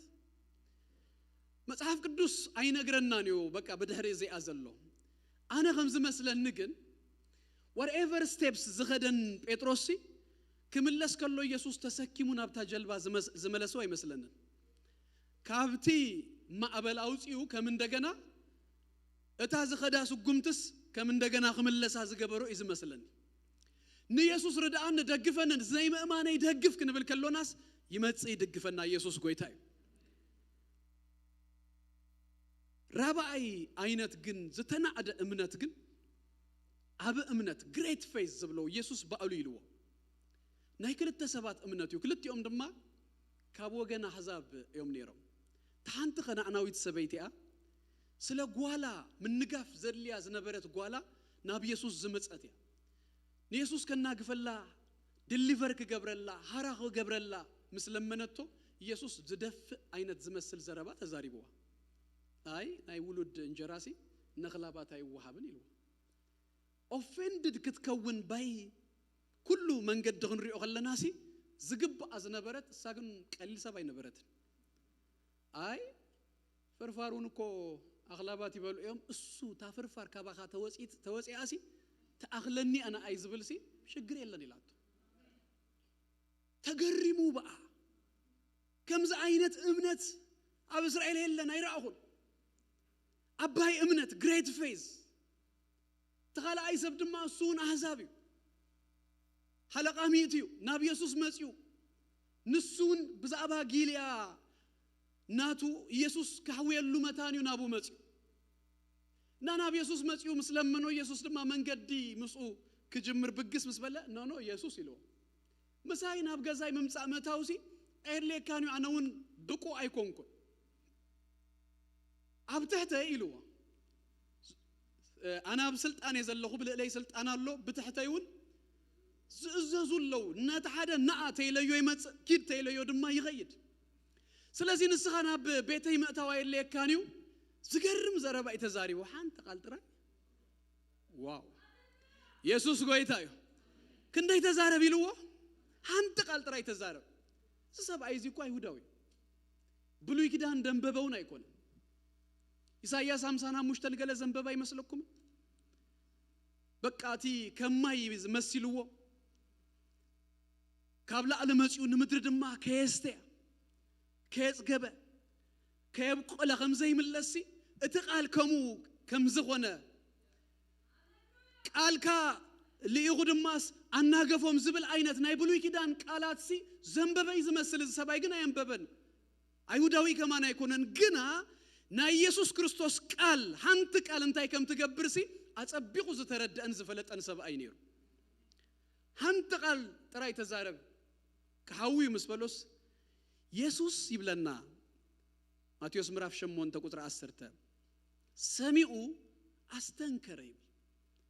መጽሓፍ ቅዱስ ኣይነግረናን እዩ፣ በቃ ብድሕሪ እዚኣ ዘሎ። ኣነ ከም ዝመስለኒ ግን፣ ዋትኤቨር ስቴፕስ ዝኸደን ጴጥሮስሲ ክምለስ ከሎ ኢየሱስ ተሰኪሙ ናብታ ጀልባ ዝመስ-፣ ዝመለሶ ኣይመስለንን። ካብቲ ማዕበል ኣውጺኡ ከም እንደገና እታ ዝኸዳ ስጉምትስ ከም እንደገና ክምለሳ ዝገበሮ እዩ ዝመስለኒ። ንየሱስ ርድኣኒ፣ ደግፈኒ፣ ዘይምእማነይ ደግፍ ክንብል ከሎናስ ይመጽእ ይድግፈና። ኢየሱስ ጎይታ እዩ። ራብኣይ ዓይነት ግን ዝተናዕደ እምነት ግን ዓቢ እምነት፣ ግሬት ፌዝ ዝብሎ ኢየሱስ ባዕሉ ኢልዎ፣ ናይ ክልተ ሰባት እምነት እዩ። ክልቲኦም ድማ ካብ ወገን ኣሕዛብ እዮም ነይሮም። እታ ሓንቲ ከነዕናዊት ሰበይቲ እያ። ስለ ጓላ ምንጋፍ ዘድልያ ዝነበረት ጓላ ናብ ኢየሱስ ዝመጸት እያ። ንየሱስ ከናግፈላ፣ ድሊቨር ክገብረላ፣ ሃራ ክገብረላ ምስ ለመነቶ፣ ኢየሱስ ዝደፍእ ዓይነት ዝመስል ዘረባ ተዛሪብዋ። ኣይ ናይ ውሉድ እንጀራሲ ነኽላባት ኣይወሃብን ኢልዋ። ኦፌንድድ ክትከውን ባይ ኩሉ መንገዲ ክንሪኦ ከለናሲ ዝግብኣ ዝነበረት እሳ ግን ቀሊል ሰብ ኣይነበረትን። ኣይ ፍርፋር እውን እኮ ኣኽላባት ይበልዑ እዮም፣ እሱ እታ ፍርፋር ካባኻ ተወፂት ተወፂኣሲ ተኣኽለኒ ኣነ ኣይ ዝብልሲ ሽግር የለን ኢላቶ። ተገሪሙ በኣ። ከምዚ ዓይነት እምነት ኣብ እስራኤል የለን ኣይረኣኹን። ኣባይ እምነት፣ ግሬት ፌዝ። ተኻልኣይ ሰብ ድማ እሱ እውን ኣህዛብ እዩ። ሓለቓ ሚእቲ እዩ። ናብ ኢየሱስ መፅኡ። ንሱ እውን ብዛዕባ ጊልያ ናቱ ኢየሱስ ካሕውየሉ መታን እዩ ናብኡ መፅኡ። እና ናብ ኢየሱስ መፅኡ ምስ ለመኖ ኢየሱስ ድማ መንገዲ ምስኡ ክጅምር ብግስ ምስ በለ፣ ኖ ኖ ኢየሱስ ኢልዎ። ምሳይ ናብ ገዛይ ምምፃእ መታውሲ ኣየድልየካን እዩ፣ ኣነ እውን ብቁ ኣይኮንኩን። ኣብ ትሕተይ ኢልዎ። ኣነ ኣብ ስልጣን እየ ዘለኹ፣ ብልእለይ ስልጣን ኣሎ፣ ብትሕተይ እውን ዝእዘዙ ኣለዉ። ነቲ ሓደ ንኣ ተይለዮ ይመፅእ፣ ኪድ ተይለዮ ድማ ይኸይድ። ስለዚ ንስኻ ናብ ቤተይ ምእታው ኣየድልየካን እዩ። ዝገርም ዘረባ እዩ ተዛሪቡ። ሓንቲ ቃል ጥራይ። ዋው! የሱስ ጎይታ እዩ። ክንደይ ተዛረብ ኢልዎ? ሓንቲ ቃል ጥራይ ተዛረብ። እዚ ሰብኣይ እዚ እኮ ኣይሁዳዊ እዩ። ብሉይ ኪዳን ደንበበውን ኣይኮነን። ኢሳይያስ ሓምሳን ሓሙሽተን ገለ ዘንበበ ኣይመስለኩምን? በቃ እቲ ከማይ መሲልዎ ካብ ላዕሊ መጺኡ ንምድሪ ድማ ከየስተያ ከየጽገበ ከየብቆለ ከም ዘይምለስሲ እቲ ቃል ከምኡ ከም ዝኾነ ቃልካ ልኢኹ ድማስ ኣናገፎም ዝብል ዓይነት ናይ ብሉይ ኪዳን ቃላትሲ ዘንበበይ ዝመስል እዚ ሰብኣይ ግን ኣየንበበን። ኣይሁዳዊ ከማን ኣይኮነን፣ ግና ናይ ኢየሱስ ክርስቶስ ቃል ሓንቲ ቃል እንታይ ከም ትገብርሲ ኣጸቢቑ ዝተረድአን ዝፈለጠን ሰብኣይ ነይሩ። ሓንቲ ቃል ጥራይ ተዛረብ ክሓዊ ምስ በሎስ የሱስ ይብለና። ማቴዎስ ምዕራፍ ሸሞንተ ቁጽሪ ዓሰርተ ሰሚኡ ኣስተንከረ ይብል።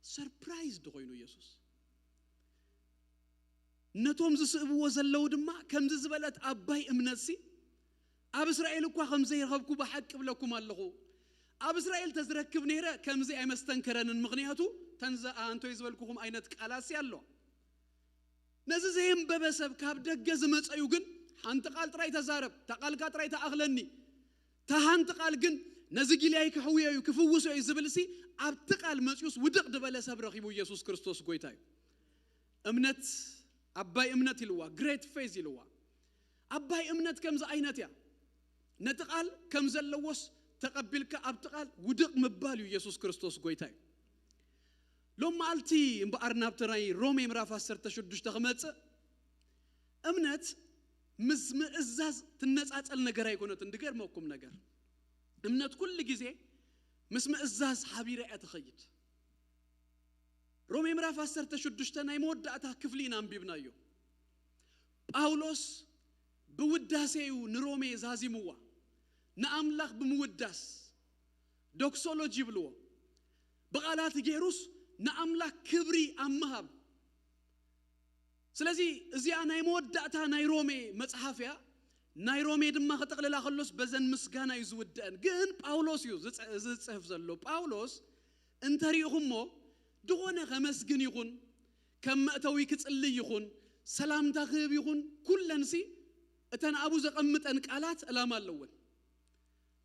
ሰርፕራይዝድ ኮይኑ ኢየሱስ ነቶም ዝስእብዎ ዘለዉ ድማ ከምዚ ዝበለት ኣባይ እምነትሲ ኣብ እስራኤል እኳ ከም ዘይረኸብኩ ብሓቂ እብለኩም ኣለኹ። ኣብ እስራኤል ተዝረክብ ነይረ ከምዚ ኣይመስተንከረንን፣ ምኽንያቱ ተንዘ ኣንቶይ ዝበልኩኹም ዓይነት ቃላሲ ኣሎ። ነዚ ዘየንበበ ሰብ ካብ ደገ ዝመጸዩ ግን ሓንቲ ቃል ጥራይ ተዛረብ፣ እታ ቃልካ ጥራይ ተኣኽለኒ፣ እታ ሓንቲ ቃል ግን ነዚ ጊልያይ ክሕውዮ እዩ ክፍውሶ እዩ ዝብልሲ ኣብቲ ቃል መጽዩስ ውድቕ ዝበለ ሰብ ረኺቡ ኢየሱስ ክርስቶስ ጎይታ እዩ። እምነት ኣባይ እምነት ኢልዋ፣ ግሬት ፌዝ ኢልዋ። ኣባይ እምነት ከምዚ ዓይነት እያ። ነቲ ቃል ከም ዘለዎስ ተቐቢልካ ኣብቲ ቃል ውድቕ ምባል እዩ። ኢየሱስ ክርስቶስ ጎይታ እዩ። ሎም መዓልቲ እምበኣር ናብቲ ናይ ሮሜ ምዕራፍ ዓሰርተ ሽዱሽተ ክመጽእ እምነት ምስ ምእዛዝ ትነጻጸል ነገር ኣይኮነትን። ድገርመኩም ነገር እምነት ኩሉ ግዜ ምስ ምእዛዝ ሓቢራ እያ ትኸይድ። ሮሜ ምዕራፍ ዓሰርተ ሽዱሽተ ናይ መወዳእታ ክፍሊ ኢና ኣንቢብናዮ። ጳውሎስ ብውዳሴ እዩ ንሮሜ ዛዚምዋ። ንኣምላኽ ብምውዳስ ዶክሶሎጂ ይብልዎ። ብቓላት ገይሩስ ንኣምላኽ ክብሪ ኣብ ምሃብ። ስለዚ እዚኣ ናይ መወዳእታ ናይ ሮሜ መጽሓፍ እያ። ናይ ሮሜ ድማ ክጥቕልላ ከሎስ በዘን ምስጋና እዩ ዝውድአን። ግን ጳውሎስ እዩ ዝጽ- ዝጽሕፍ ዘሎ። ጳውሎስ እንተሪእኹሞ ድኾነ ከመስግን ይኹን፣ ከም መእተዊ ክጽልይ ይኹን፣ ሰላምታ ክህብ ይኹን፣ ኩለንሲ እተን ኣብኡ ዘቐምጠን ቃላት ዕላማ ኣለወን።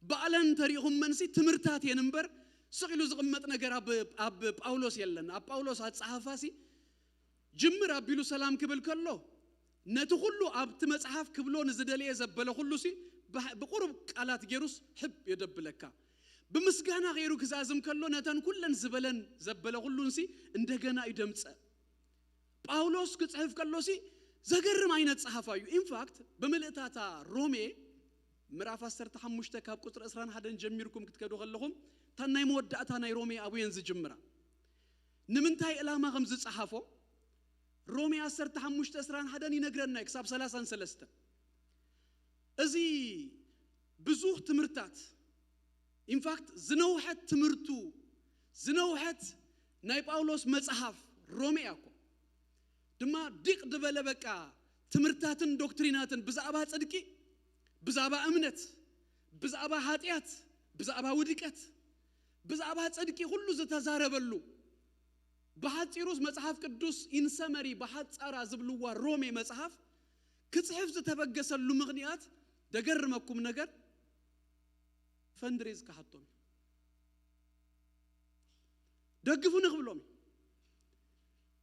ባዕለን እንተሪእኹመንሲ ትምህርታት እየን እምበር ስቕ ኢሉ ዝቕመጥ ነገር ኣብ ኣብ ጳውሎስ የለን። ኣብ ጳውሎስ ኣጸሓፋሲ ጅምር ኣቢሉ ሰላም ክብል ከሎ ነቲ ኩሉ ኣብቲ መጽሓፍ ክብሎ ንዝደለየ ዘበለ ኩሉሲ ብሕ- ብቁሩብ ቃላት ገይሩስ ሕብ የደብለካ። ብምስጋና ገይሩ ክዛዝም ከሎ ነተን ኩለን ዝበለን ዘበለ ኩሉንሲ እንደገና እዩ ደምጸ። ጳውሎስ ክጽሕፍ ከሎሲ ዘገርም ዓይነት ጸሓፋ እዩ። ኢንፋክት ብምልእታታ ሮሜ ምዕራፍ ዓሰርተ ሓሙሽተ ካብ ቁፅሪ ዕስራን ሓደን ጀሚርኩም ክትከዱ ከለኹም፣ እታ ናይ መወዳእታ ናይ ሮሜ ኣብየን ዝጅምራ። ንምንታይ ዕላማ ከም ዝፀሓፎ፣ ሮሜ ዓሰርተ ሓሙሽተ ዕስራን ሓደን ይነግረና እዩ፣ ክሳብ ሰላሳን ሰለስተን። እዚ ብዙሕ ትምህርታት፣ ኢንፋክት ዝነውሐት ትምህርቱ፣ ዝነውሐት ናይ ጳውሎስ መጽሓፍ ሮሜ እያ እኮ። ድማ ዲቕ ዝበለ በቃ ትምህርታትን ዶክትሪናትን ብዛዕባ ጽድቂ፣ ብዛዕባ እምነት፣ ብዛዕባ ኃጢኣት፣ ብዛዕባ ውድቀት፣ ብዛዕባ ጽድቂ ኩሉ ዝተዛረበሉ፣ ብሓጺሩስ መጽሓፍ ቅዱስ ኢንሰመሪ ብሓጻራ ዝብልዋ ሮሜ መጽሓፍ ክጽሕፍ ዝተበገሰሉ ምኽንያት፣ ደገርመኩም ነገር፣ ፈንድሬዝ ክሓቶም እዩ። ደግፉኒ ክብሎም እዩ።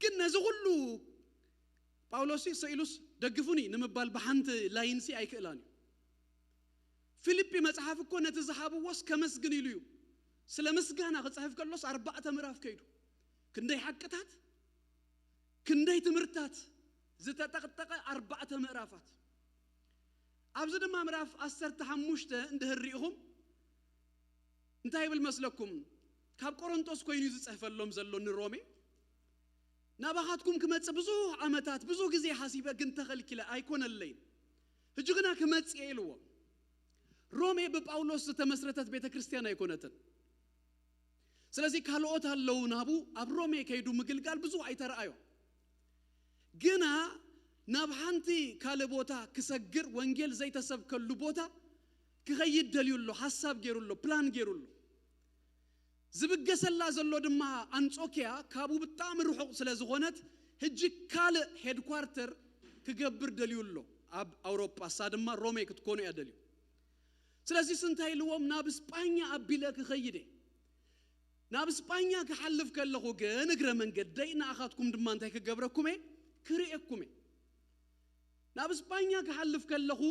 ግን ነዚ ኩሉ ጳውሎስ ስኢሉስ ደግፉኒ ንምባል ብሓንቲ ላይንሲ ኣይክእላን እዩ። ፊልጲ መጽሓፍ እኮ ነቲ ዝሃብዎስ ከመስግን ኢሉ እዩ። ስለ ምስጋና ክጽሕፍ ከሎስ ኣርባዕተ ምዕራፍ ከይዱ። ክንደይ ሓቅታት፣ ክንደይ ትምህርታት ዝተጠቕጠቐ ኣርባዕተ ምዕራፋት። ኣብዚ ድማ ምዕራፍ ዓሰርተ ሓሙሽተ እንድህር ርኢኹም እንታይ ይብል መስለኩም? ካብ ቆሮንጦስ ኮይኑ እዩ ዝጽሕፈሎም ዘሎ ንሮሜ። ናባኻትኩም ክመጽእ ብዙሕ ዓመታት፣ ብዙሕ ግዜ ሓሲበ ግን ተኸልኪለ ኣይኮነለይን። ሕጂ ግና ክመጽእ እየ ኢልዎ። ሮሜ ብጳውሎስ ዝተመስረተት ቤተ ክርስቲያን ኣይኮነትን። ስለዚ ካልኦት ኣለዉ ናቡ ኣብ ሮሜ ከይዱ ምግልጋል ብዙሕ ኣይተረኣዮ። ግና ናብ ሓንቲ ካልእ ቦታ ክሰግር ወንጌል ዘይተሰብከሉ ቦታ ክኸይድ ደልዩ ኣሎ፣ ሓሳብ ገይሩ ኣሎ፣ ፕላን ገይሩ ኣሎ። ዝብገሰላ ዘሎ ድማ ኣንጾኪያ ካብኡ ብጣዕሚ ርሑቕ ስለ ዝኾነት፣ ሕጂ ካልእ ሄድኳርተር ክገብር ደልዩ ኣሎ ኣብ ኣውሮጳ፣ እሳ ድማ ሮሜ ክትኮኑ እያ ደልዩ። ስለዚስ እንታይ ኢልዎም? ናብ ስጳኛ ኣቢለ ክኸይድ እየ። ናብ ስጳኛ ክሓልፍ ከለኹ ግን እግረ መንገደይ ንኣኻትኩም ድማ እንታይ ክገብረኩም እየ? ክርእየኩም እየ። ናብ ስጳኛ ክሓልፍ ከለኹ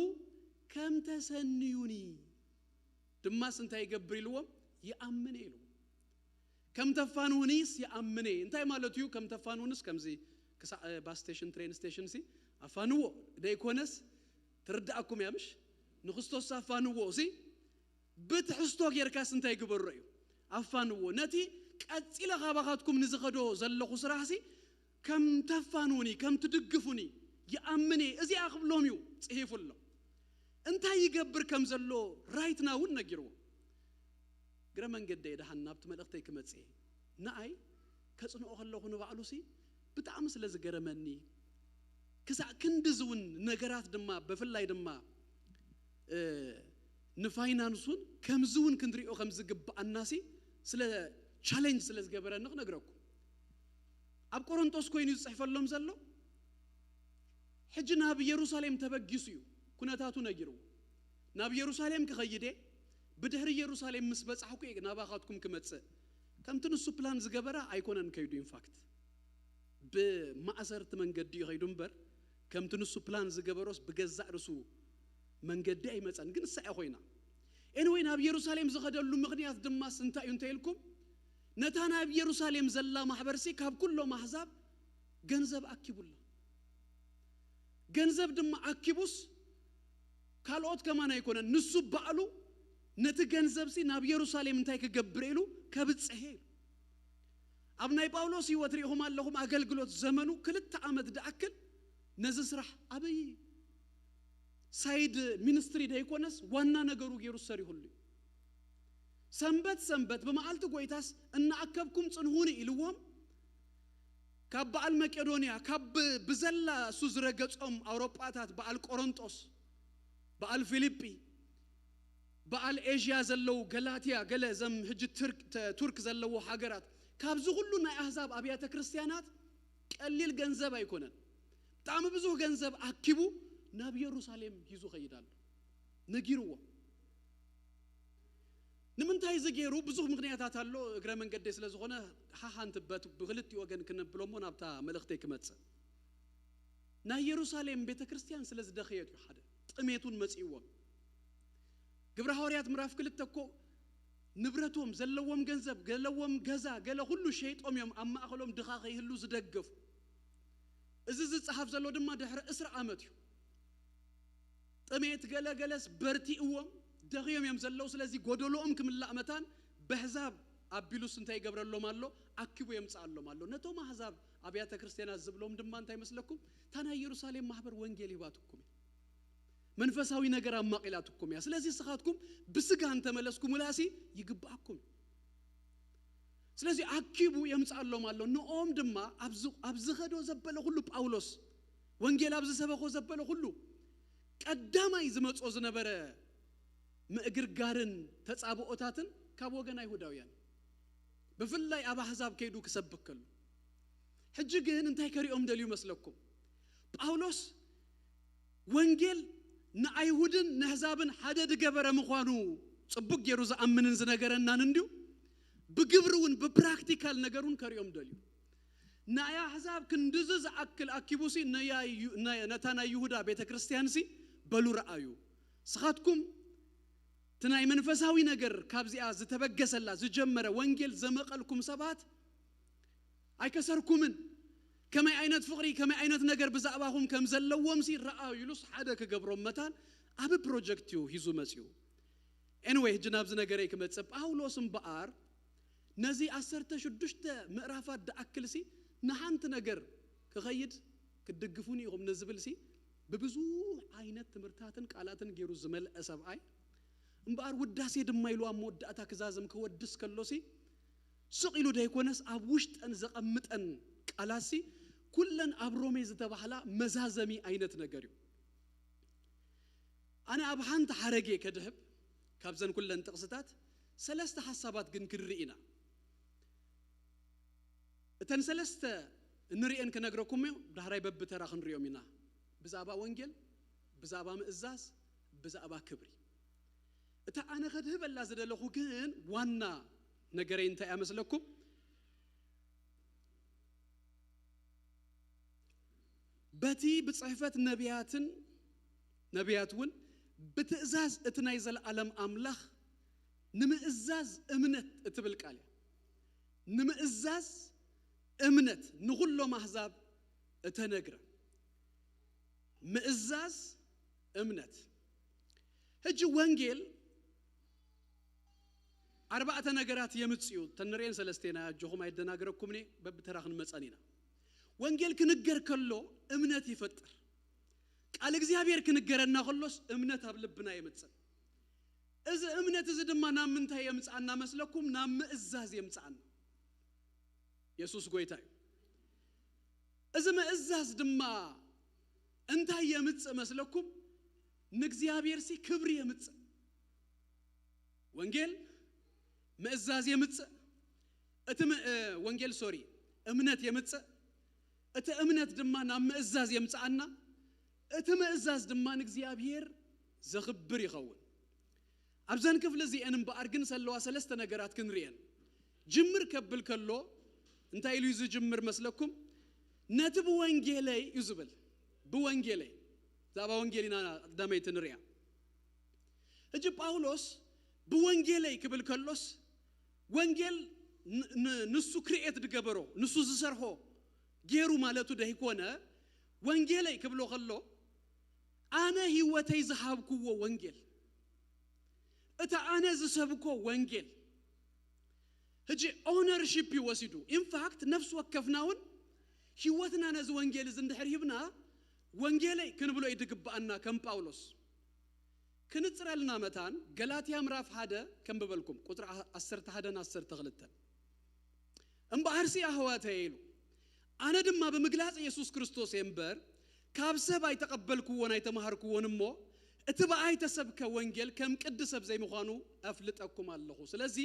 ከም ተሰንዩኒ ድማስ እንታይ ይገብር ኢልዎም? ይኣምን እየ ኢልዎም። ከም ተፋንውኒስ ይኣምን እየ። እንታይ ማለት እዩ? ከም ተፋንውንስ ከምዚ ክሳዕ ባስ ስቴሽን፣ ትሬን ስቴሽን ሲ ኣፋንዎ ደይኮነስ፣ ትርዳእኩም እያ ምሽ? ንክርስቶስ ኣፋንዎ ሲ ብትሕዝቶ ጌርካስ እንታይ ግበሮ እዩ? ኣፋንዎ። ነቲ ቀጺለ ካባኻትኩም ንዝኸዶ ዘለኹ ስራሕሲ ከም ተፋንውኒ፣ ከም ትድግፉኒ ይኣምን እየ። እዚኣ ክብሎም እዩ ጽሒፉ ኣሎ። እንታይ ይገብር ከም ዘሎ ራይትና እውን ነጊርዎ። እግረ መንገደይ ደሓን ናብቲ መልእኽተይ ክመጽእ እየ። ንኣይ ከጽንኦ ከለኹ ንባዕሉሲ ብጣዕሚ ስለ ዝገረመኒ፣ ክሳዕ ክንድዚ እውን ነገራት ድማ፣ ብፍላይ ድማ፣ እ፣ ንፋይናንሱን ከምዚ እውን ክንሪኦ ከም ዝግብኣናሲ ስለ ቻሌንጅ ስለ ዝገበረኒ ክነግረኩም። ኣብ ቆሮንጦስ ኮይኑ ዝጽሕፈሎም ዘሎ፣ ሕጂ ናብ የሩሳሌም ተበጊሱ እዩ፣ ኩነታቱ ነጊርዎ። ናብ የሩሳሌም ክኸይድ እየ፣ ብድሕሪ የሩሳሌም ምስ በጻሕኩ እየ ናባኻትኩም ክመጽእ። ከምቲ ንሱ ፕላን ዝገበራ ኣይኮነን ከይዱ። ኢንፋክት ብማእሰርቲ መንገዲ እዩ ከይዱ እምበር፣ ከምቲ ንሱ ፕላን ዝገበሮስ ብገዛእ ርእሱ መንገዲ ኣይመጸን፣ ግን እሳ እያ ኮይና። ኤኒወይ፣ ናብ የሩሳሌም ዝኸደሉ ምኽንያት ድማስ እንታይ እዩ እንተ ኢልኩም፣ ነታ ናብ የሩሳሌም ዘላ ማሕበርሲ ካብ ኩሎም ኣህዛብ ገንዘብ ኣኪቡላ። ገንዘብ ድማ ኣኪቡስ ካልኦት ከማን ኣይኮነን፣ ንሱ ባዕሉ ነቲ ገንዘብሲ ናብ የሩሳሌም እንታይ ክገብር ኢሉ ከብጽሕ ኢሉ። ኣብ ናይ ጳውሎስ ህይወት ርኢኹም ኣለኹም፣ ኣገልግሎት ዘመኑ ክልተ ዓመት ድኣክል ነዚ ስራሕ ኣበይ ሳይድ ሚኒስትሪ ደይኮነስ ዋና ነገሩ ገይሩ ሰሪሁሉ እዩ። ሰንበት ሰንበት ብመዓልቲ ጎይታስ እናኣከብኩም ጽንሁኒ ኢልዎም፣ ካብ በዓል መቄዶንያ፣ ካብ ብ-፣ ብዘላ እሱ ዝረገጾም ኣውሮጳታት፣ በዓል ቆሮንጦስ፣ በዓል ፊልጲ፣ በዓል ኤዥያ ዘለዉ፣ ገላትያ፣ ገለ ዘም ሕጂ ትርክ-፣ ተ-፣ ቱርክ ዘለዎ ሃገራት፣ ካብዚ ኩሉ ናይ ኣህዛብ ኣብያተ ክርስቲያናት ቀሊል ገንዘብ ኣይኮነን። ብጣዕሚ ብዙሕ ገንዘብ ኣኪቡ ናብ የሩሳሌም ሂዙ ኸይድ ኣሎ። ነጊርዎ። ንምንታይ እዚ ገይሩ? ብዙሕ ምኽንያታት ኣሎ። እግረ መንገደይ ስለ ዝኾነ፣ ሓሓንቲ በት-፣ ብክልቲ ወገን ክነብሎ እሞ ናብታ መልእኽተይ ክመጽእ። ናይ የሩሳሌም ቤተ ክርስቲያን ስለ ዝደኸየት እዩ። ሓደ ጥሜት እውን መጺእዎም። ግብረ ሃዋርያት ምዕራፍ ክልተ እኮ ንብረቶም፣ ዘለዎም ገንዘብ፣ ዘለዎም ገዛ፣ ገለ ኩሉ ሸይጦም እዮም ኣብ ማእከሎም ድኻ ከይህሉ ዝደገፉ። እዚ ዝጸሓፍ ዘሎ ድማ ድሕሪ ዕስራ ዓመት እዩ። ጥሜት ገለገለስ በርቲእዎም፣ ደኽዮም እዮም ዘለዉ። ስለዚ ጎደሎኦም ክምላእ መታን በሕዛብ ኣቢሉስ እንታይ ይገብረሎም ኣሎ? ኣኪቡ የምጽኣሎም ኣሎ። ነቶም ኣሕዛብ ኣብያተ ክርስቲያናት ዝብሎም ድማ እንታይ መስለኩም? እታ ናይ ኢየሩሳሌም ማሕበር ወንጌል ሂባትኩም እያ። መንፈሳዊ ነገር ኣማቒላትኩም እያ። ስለዚ ንስኻትኩም ብስጋ እንተመለስኩምላሲ ይግብኣኩም እዩ። ስለዚ ኣኪቡ የምጽኣሎም ኣሎ። ንኦም ድማ ኣብ ዝ- ኣብ ዝኸዶ ዘበለ ኩሉ ጳውሎስ ወንጌል ኣብ ዝሰበኾ ዘበለ ኩሉ ቀዳማይ ዝመጾ ዝነበረ ምእግርጋርን ተጻብኦታትን ካብ ወገን ኣይሁዳውያን፣ ብፍላይ ኣብ ኣሕዛብ ከይዱ ክሰብክ ከሎ። ሕጂ ግን እንታይ ከሪኦም ደልዩ መስለኩም? ጳውሎስ ወንጌል ንኣይሁድን ንኣሕዛብን ሓደ ዝገበረ ምዃኑ ጽቡቅ ገይሩ ዝኣምንን ዝነገረናን እንድዩ፣ ብግብሪ እውን ብፕራክቲካል ነገሩን ከሪኦም ደልዩ። ናይ ኣሕዛብ ክንድዚ ዝኣክል ኣኪቡሲ ነያ ዩ- ነ- ነታ ናይ ይሁዳ ቤተ ክርስቲያንሲ በሉ ረኣዩ። ስኻትኩም እቲ ናይ መንፈሳዊ ነገር ካብዚኣ ዝተበገሰላ ዝጀመረ ወንጌል ዘመቐልኩም ሰባት ኣይከሰርኩምን። ከመይ ዓይነት ፍቕሪ፣ ከመይ ዓይነት ነገር ብዛዕባኹም ከም ዘለዎም ሲ ረኣዩ ኢሉስ ሓደ ክገብሮም መታን ኣብ ፕሮጀክት እዩ ሂዙ መጺኡ። ኤንወይ፣ ሕጂ ናብዚ ነገረይ ክመጽእ፣ ጳውሎስ እምበኣር ነዚ ዓሰርተ ሽዱሽተ ምዕራፋት ድኣክል ሲ ንሓንቲ ነገር ክኸይድ ክትድግፉኒ ኢኹም ንዝብል ሲ ብብዙሕ ዓይነት ትምህርታትን ቃላትን ገይሩ ዝመልአ ሰብኣይ እምበኣር ውዳሴ ድማ ኢሉ ኣብ መወዳእታ ክዛዘም ክወድስ ከሎ ሲ ስቕ ኢሉ ደይኮነስ ኣብ ውሽጠን ዘቐምጠን ቃላት ሲ ኩለን ኣብ ሮሜ ዝተባህላ መዛዘሚ ዓይነት ነገር እዩ። ኣነ ኣብ ሓንቲ ሓረጌ ከድህብ ካብዘን ኩለን ጥቕስታት ሰለስተ ሓሳባት ግን ክንርኢ ኢና። እተን ሰለስተ እንርእየን ክነግረኩም እዩ። ዳሕራይ በብተራ ክንርእዮም ኢና። ብዛዕባ ወንጌል፣ ብዛዕባ ምእዛዝ፣ ብዛዕባ ክብሪ። እታ ኣነ ከድህበላ ዝደለኹ ግን ዋና ነገረይ እንታይ እያ መስለኩም? በቲ ብጽሕፈት ነቢያትን ነቢያት እውን ብትእዛዝ እቲ ናይ ዘለዓለም ኣምላኽ ንምእዛዝ እምነት እትብል ቃል እያ። ንምእዛዝ እምነት ንኹሎም ኣህዛብ እተነግረ ምእዛዝ እምነት። ሕጂ ወንጌል ኣርባዕተ ነገራት የምጽእ እዩ። ተንርእየን ሰለስቴና ኣጆኹም ኣይደናግረኩምኒ፣ በብተራ ክንመጸን ኢና። ወንጌል ክንገር ከሎ እምነት ይፈጥር። ቃል እግዚኣብሔር ክንገረና ከሎስ እምነት ኣብ ልብና የምጽእ። እዚ እምነት እዚ ድማ ናብ ምንታይ የምጽኣና መስለኩም? ናብ ምእዛዝ የምጽኣና። የሱስ ጎይታ እዩ። እዚ ምእዛዝ ድማ እንታይ የምጽእ መስለኩም? ንእግዚኣብሔር ሲ ክብሪ የምጽእ። ወንጌል ምእዛዝ የምጽእ። እቲ ም- እ፣ ወንጌል ሶሪ እምነት የምጽእ። እቲ እምነት ድማ ናብ ምእዛዝ የምጽኣና። እቲ ምእዛዝ ድማ ንእግዚኣብሔር ዘኽብር ይኸውን። ኣብዘን ክፍሊ እዚአን እምበኣር ግን ዘለዋ ሰለስተ ነገራት ክንርእየን። ጅምር ከብል ከሎ እንታይ ኢሉ እዩ ዝጅምር መስለኩም? ነቲ ብወንጌለይ እዩ ዝብል። ብወንጌለይ። ብዛዕባ ወንጌል ኢና ቀዳመይቲ ንሪኣ። ሕጂ ጳውሎስ ብወንጌለይ ክብል ከሎስ ወንጌል ን- ን- ንሱ ክሪኤት ዝገበሮ ንሱ ዝሰርሖ ገይሩ ማለቱ ደይኮነ ወንጌለይ ክብሎ ከሎ ኣነ ህይወተይ ዝሃብክዎ ወንጌል እታ ኣነ ዝሰብኮ ወንጌል ሕጂ ኦነርሺፕ እዩ ወሲዱ። ኢንፋክት ነፍሲ ወከፍና እውን ህይወትና ነዚ ወንጌል እዚ እንድሕር ሂብና ወንጌለይ ክንብሎ እዩ ዝግብኣና ከም ጳውሎስ። ክንጽረልና መታን ገላትያ ምዕራፍ ሓደ ከንብበልኩም ቁጽሪ ዓሰርተ ሓደን ዓሰርተ ክልተን እምበኣርሲ ኣሕዋተይ ኢሉ ኣነ ድማ ብምግላጽ የሱስ ክርስቶስ እየ እምበር ካብ ሰብ ኣይተቐበልክዎን ኣይተማሃርክዎን እሞ እቲ ብኣይ ተሰብከ ወንጌል ከም ቅዲ ሰብ ዘይምዃኑ ኣፍልጠኩም ኣለኹ። ስለዚ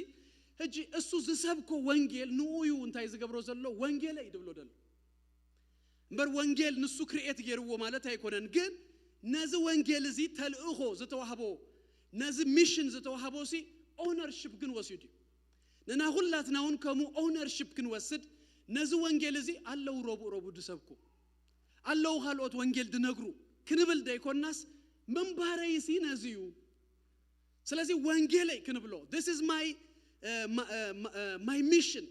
ሕጂ እሱ ዝሰብኮ ወንጌል ንኡ እዩ እንታይ ዝገብሮ ዘሎ ወንጌለይ ድብሎ ደሎ እምበር ወንጌል ንሱ ክርኤት ገይርዎ ማለት ኣይኮነን። ግን ነዚ ወንጌል እዚ ተልእኾ ዝተዋህቦ ነዚ ሚሽን ዝተዋህቦ ሲ ኦነርሽፕ ግን ወሲዱ እዩ። ንና ሁላትና እውን ከምኡ ኦነርሽፕ ክንወስድ ነዚ ወንጌል እዚ ኣለዉ ረቡእ ረቡእ ድሰብኩ ኣለዉ ካልኦት ወንጌል ድነግሩ ክንብል ደይኮናስ ምንባረይሲ ነዚ እዩ። ስለዚ ወንጌለይ ክንብሎ this is my my mission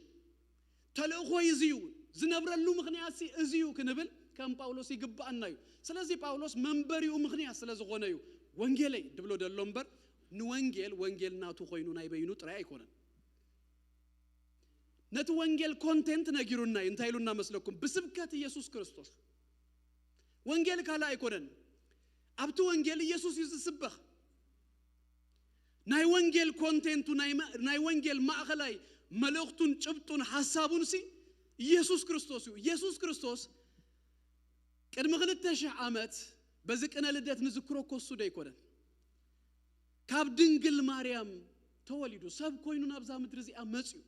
ተልእኾይ እዚ እዩ። ዝነብረሉ ምኽንያት ሲ እዚ እዩ ክንብል ከም ጳውሎስ ይግብኣና እዩ። ስለዚ ጳውሎስ መንበሪኡ ምኽንያት ስለ ዝኾነ እዩ ወንጌለይ ድብሎ ደሎ እምበር፣ ንወንጌል ወንጌል ናቱ ኮይኑ ናይ በይኑ ጥራይ ኣይኮነን። ነቲ ወንጌል ኮንቴንት ነጊሩና እዩ። እንታይ ኢሉና መስለኩም? ብስብከት ኢየሱስ ክርስቶስ። ወንጌል ካልእ ኣይኮነን። ኣብቲ ወንጌል ኢየሱስ እዩ ዝስበኽ። ናይ ወንጌል ኮንቴንቱ፣ ናይ መ-፣ ናይ ወንጌል ማእኸላይ መልእኽቱን ጭብጡን ሓሳቡን ሲ ኢየሱስ ክርስቶስ እዩ። ኢየሱስ ክርስቶስ ቅድሚ ክልተ ሽሕ ዓመት በዚ ቅነ ልደት ንዝክሮ እኮ እሱ ዶ ኣይኮነን? ካብ ድንግል ማርያም ተወሊዱ ሰብ ኮይኑ ናብዛ ምድሪ እዚኣ መጽዩ።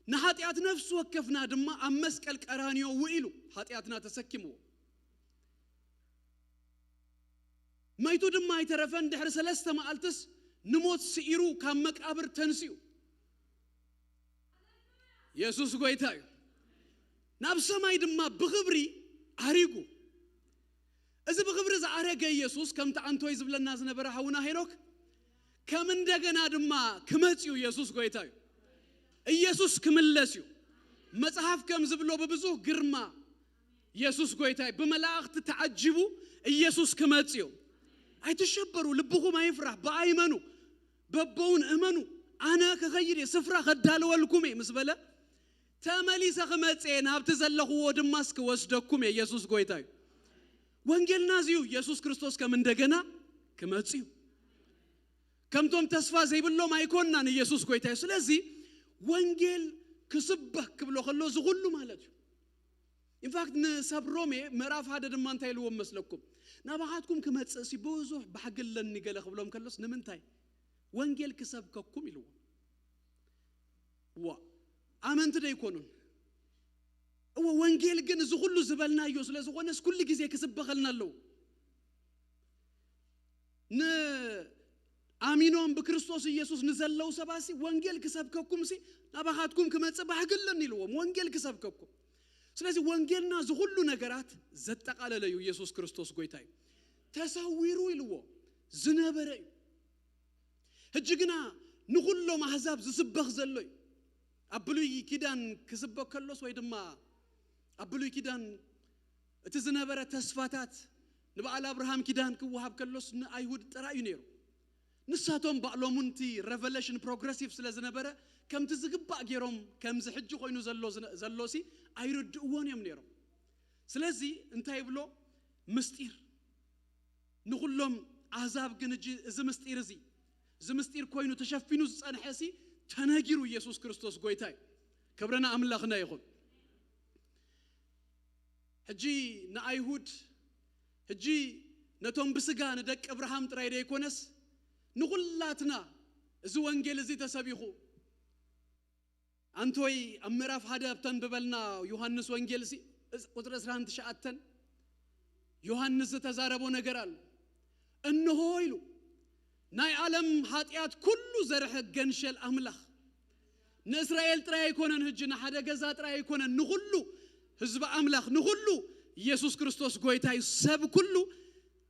ንሓጢኣት ነፍሲ ወከፍና ድማ ኣብ መስቀል ቀራንዮ ውዒሉ ሓጢኣትና ተሰኪምዎ። መይቱ ድማ ኣይተረፈን፣ ድሕሪ ሰለስተ መዓልትስ ንሞት ስዒሩ ካብ መቃብር ተንሲኡ። ኢየሱስ ጎይታ እዩ። ናብ ሰማይ ድማ ብኽብሪ ዓሪጉ። እዚ ብኽብሪ ዝዓረገ ኢየሱስ ከምቲ ኣንቶይ ዝብለና ዝነበረ ሓውና ሄኖክ ከም እንደገና ድማ ክመጽ እዩ። ኢየሱስ ጎይታ እዩ። ኢየሱስ ክምለስ እዩ። መጽሓፍ ከም ዝብሎ ብብዙህ ግርማ ኢየሱስ ጎይታ እዩ። ብመላእኽቲ ተዓጂቡ ኢየሱስ ክመጽ እዩ። ኣይትሸበሩ፣ ልብኹም ኣይፍራሕ፣ ብኣይ እመኑ፣ በቦውን እመኑ። ኣነ ክኸይድ እየ፣ ስፍራ ከዳልወልኩም እየ ምስ በለ፣ ተመሊሰ ክመጽእ እየ፣ ናብቲ ዘለኽዎ ድማ እስክወስደኩም እየ። ኢየሱስ ጎይታ እዩ። ወንጌልና እዚ እዩ። ኢየሱስ ክርስቶስ ከም እንደገና ክመጽእ እዩ። ከምቶም ተስፋ ዘይብሎም ኣይኮንናን። ኢየሱስ ጎይታ እዩ። ስለዚ ወንጌል ክስበክ ክብሎ ከሎ እዚ ኩሉ ማለት እዩ። ኢንፋክት ንሰብ ሮሜ ምዕራፍ ሓደ ድማ እንታይ ኢልዎም መስለኩም? ናባኻትኩም ክመጽእ ሲ ብዙሕ ባህጊ ኣለኒ ገለ ክብሎም ከሎስ ንምንታይ? ወንጌል ክሰብከኩም ኢልዎም። ዋ፣ ኣመንቲ ዶ ኣይኮኑን? እወ፣ ወንጌል ግን እዚ ኩሉ ዝበልናዮ ስለ ዝኾነስ ኩሉ ግዜ ክስበኸልና ኣለዎ። ንኣሚኖም ብክርስቶስ ኢየሱስ ንዘለዉ ሰባሲ ወንጌል ክሰብከኩም ሲ ናባኻትኩም ክመጽእ ባህጊ ኣለኒ ኢልዎም። ወንጌል ክሰብከኩም። ስለዚ ወንጌልና እዚ ኩሉ ነገራት ዘጠቓለለ እዩ። ኢየሱስ ክርስቶስ ጎይታ እዩ። ተሰዊሩ ኢልዎ ዝነበረ እዩ። ሕጂ ግና ንኹሎም ኣህዛብ ዝስበኽ ዘሎ እዩ። ኣብ ብሉይ ኪዳን ክስበክ ከሎስ ወይ ድማ ኣብ ብሉይ ኪዳን እቲ ዝነበረ ተስፋታት ንበዓል ኣብርሃም ኪዳን ክወሃብ ከሎስ ንኣይሁድ ጥራይ እዩ ነይሩ። ንሳቶም ባዕሎም እውን እቲ ሬቨሌሽን ፕሮግረሲቭ ስለ ዝነበረ ከምቲ ዝግባእ ገይሮም ከምዚ ሕጂ ኮይኑ ዘሎ ዝነ-፣ ዘሎሲ ኣይርድእዎን እዮም ነይሮም። ስለዚ እንታይ ይብሎ? ምስጢር ንኹሎም ኣህዛብ ግን ሕጂ እዚ ምስጢር እዚ፣ እዚ ምስጢር ኮይኑ ተሸፊኑ ዝጸንሐ ሲ ተነጊሩ ኢየሱስ ክርስቶስ ጎይታ እዩ። ክብሪ ንኣምላኽና ይኹን። ሕጂ ንኣይሁድ፣ ሕጂ ነቶም ብስጋ ንደቂ እብርሃም ጥራይ ደይኮነስ ንኹላትና እዚ ወንጌል እዚ ተሰቢኹ ኣንቶይ ኣብ ምዕራፍ ሓደ ኣብ ተንብበልና ዮሃንስ ወንጌል ሲ-፣ ቁጽሪ ዕስራን ትሽዓተን ዮሃንስ ዝተዛረቦ ነገር ኣሎ። እንሆ ኢሉ ናይ ዓለም ኃጢአት ኩሉ ዘርሕቅ ገንሸል ኣምላኽ ንእስራኤል ጥራይ ኣይኮነን፣ ሕጂ ንሓደ ገዛ ጥራይ ኣይኮነን፣ ንኹሉ ህዝቢ ኣምላኽ፣ ንኹሉ ኢየሱስ ክርስቶስ ጎይታ እዩ። ሰብ ኩሉ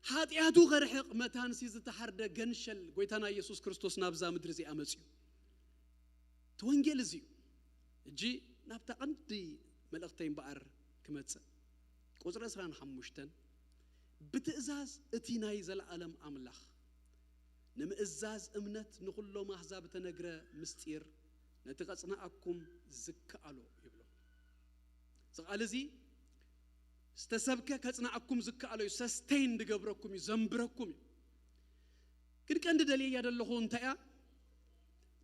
ኃጢአቱ ከርሕቕ መታንሲ ዝተሓርደ ገንሸል ጎይታና ኢየሱስ ክርስቶስ ናብዛ ምድሪ እዚኣ መጺኡ። እቲ ወንጌል እዚ እዩ። ሕጂ ናብታ ቀንዲ መልእኽተይ እምበኣር ክመጽእ። ቁጽሪ ዕስራን ሓሙሽተን፣ ብትእዛዝ እቲ ናይ ዘለዓለም ኣምላኽ ንምእዛዝ እምነት ንኹሎም ኣህዛብ እተነግረ ምስጢር ነቲ ከጽንዓኩም ዝከኣሎ ይብሎ። እዚ ቃል እዚ ዝተሰብከ ከጽንዓኩም ዝከኣሎ እዩ፣ ሰስቴይን ድገብረኩም እዩ፣ ዘንብረኩም እዩ። ግን ቀንዲ ደልየያ ዘለኹ እንታይ እያ?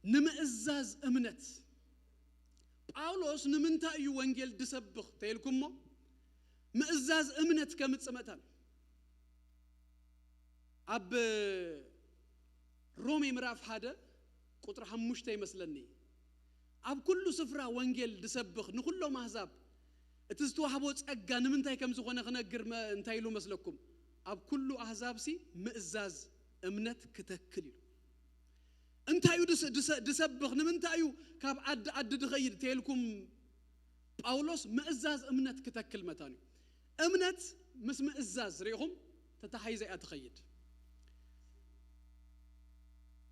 ንምእዛዝ እምነት። ጳውሎስ ንምንታይ እዩ ወንጌል ድሰብኽ ተይልኩሞ? ምእዛዝ እምነት ከምጽእ መታን። ኣብ ሮሜ ምዕራፍ ሓደ ቁጽሪ ሓሙሽተ ይመስለኒ፣ ኣብ ኩሉ ስፍራ ወንጌል ድሰብኽ ንኹሎም ኣህዛብ እቲ ዝተዋህቦ ጸጋ ንምንታይ ከም ዝኾነ ክነግር መ-፣ እንታይ ኢሉ መስለኩም? ኣብ ኩሉ ኣህዛብሲ ምእዛዝ እምነት ክተክል ኢሉ። እንታይ እዩ ድስ-፣ ድሰ-፣ ድሰብኽ? ንምንታይ እዩ ካብ ዓዲ ዓዲ ድኸይድ ተልኩም? ጳውሎስ ምእዛዝ እምነት ክተክል መታን እዩ። እምነት ምስ ምእዛዝ ርኢኹም ተተሓይዘ እያ ትኸይድ።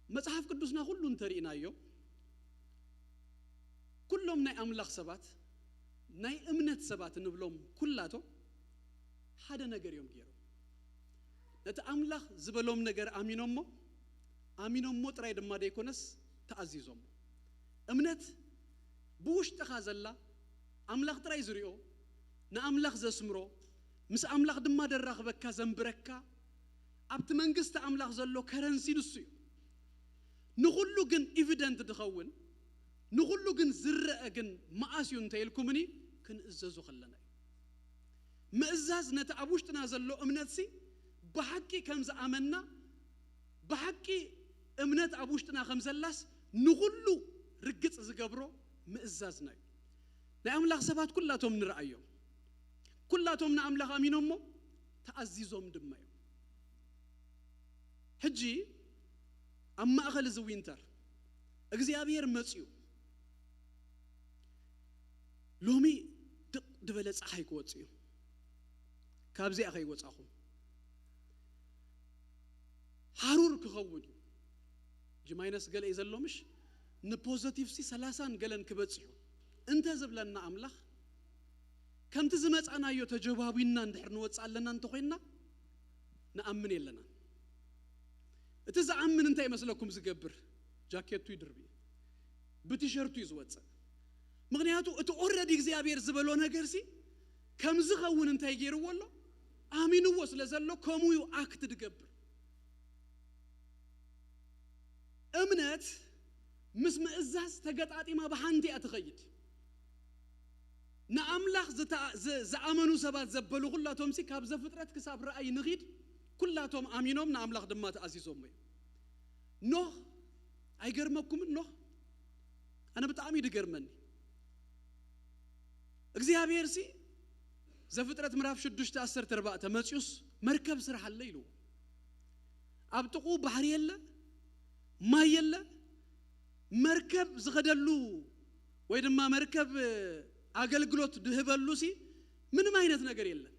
መጽሓፍ ቅዱስና ኩሉ እንተርኢናዮ፣ ኩሎም ናይ ኣምላኽ ሰባት፣ ናይ እምነት ሰባት እንብሎም ኩላቶም ሓደ ነገር እዮም ገይሮም። ነቲ ኣምላኽ ዝበሎም ነገር ኣሚኖሞ፣ ኣሚኖሞ ጥራይ ድማ ደይኮነስ ተኣዚዞሞ። እምነት ብውሽጥኻ ዘላ፣ ኣምላኽ ጥራይ ዝሪኦ፣ ንኣምላኽ ዘስምሮ፣ ምስ ኣምላኽ ድማ ደራኽበካ፣ ዘንብረካ፣ ኣብቲ መንግስቲ ኣምላኽ ዘሎ ከረንሲ ንሱ እዩ። ንኹሉ ግን ኤቪደንት ድኸውን፣ ንኹሉ ግን ዝረአ ግን መኣስ እዩ እንተ ኢልኩምኒ፣ ክንእዘዙ ከለና እዩ። ምእዛዝ ነቲ ኣብ ውሽጥና ዘሎ እምነትሲ ብሓቂ ከም ዝኣመንና፣ ብሓቂ እምነት ኣብ ውሽጥና ከም ዘላስ ንኹሉ ርግጽ ዝገብሮ ምእዛዝና እዩ። ናይ ኣምላኽ ሰባት ኩላቶም ንረኣዮም። ኩላቶም ንኣምላኽ ኣሚኖሞ ተኣዚዞም ድማ እዮም። ሕጂ ኣብ ማእኸል እዚ ዊንተር እግዚኣብሔር መጽዩ፣ ሎሚ ድቕ ድበለ ፀሓይ ክወጽእ እዩ። ካብዚኣ ከይወጻኹም ሃሩር ክኸውን እዩ። ጂ ማይነስ ገለ እዩ ዘሎ ምሽ፣ ንፖዘቲቭ ሲ ሰላሳን ገለን ክበጽሕ እዩ እንተ ዝብለና ኣምላኽ፣ ከምቲ ዝመጻናዮ ተጀባቢና እንድሕር ንወጽእ ኣለና እንተኾይንና፣ ንኣምን የለናን። እቲ ዝኣምን እንታይ ይመስለኩም ዝገብር? ጃኬቱ ይድርቢ፣ ብቲሸርቱ እዩ ዝወጽእ። ምክንያቱ እቲ ኦረዲ እግዚኣብሔር ዝበሎ ነገር ሲ ከም ዝኸውን እንታይ ገይርዎ ኣሎ? ኣሚንዎ ስለ ዘሎ ከምኡ እዩ ኣክት ድገብር። እምነት ምስ ምእዛዝ ተገጣጢማ ብሓንቲ እያ ትኸይድ። ንኣምላኽ ዝኣ- ዝ- ዝኣመኑ ሰባት ዘበሉ ኩላቶም ሲ ካብ ዘፍጥረት ክሳብ ራእይ ንኺድ፣ ኩላቶም ኣሚኖም ንኣምላኽ ድማ ተኣዚዞም እዮም። ኖህ ኣይገርመኩምን? ኖህ ኣነ ብጣዕሚ እዩ ድገርመኒ። እግዚኣብሔር ሲ ዘፍጥረት ምዕራፍ ሽዱሽተ ዓሰርተ ኣርባዕተ መፅዩስ መርከብ ስርሓለ ኢልዎ። ኣብ ጥቑ ባሕሪ የለ፣ ማይ የለ፣ መርከብ ዝኸደሉ ወይ ድማ መርከብ ኣገልግሎት ድህበሉ ሲ ምንም ዓይነት ነገር የለን።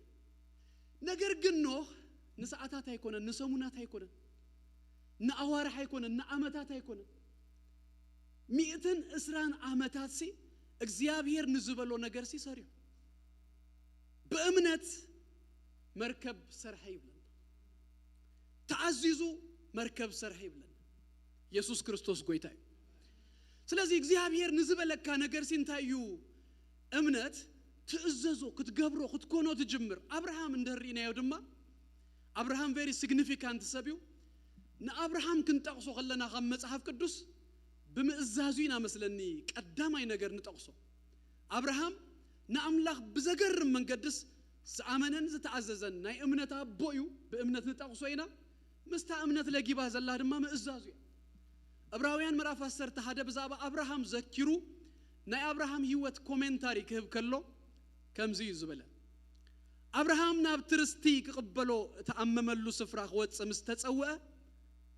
ነገር ግን ኖህ ንሰዓታት ኣይኮነን፣ ንሰሙናት ኣይኮነን፣ ንኣዋርሕ ኣይኮነን፣ ንዓመታት ኣይኮነን፣ ሚእትን እስራን ዓመታት ሲ እግዚኣብሔር ንዝበሎ ነገር ሲ ሰሪሑ። ብእምነት መርከብ ሰርሐ ይብለና። ተኣዚዙ መርከብ ሰርሐ ይብለና። የሱስ ክርስቶስ ጎይታ እዩ። ስለዚ እግዚኣብሔር ንዝበለካ ነገር ሲ እንታይ እዩ? እምነት ትእዘዞ፣ ክትገብሮ፣ ክትኮኖ ትጅምር። ኣብርሃም እንድሕር ርኢናዮ ድማ ኣብርሃም ቨሪ ሲግኒፊካንት ሰብ እዩ። ንኣብርሃም ክንጠቕሶ ከለና ካብ መጽሓፍ ቅዱስ ብምእዛዙ ኢና መስለኒ ቀዳማይ ነገር ንጠቕሶ። ኣብርሃም ንኣምላኽ ብዘገርም መንገድስ ዝኣመነን ዝተኣዘዘን ናይ እምነት ኣቦ እዩ። ብእምነት ንጠቕሶ ኢና። ምስታ እምነት ለጊባ ዘላ ድማ ምእዛዙ እያ። ዕብራውያን ምዕራፍ ዓሰርተ ሓደ ብዛዕባ ኣብርሃም ዘኪሩ ናይ ኣብርሃም ህይወት ኮሜንታሪ ክህብ ከሎ ከምዚ እዩ ዝበለ። ኣብርሃም ናብቲ ርስቲ ክቕበሎ እተኣመመሉ ስፍራ ክወጽእ ምስ ተጸውዐ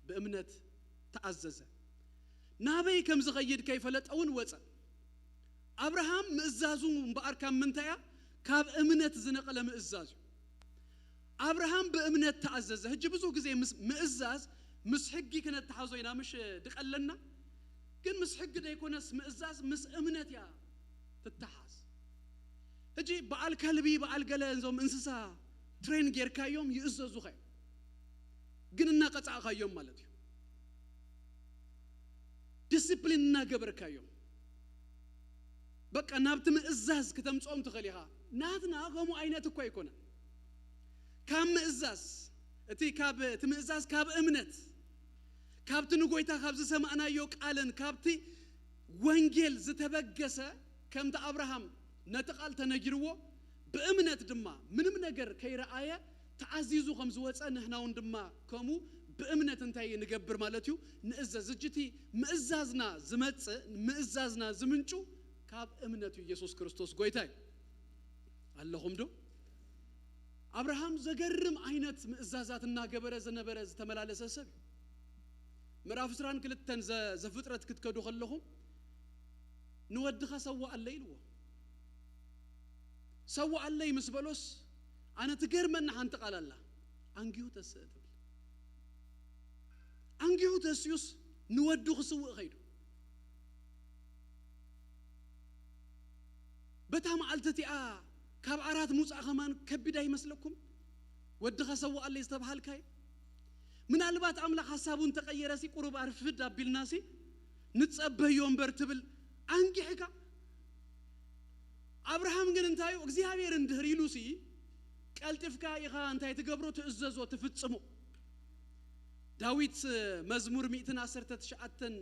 ብእምነት ተኣዘዘ። ናበይ ከም ዝኸይድ ከይፈለጠ እውን ወጸ። ኣብርሃም ምእዛዙ እምበኣር ካብ ምንታይ እያ? ካብ እምነት ዝነቐለ ምእዛዝ እዩ። ኣብርሃም ብእምነት ተኣዘዘ። ሕጂ ብዙ ግዜ ምስ ምእዛዝ ምስ ሕጊ ክነተሓዞ ኢና ምሽ ድቀለና፣ ግን ምስ ሕጊ ደይኮነስ ምእዛዝ ምስ እምነት እያ ትተሓዝ። ሕጂ በዓል ከልቢ በዓል ገለ እዞም እንስሳ ትሬን ጌርካዮም ይእዘዙኻ እዮም፣ ግን እናቀጻእካዮም ማለት እዩ። ዲስፕሊን እናገበርካዮም በቃ ናብቲ ምእዛዝ ክተምፅኦም ትኽእል ኢኻ። ናትና ከምኡ ዓይነት እኮ ኣይኮነን። ካብ ምእዛዝ እቲ ካብ እቲ ምእዛዝ ካብ እምነት ካብቲ ንጎይታ ካብ ዝሰማዕናዮ ቃልን ካብቲ ወንጌል ዝተበገሰ ከምቲ ኣብርሃም ነቲ ቃል ተነጊርዎ ብእምነት ድማ ምንም ነገር ከይረኣየ ተኣዚዙ ከም ዝወፀ ንሕና እውን ድማ ከምኡ ብእምነት እንታይ ንገብር ማለት እዩ? ንእዘዝ። እጅቲ ምእዛዝና ዝመፅእ ምእዛዝና ዝምንጩ ካብ እምነት እዩ። ኢየሱስ ክርስቶስ ጎይታ እዩ። ኣለኹም ዶ? ኣብርሃም ዘገርም ዓይነት ምእዛዛት እናገበረ ዝነበረ ዝተመላለሰ ሰብ እዩ። ምዕራፍ ዕስራን ክልተን ዘ- ዘፍጥረት ክትከዱ ከለኹም ንወድኻ ሰዋኣለይ ኢልዎ። ሰዋኣለይ ምስ በሎስ ኣነ ትገርመኒ ሓንቲ ቃል ኣላ። ኣንጊሁ ተስእ ትብል። ኣንጊሁ ተስዩስ ንወዱ ክስውእ ኸይዱ። በታ መዓልቲ እቲኣ ካብ ዓራት ምውፃእ ከማን ከቢድ ኣይመስለኩም? ወድኻ ሰዋኣለይ ዝተባሃልካዮ ምናልባት ኣምላኽ ሓሳቡ እንተቐየረሲ ቁሩብ ኣርፍድ ኣቢልናሲ ንጸበዮ እምበር ትብል ኣንጊሕካ። ኣብርሃም ግን እንታዩ እግዚኣብሔር እንድህር ኢሉሲ ቀልጢፍካ ኢኻ እንታይ ትገብሮ? ትእዘዞ፣ ትፍጽሞ። ዳዊት መዝሙር ሚእትን ዓሰርተ ትሽዓተን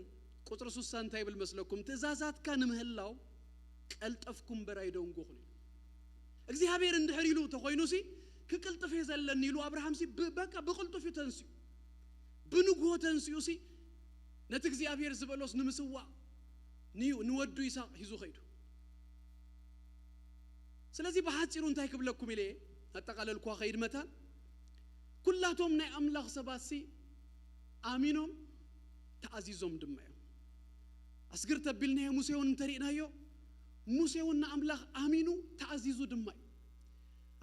ቁጽሪ ሱሳ እንታይ ይብል መስለኩም? ትእዛዛትካ ንምህላው ቀልጠፍኩ እምበር ኣይደንጎኹን ኢሉ። እግዚኣብሔር እንድሕር ኢሉ ተኾይኑሲ ክቅልጥፍ እየ ዘለኒ ኢሉ ኣብርሃምሲ ብ- በቃ ብቅልጡፍ እዩ ተንስኡ። ብንግሆ ተንስኡሲ ነቲ እግዚኣብሔር ዝበሎስ ንምስዋእ ንዩ ንወዱ ይስሐቅ ሒዙ ኸይዱ። ስለዚ ብሓጺሩ እንታይ ክብለኩም ኢለ ኣጠቓለልኳ ኸይድ መታን ኩላቶም ናይ ኣምላኽ ሰባትሲ ኣሚኖም ተኣዚዞም ድማ እዮም። ኣስግር ተቢልናዮ ሙሴ እውን እንተሪእናዮ ሙሴ እውን ንኣምላኽ ኣሚኑ ተኣዚዙ ድማ እዩ።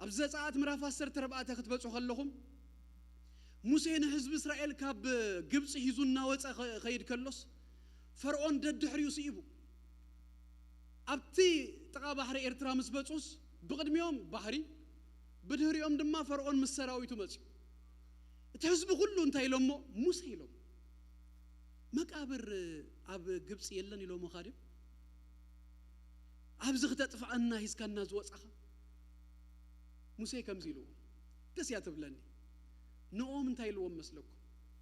ኣብ ዘጸኣት ምዕራፍ ዓሰርተ ኣርባዕተ ክትበጹ ከለኹም ሙሴ ንህዝቢ እስራኤል ካብ ግብጺ ሒዙ እናወጸ ኸ- ኸይድ ከሎስ ፈርዖን ደድሕሪኡ ስኢቡ ኣብቲ ጥቓ ባሕሪ ኤርትራ ምስ በጹስ ብቕድሚኦም ባሕሪ ብድህሪኦም ድማ ፈርዖን ምስ ሰራዊቱ መጽዩ። እቲ ህዝቢ ኩሉ እንታይ ኢሎሞ? ሙሴ ኢሎም። መቃብር ኣብ ግብጺ የለን ኢሎሞ ኻድዮም? ኣብዚ ክተጥፍኣና ሂዝካና ዝወጻኻ? ሙሴ ከምዚ ኢልዎ፣ ደስ እያ ትብለኒ። ንኦም እንታይ ኢልዎም መስለኩም?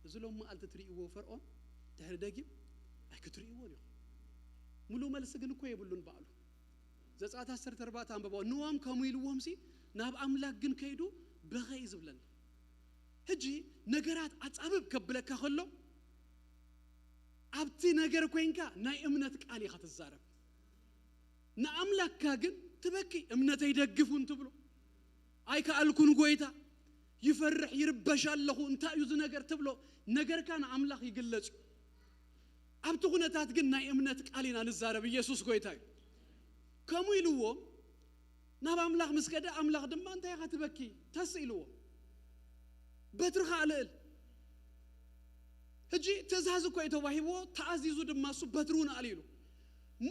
እዚ ሎም መዓልቲ ትርእይዎ ፈርዖን ድሕሪ ደጊም ኣይክትርእይዎን ኢኹም። ሙሉ መልሲ ግን እኮ የብሉን ባዕሉ። ዘጸኣት ዓሰርተ ኣርባዕተ ኣንብቦ። ንኦም ከምኡ ኢልዎም ሲ ናብ ኣምላክ ግን ከይዱ በኸ እዩ ዝብለኒ። ሕጂ ነገራት ኣጻብብ ከብለካ ከሎ ኣብቲ ነገር ኮይንካ ናይ እምነት ቃል ኢኻ ትዛረብ። ንኣምላክካ ግን ትበኪ። እምነተይ ደግፉን ትብሎ። ኣይከኣልኩን ጎይታ፣ ይፈርሕ ይርበሽ ኣለኹ፣ እንታይ እዩ እዚ ነገር ትብሎ። ነገርካ ንኣምላኽ ይግለጽ እዩ። ኣብቲ ኩነታት ግን ናይ እምነት ቃል ኢና ንዛረብ። ኢየሱስ ጎይታ እዩ። ከምኡ ኢልዎም ናብ ኣምላኽ ምስ ከደ ኣምላኽ ድማ እንታይ ኢኻ ትበኪ ተስ ኢልዎም። በትርኻ ኣልእል። ሕጂ ትእዛዝ እኮ እዩ ተዋሂብዎ፣ ተኣዚዙ ድማ እሱ በትሪ እውን ኣልኢሉ።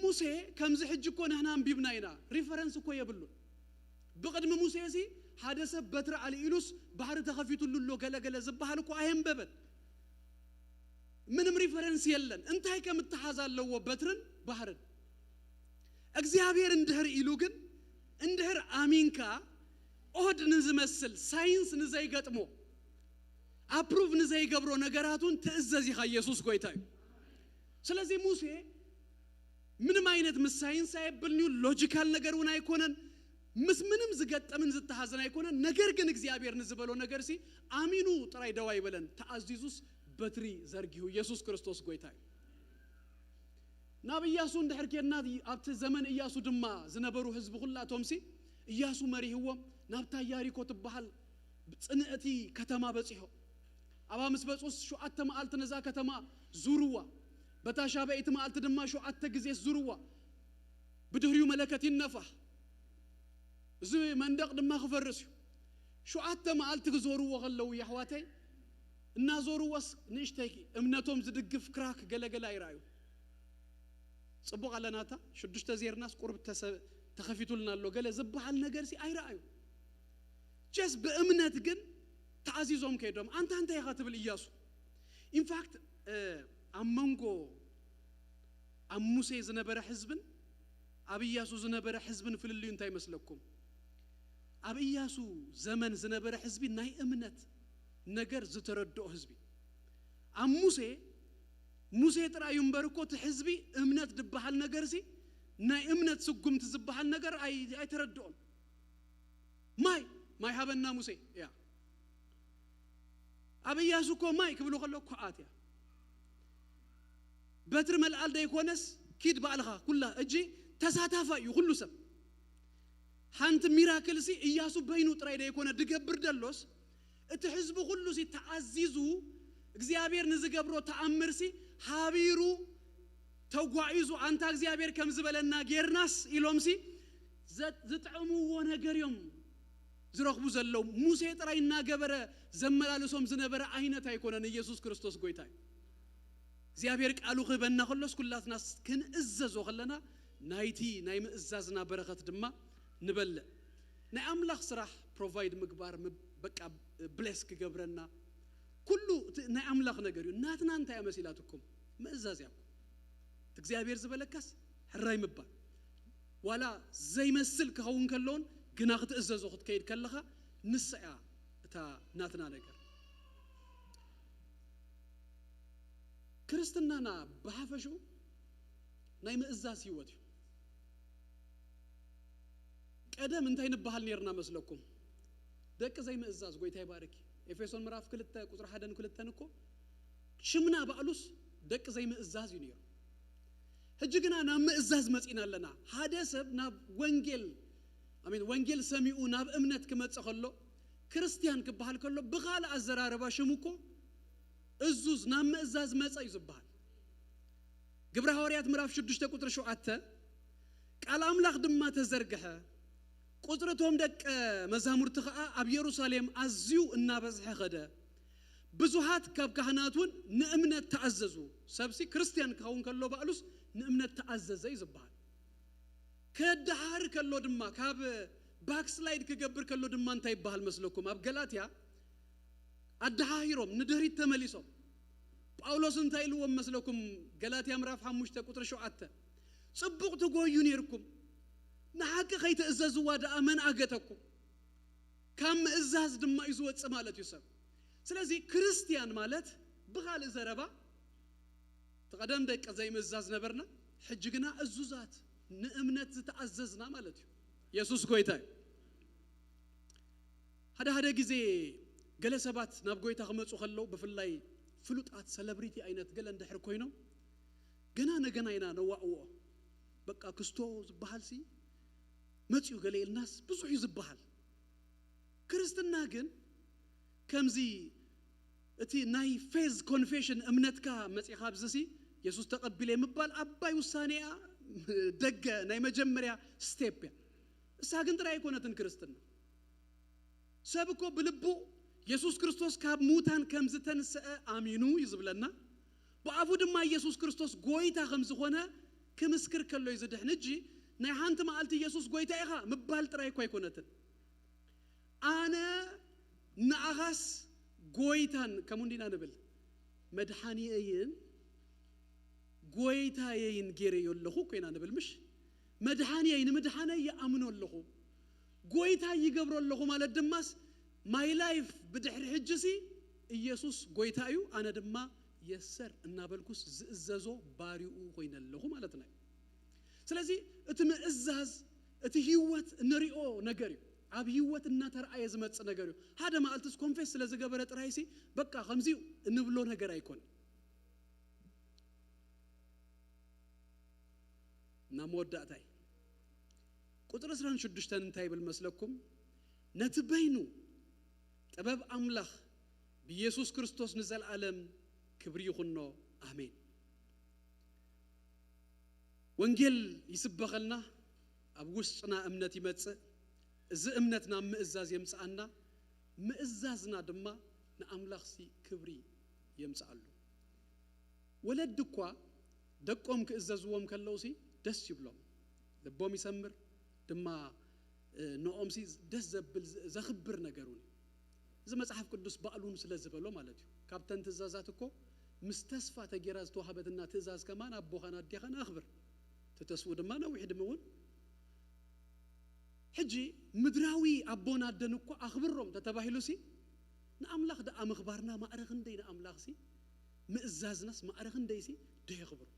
ሙሴ ከምዚ ሕጂ እኮ ንሕና ኣንቢብና ኢና፣ ሪፈረንስ እኮ የብሉን። ብቕድሚ ሙሴ እዚ ሓደ ሰብ በትሪ ኣልኢሉስ ባሕሪ ተኸፊቱሉ ኣሎ ገለገለ ዝበሃል እኮ ኣየንበበን። ምንም ሪፈረንስ የለን። እንታይ ከምትሓዝ ኣለዎ በትርን ባሕርን? እግዚኣብሔር እንድሕር ኢሉ ግን እንድሕር ኣሚንካ ኦድ ንዝመስል ሳይንስ ንዘይገጥሞ ኣፕሩቭ ንዘይገብሮ ነገራቱን ትእዘዝ ኢኻ። ኢየሱስ ጎይታ እዩ። ስለዚ ሙሴ ምንም ዓይነት ምስ ሳይንስ ኣየብልንዩ ሎጂካል ነገር እውን ኣይኮነን። ምስ ምንም ዝገጠምን ዝተሓዘን ኣይኮነን። ነገር ግን እግዚኣብሔር ንዝበሎ ነገር ሲ ኣሚኑ ጥራይ ደው ኣይበለን። ተኣዚዙስ በትሪ ዘርጊሁ። ኢየሱስ ክርስቶስ ጎይታ እዩ። ናብ እያሱ እንድሕር ኬድና ኣብቲ ዘመን እያሱ ድማ ዝነበሩ ህዝቢ ኩላቶም ሲ እያሱ መሪህዎም ናብታ ያሪኮ ትበሃል ጽንዕቲ ከተማ በጺሖ። ኣብኣ ምስ በጹስ ሸውዓተ መዓልቲ ነዛ ከተማ ዙርዋ። በታ ሻበይቲ መዓልቲ ድማ ሸውዓተ ግዜ ዙርዋ። ብድህሪኡ መለከት ይነፋሕ። እዚ መንደቕ ድማ ክፈርስ እዩ። ሸውዓተ መዓልቲ ክዞርዎ ከለዉ የሕዋተይ እናዞርዎስ ንእሽተይ እምነቶም ዝድግፍ ክራክ ገለገለ ኣይረኣዩ። ጽቡቕ ኣለናታ ሽዱሽተ ዜርናስ ቁርብ ተሰ- ተኸፊቱልና ኣሎ ገለ ዝበሃል ነገር ሲ ኣይረኣዩ። ጀስ ብእምነት ግን ተኣዚዞም ከይዶም። ኣንታ እንታይ ኢኻ ትብል እያሱ? ኢንፋክት ኣብ መንጎ ኣብ ሙሴ ዝነበረ ህዝብን ኣብ እያሱ ዝነበረ ህዝብን ፍልልዩ እንታይ ይመስለኩም? ኣብ እያሱ ዘመን ዝነበረ ህዝቢ ናይ እምነት ነገር ዝተረድኦ ህዝቢ። ኣብ ሙሴ ሙሴ ጥራይ እዩ እምበር እኮ እቲ ህዝቢ እምነት ዝበሃል ነገር ሲ ናይ እምነት ስጉምቲ ዝበሃል ነገር ኣይ- ኣይተረድኦን። ማይ ማይ ሃበና ሙሴ እያ። ኣብ እያሱ እኮ ማይ ክብሉ ከሎ እኮ ኣትያ በትሪ መልኣል ደይኮነስ ኪድ ባዕልኻ ኩላ እጂ ተሳታፋ እዩ ኩሉ ሰብ። ሓንቲ ሚራክል ሲ እያሱ በይኑ ጥራይ ደይኮነ ድገብር ደሎስ እቲ ህዝቢ ኩሉ ሲ ተኣዚዙ እግዚኣብሔር ንዝገብሮ ተኣምር ሲ ሃቢሩ ተጓዒዙ ኣንታ እግዚኣብሔር ከም ዝበለና ጌርናስ ኢሎም ሲ ዘ- ዝጥዕምዎ ነገር እዮም ዝረኽቡ ዘለዉ። ሙሴ ጥራይ እናገበረ ዘመላልሶም ዝነበረ ዓይነት ኣይኮነን። ኢየሱስ ክርስቶስ ጎይታ እዩ። እግዚኣብሔር ቃሉ ክህበና ከሎስ ኩላትናስ ክንእዘዞ ከለና ናይቲ ናይ ምእዛዝና በረኸት ድማ ንበልዕ። ናይ ኣምላኽ ስራሕ ፕሮቫይድ ምግባር ም- በቃ ብሌስ ክገብረና ኩሉ እቲ ናይ ኣምላኽ ነገር እዩ። ናትና እንታይ እያ መሲላትኩም? ምእዛዝ እያ እኮ። እቲ እግዚኣብሔር ዝበለካስ ሕራይ ምባል። ዋላ ዘይመስል ክኸውን ከለውን ግና ክትእዘዞ ክትከይድ ከለኻ ንሳ እያ እታ ናትና ነገር። ክርስትናና ብሓፈሽኡ ናይ ምእዛዝ ህይወት እዩ። ቀደም እንታይ ንበሃል ነርና መስለኩም? ደቂ ዘይምእዛዝ። ጎይታ ይባርኪ። ኤፌሶን ምዕራፍ ክልተ ቁፅሪ ሓደን ክልተን እኮ ሽምና ባዕሉስ ደቂ ዘይምእዛዝ እዩ ነይሩ። ሕጂ ግና ናብ ምእዛዝ መፂና ኣለና። ሓደ ሰብ ናብ ወንጌል ኣሜን ወንጌል ሰሚኡ ናብ እምነት ክመፅእ ከሎ ክርስትያን ክበሃል ከሎ ብኻልእ ኣዘራረባ ሽሙ እኮ እዙዝ ናብ ምእዛዝ መፀ እዩ ዝበሃል። ግብረ ሃዋርያት ምዕራፍ ሽዱሽተ ቁፅሪ ሸውዓተ ቃል ኣምላኽ ድማ ተዘርግሐ፣ ቁፅሪ እቶም ደቀ መዛሙርቲ ኸዓ ኣብ የሩሳሌም ኣዝዩ እናበዝሐ ኸደ፣ ብዙሃት ካብ ካህናት እውን ንእምነት ተኣዘዙ። ሰብሲ ክርስትያን ክኸውን ከሎ ባዕሉስ ንእምነት ተኣዘዘ እዩ ዝበሃል። ከድሃር ከሎ ድማ ካብ ባክስላይድ ክገብር ከሎ ድማ እንታይ ይበሃል መስለኩም? ኣብ ገላትያ ኣደሃሂሮም ንድህሪት ተመሊሶም ጳውሎስ እንታይ ኢልዎም መስለኩም? ገላትያ ምዕራፍ ሓሙሽተ ቁፅሪ ሸውዓተ ጽቡቕ ትጎዩ ነይርኩም፣ ንሓቂ ከይትእዘዝዋ ደኣ መን ኣገተኩም? ካብ ምእዛዝ ድማ እዩ ዝወፅእ ማለት እዩ ሰብ። ስለዚ ክርስትያን ማለት ብኻልእ ዘረባ እቲ ቀደም ደቂ ዘይምእዛዝ ነበርና፣ ሕጂ ግና እዙዛት ንእምነት ዝተኣዘዝና ማለት እዩ። የሱስ ጎይታ እዩ። ሓደ ሓደ ግዜ ገለ ሰባት ናብ ጎይታ ክመፁ ከለዉ ብፍላይ ፍሉጣት ሰለብሪቲ ዓይነት ገለ እንድሕር ኮይኖም ገና ነገና ኢና ነዋዕዎ። በቃ ክስቶ ዝበሃል ሲ መፅኡ ገለ ኢልናስ ብዙሕ እዩ ዝበሃል። ክርስትና ግን ከምዚ እቲ ናይ ፌዝ ኮንፌሽን እምነትካ መፂኻ ኣብዚ ሲ የሱስ ተቐቢለ ምባል ኣባይ ውሳኔ እያ። ደገ ናይ መጀመርያ ስቴፕ እያ። እሳ ግን ጥራይ ኣይኮነትን ክርስትና። ሰብ እኮ ብልቡ የሱስ ክርስቶስ ካብ ሙታን ከም ዝተንስአ ኣሚኑ እዩ ዝብለና። ብኣፉ ድማ ኢየሱስ ክርስቶስ ጎይታ ከም ዝኾነ ክምስክር ከሎ እዩ ዝድሕን። እጂ ናይ ሓንቲ መዓልቲ ኢየሱስ ጎይታ ኢኻ ምባል ጥራይ እኮ ኣይኮነትን። ኣነ ንኣኻስ ጎይታን ከምኡ እንዲና ንብል መድሓኒየይን ጎይታየይን ገይረዮ ኣለኹ እኮ ኢና ንብል። ምሽ መድሓኒየይ ንምድሓነይ ይኣምኖ ኣለኹ፣ ጎይታ ይገብሮ ኣለኹ ማለት ድማስ ማይ ላይፍ ብድሕሪ ሕጂ ሲ ኢየሱስ ጎይታ እዩ፣ ኣነ ድማ የሰር እናበልኩስ ዝእዘዞ ባሪኡ ኮይነ ኣለኹ ማለትና እዩ። ስለዚ እቲ ምእዛዝ እቲ ህይወት እንሪኦ ነገር እዩ። ኣብ ህይወት እናተረኣየ ዝመፅእ ነገር እዩ። ሓደ መዓልትስ ኮንፌስ ስለ ዝገበረ ጥራይ ሲ በቃ ከምዚ እዩ እንብሎ ነገር ኣይኮን። ናብ መወዳእታይ ቁፅሪ ዕስራን ሽዱሽተን እንታይ ይብል መስለኩም? ነቲ በይኑ ጥበብ ኣምላኽ ብኢየሱስ ክርስቶስ ንዘለኣለም ክብሪ ይኹኖ፣ ኣሜን። ወንጌል ይስበኸልና፣ ኣብ ውሽጥና እምነት ይመጽእ። እዚ እምነት ናብ ምእዛዝ የምጽኣና፣ ምእዛዝና ድማ ንኣምላኽሲ ክብሪ የምጽኣሉ። ወለዲ እኳ ደቆም ክእዘዝዎም ከለውሲ ደስ ይብሎም፣ ልቦም ይሰምር ድማ፣ እ፣ ንኦምሲ ደስ ዘብል ዘ-፣ ዘኽብር ነገር እውን እዩ። እዚ መጽሓፍ ቅዱስ ባዕሉን ስለ ዝበሎ ማለት እዩ። ካብተን ትእዛዛት እኮ ምስ ተስፋ ተጌራ ዝተዋህበትና ትእዛዝ ከማን ኣቦኻን ኣዴኻን ኣኽብር፣ እቲ ተስፍኡ ድማ ነዊሕ ዕድመ እውን። ሕጂ ምድራዊ ኣቦን ኣደን እኮ ኣኽብሮም ተተባሂሉሲ ንኣምላኽ ደኣ ምኽባርና ማዕረ ክንደይ ንኣምላኽሲ ምእዛዝናስ ማዕረ ክንደይሲ ደየኽብሮ።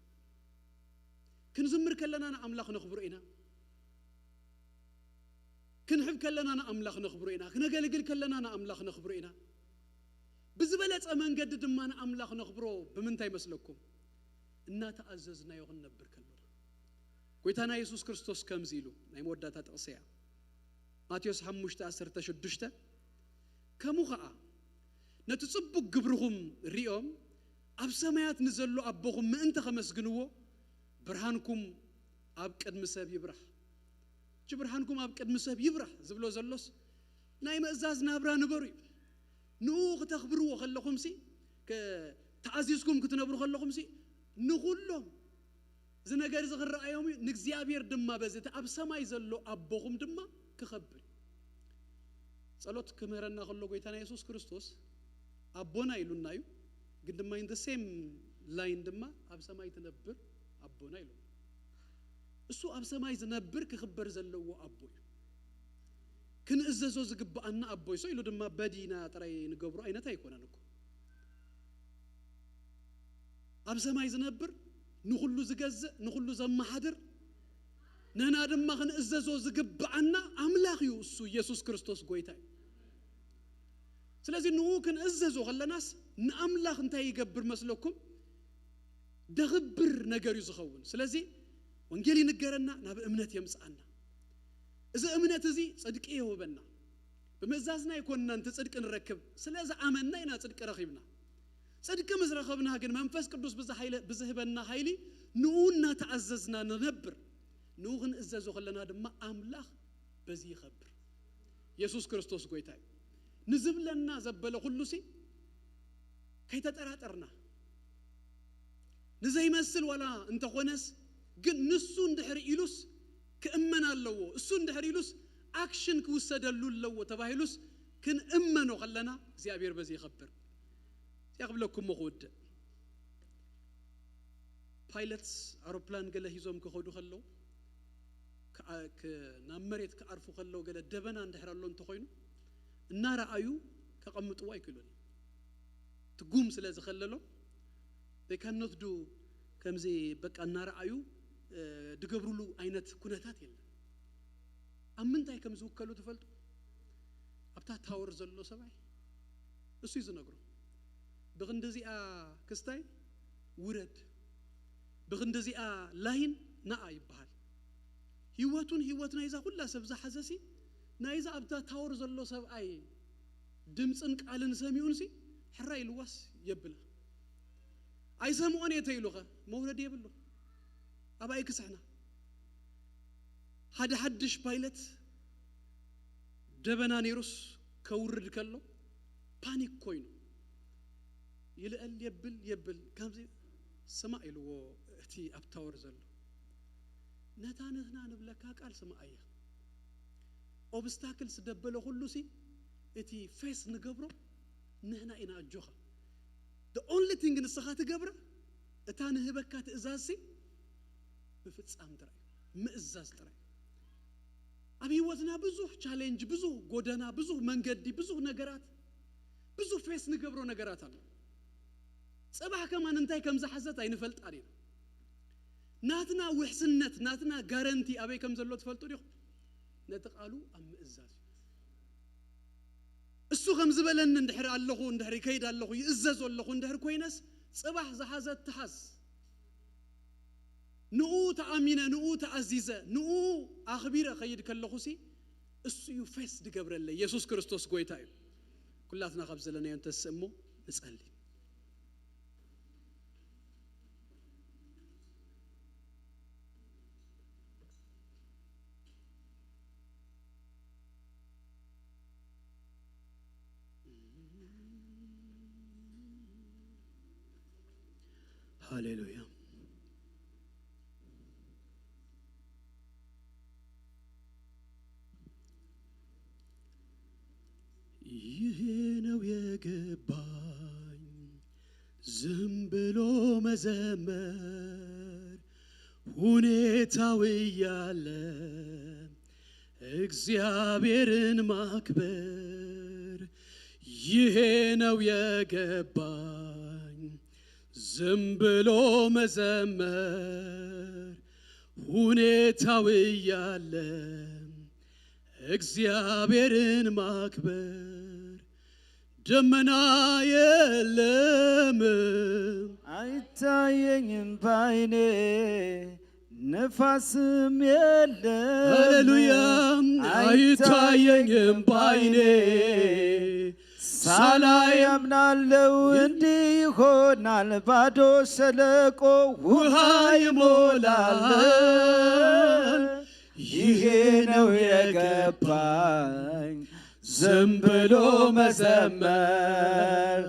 ክንዝምር ከለና ንኣምላኽ ነኽብሮ ኢና። ክንሕብ ከለና ንኣምላኽ ነኽብሮ ኢና። ክነገልግል ከለና ንኣምላኽ ነኽብሮ ኢና። ብዝበለጸ መንገዲ ድማ ንኣምላኽ ነኽብሮ ብምንታይ መስለኩም? እናተኣዘዝናዮ ክንነብር ከሎና። ጎይታና የሱስ ክርስቶስ ከምዚ ኢሉ፣ ናይ መወዳእታ ጥቕሲ እያ። ማቴዎስ ሓሙሽተ ዓሰርተ ሽዱሽተ፣ ከምኡ ኸኣ ነቲ ጽቡቕ ግብርኹም ሪኦም ኣብ ሰማያት ንዘሎ ኣቦኹም ምእንቲ ኸመስግንዎ ብርሃንኩም ኣብ ቅድሚ ሰብ ይብራህ። እቲ ብርሃንኩም ኣብ ቅድሚ ሰብ ይብራህ ዝብሎ ዘሎስ ናይ ምእዛዝ ናብራ ንበሩ እዩ። ንኡ ክተኽብርዎ ከለኹምሲ፣ ክ-፣ ተኣዚዝኩም ክትነብሩ ከለኹምሲ ንኹሎም እዚ ነገር እዚ ክረኣዮም እዩ፣ ንእግዚኣብሔር ድማ በዚ እቲ ኣብ ሰማይ ዘሎ ኣቦኹም ድማ ክኸብር እዩ። ጸሎት ክምህረና ከሎ ጎይታና የሱስ ክርስቶስ ኣቦና ኢሉና እዩ። ግን ድማ in the same line ድማ ኣብ ሰማይ ትነብር ኣቦና ኢሉና። እሱ ኣብ ሰማይ ዝነብር ክኽበር ዘለዎ ኣቦ እዩ። ክንእዘዞ ዝግብኣና ኣቦ እዩ። So ኢሉ ድማ በዲና ጥራይ ንገብሮ ዓይነት ኣይኮነን እኮ። ኣብ ሰማይ ዝነብር፣ ንኹሉ ዝገዝእ፣ ንኹሉ ዘመሓድር፣ ንሕና ድማ ክንእዘዞ ዝግብኣና ኣምላኽ እዩ። እሱ ኢየሱስ ክርስቶስ ጎይታ እዩ። ስለዚ ንኡ ክንእዘዞ ከለናስ ንኣምላኽ እንታይ ይገብር መስለኩም? ደኽብር ነገር እዩ ዝኸውን። ስለዚ ወንጌል ይንገረና፣ ናብ እምነት የምጽኣና። እዚ እምነት እዚ ጽድቂ የውህበና። ብምእዛዝና ኣይኮንና ነቲ ጽድቂ ንረክብ፣ ስለ ዝኣመንና ኢና ጽድቂ ረኺብና። ጽድቂ ምስ ረኸብና ግን መንፈስ ቅዱስ ብዝሓይለ-፣ ብዝህበና ሓይሊ ንኡ እናተኣዘዝና ንነብር። ንኡ ክንእዘዞ ከለና ድማ ኣምላኽ በዚ ይኸብር። የሱስ ክርስቶስ ጎይታ እዩ። ንዝብለና ዘበለ ኩሉሲ ከይተጠራጠርና፣ ንዘይመስል ዋላ እንተኾነስ ግን ንሱ እንድሕር ኢሉስ ክእመን ኣለዎ፣ እሱ እንድሕር ኢሉስ ኣክሽን ክውሰደሉ ኣለዎ ተባሂሉስ ክንእመኖ ከለና እግዚኣብሔር በዚ ይኸብር። እዚኣ ክብለኩም እሞ ክውድእ። ፓይለትስ ኣውሮፕላን ገለ ሂዞም ክኸዱ ከለዉ፣ ክኣ-፣ ክ-፣ ናብ መሬት ክኣርፉ ከለዉ ገለ ደበና እንድሕር ኣሎ እንተኾይኑ እናረኣዩ ከቐምጥዎ ኣይክእሉን። ትጉም ስለ ዝኸለሎም they cannot do ከምዚ በቃ እናረኣዩ፣ እ፣ ድገብሩሉ ዓይነት ኩነታት የለን። ኣብ ምንታይ ከም ዝውከሉ ትፈልጡ? ኣብታ ታወር ዘሎ ሰብኣይ እሱ እዩ ዝነግሮ። ብኽንዲ እዚኣ ክስታይ ውረድ፣ ብኽንዲ እዚኣ ላይን ነኣ ይበሃል። ህይወቱን ህይወት ናይዛ ኩላ ሰብ ዝሓዘሲ ናይዛ ኣብታ ታወር ዘሎ ሰብኣይ ድምፅን ቃልን ሰሚዑንሲ ሕራይ ኢልዋስ የብላ። ኣይሰምዖን እየ ተይሉኸ መውረድ የብሉ። ኣባይ ክስሕና ሓደ ሓድሽ ፓይለት ደበና ነይሩስ ከውርድ ከሎ ፓኒክ ኮይኑ ይልእል የብል የብል። ከምዚ ስማዕ ኢልዎ እቲ ኣብ ታወር ዘሎ። ነታ ንህና ንብለካ ቃል ስማዓያ። ኦብስታክልስ ደበለ ኩሉሲ እቲ ፌስ ንገብሮ ንህና ኢና። ኣጆኻ the only thing ንስኻ ትገብራ እታ ንህበካ ትእዛዝሲ ምፍጻም ጥራይ፣ ምእዛዝ ጥራይ። ኣብ ህይወትና ብዙሕ ቻሌንጅ፣ ብዙሕ ጎደና፣ ብዙሕ መንገዲ፣ ብዙሕ ነገራት፣ ብዙሕ ፌስ ንገብሮ ነገራት ኣሎ። ጽባሕ ከማን እንታይ ከም ዝሓዘት ኣይንፈልጣን ኢና። ናትና ውሕስነት፣ ናትና ጋረንቲ ኣበይ ከም ዘሎ ትፈልጡ ዲኹም? ነቲ ቃሉ ኣብ ምእዛዝ እዩ። እሱ ከም ዝበለኒ እንድሕር ኣለኹ፣ እንድሕር ይከይድ ኣለኹ፣ ይእዘዝ ኣለኹ እንድሕር ኮይነስ፣ ጽባሕ ዝሓዘት ትሓዝ። ንኡ ተኣሚነ፣ ንኡ ተኣዚዘ፣ ንኡ ኣኽቢረ ኸይድ ከለኹሲ፣ እሱ እዩ ፌስ ዝገብረለይ። የሱስ ክርስቶስ ጎይታ እዩ። ኩላትና ካብ ዘለናዮ እንተስእ እሞ ንጸሊ። ሃሌሉያ። ይሄ ነው የገባኝ ዝም ብሎ መዘመር፣ ሁኔታው እያለ እግዚአብሔርን ማክበር። ይሄ ነው የገባኝ ዝም ብሎ መዘመር፣ ሁኔታው እያለ እግዚአብሔርን ማክበር። ደመና የለም፣ አይታየኝም ባይኔ፣ ነፋስም የለም፣ ሃሌሉያ፣ አይታየኝም ባይኔ። ሳላይ አምናለው እንዲህ ይሆናል፣ ባዶ ሸለቆ ውሃ ይሞላል። ይሄ ነው የገባኝ ዝም ብሎ መዘመር፣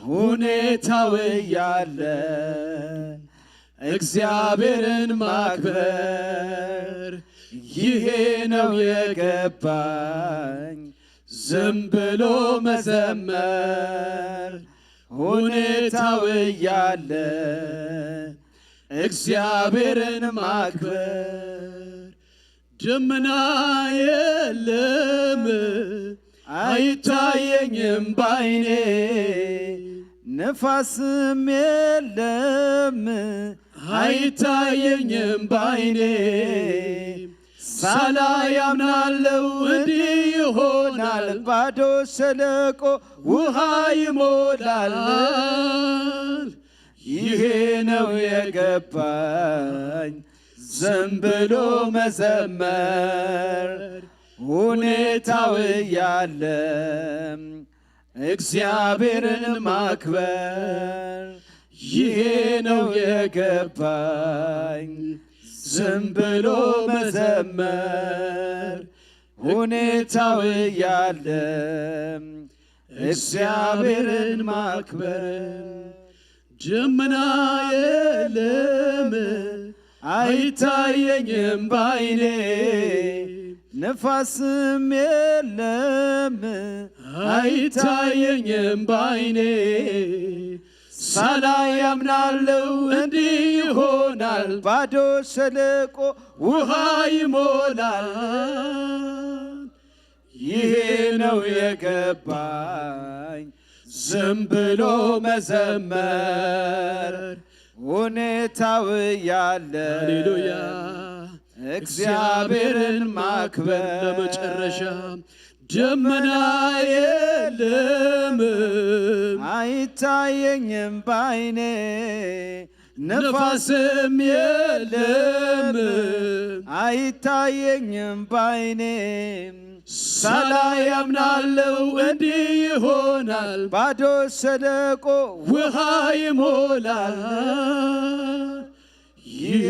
ሁኔታው እያለ እግዚአብሔርን ማክበር። ይሄ ነው የገባኝ ዝም ብሎ መዘመር፣ ሁኔታው እያለ እግዚአብሔርን ማክበር። ደመና የለም አይታየኝም ባይኔ፣ ነፋስም የለም አይታየኝም ባይኔ። ሳላይ ያምናለው እንዲህ ይሆናል። ባዶ ሸለቆ ውሃ ይሞላል። ይሄ ነው የገባኝ ዝም ብሎ መዘመር። ሁኔታው እያለ እግዚአብሔርን ማክበር። ይሄ ነው የገባኝ ዝም ብሎ መዘመር። ሁኔታው እያለ እግዚአብሔርን ማክበር። ደመና የለም አይታየኝም ባይኔ፣ ነፋስም የለም አይታየኝም ባይኔ። ሳላይ ያምናለው እንዲህ ይሆናል። ባዶ ሸለቆ ውሃ ይሞላል። ይሄ ነው የገባኝ ዝም ብሎ መዘመር። ሁኔታው ያለ ሃሌሉያ። እግዚአብሔርን ማክበር። ለመጨረሻ ደመና የለም አይታየኝም ባይኔ፣ ነፋስም የለም አይታየኝም ባይኔ። ሳላይ ያምናለው እንዲህ ይሆናል። ባዶ ሸለቆ ውሃ ይሞላል። ይሄ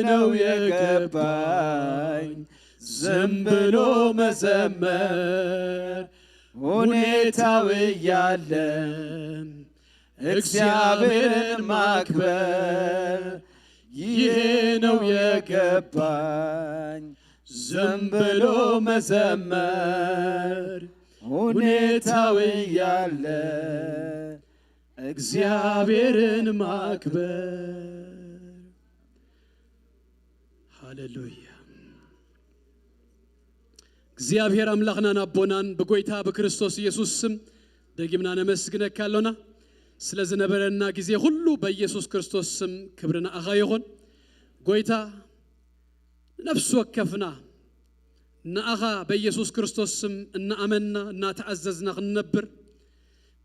ነው የገባኝ ዝም ብሎ መዘመር። ሁኔታው እያለ እግዚአብሔርን ማክበር። ይሄ ነው የገባኝ ዝም ብሎ መዘመር። ሁኔታው እያለ እግዚአብሔርን ማክበር። ሃሌሉያ። እግዚኣብሔር ኣምላኽናን ኣቦናን ብጎይታ ብክርስቶስ ኢየሱስ ስም ደጊምና ነመስግነካ ኣሎና። ስለ ዝነበረና ግዜ ኩሉ በኢየሱስ ክርስቶስ ስም ክብሪ ንኣኻ ይኹን። ጎይታ ንነፍሲ ወከፍና ንኣኻ በኢየሱስ ክርስቶስ ስም እናኣመንና እናተኣዘዝና ክንነብር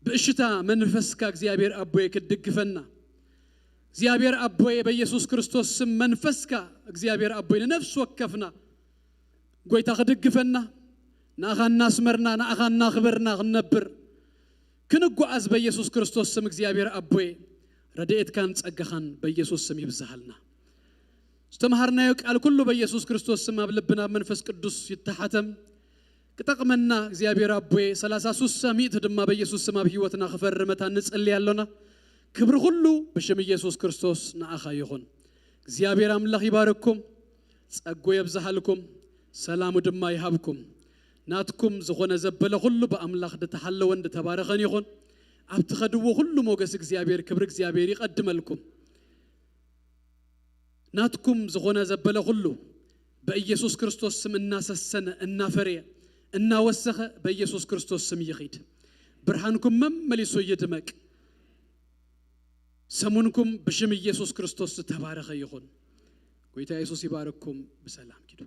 ብእሽታ መንፈስካ እግዚኣብሔር ኣቦየ ክትድግፈና እግዚኣብሔር ኣቦየ በኢየሱስ ክርስቶስ ስም መንፈስካ እግዚኣብሔር ኣቦይ ንነፍሲ ወከፍና ጎይታ ክድግፈና ንኣኻ እናስመርና ንኣኻ እናኽበርና ክንነብር ክንጓዓዝ በኢየሱስ ክርስቶስ ስም እግዚኣብሔር ኣቦይ ረድኤትካን ጸጋኻን በኢየሱስ ስም ይብዝሃልና። ዝተምሃርናዮ ቃል ኩሉ በኢየሱስ ክርስቶስ ስም ኣብ ልብና ኣብ መንፈስ ቅዱስ ይተሓተም። ክጠቕመና እግዚኣብሔር ኣቦይ ሰላሳ ሱሳ ሚእቲ ድማ በኢየሱስ ስም ኣብ ህይወትና ክፈሪ መታን ንጽሊ ኣሎና። ክብሪ ኩሉ ብሽም ኢየሱስ ክርስቶስ ንኣኻ ይኹን። እግዚኣብሔር ኣምላኽ ይባርኩም፣ ጸጉ የብዝሃልኩም፣ ሰላሙ ድማ ይሃብኩም። ናትኩም ዝኾነ ዘበለ ኩሉ ብኣምላኽ ድተሓለወን ድተባረኸን ይኹን። ኣብ ትኸድዎ ኩሉ ሞገስ እግዚኣብሔር ክብሪ እግዚኣብሔር ይቐድመልኩም። ናትኩም ዝኾነ ዘበለ ኩሉ በኢየሱስ ክርስቶስ ስም እናሰሰነ እናፈረየ እናወሰኸ በኢየሱስ ክርስቶስ ስም ይኺድ። ብርሃንኩም መመሊሱ ይድመቅ። ሰሙንኩም ብሽም ኢየሱስ ክርስቶስ ዝተባረኸ ይኹን። ጎይታ የሱስ ይባርኩም። ብሰላም ኪዱ።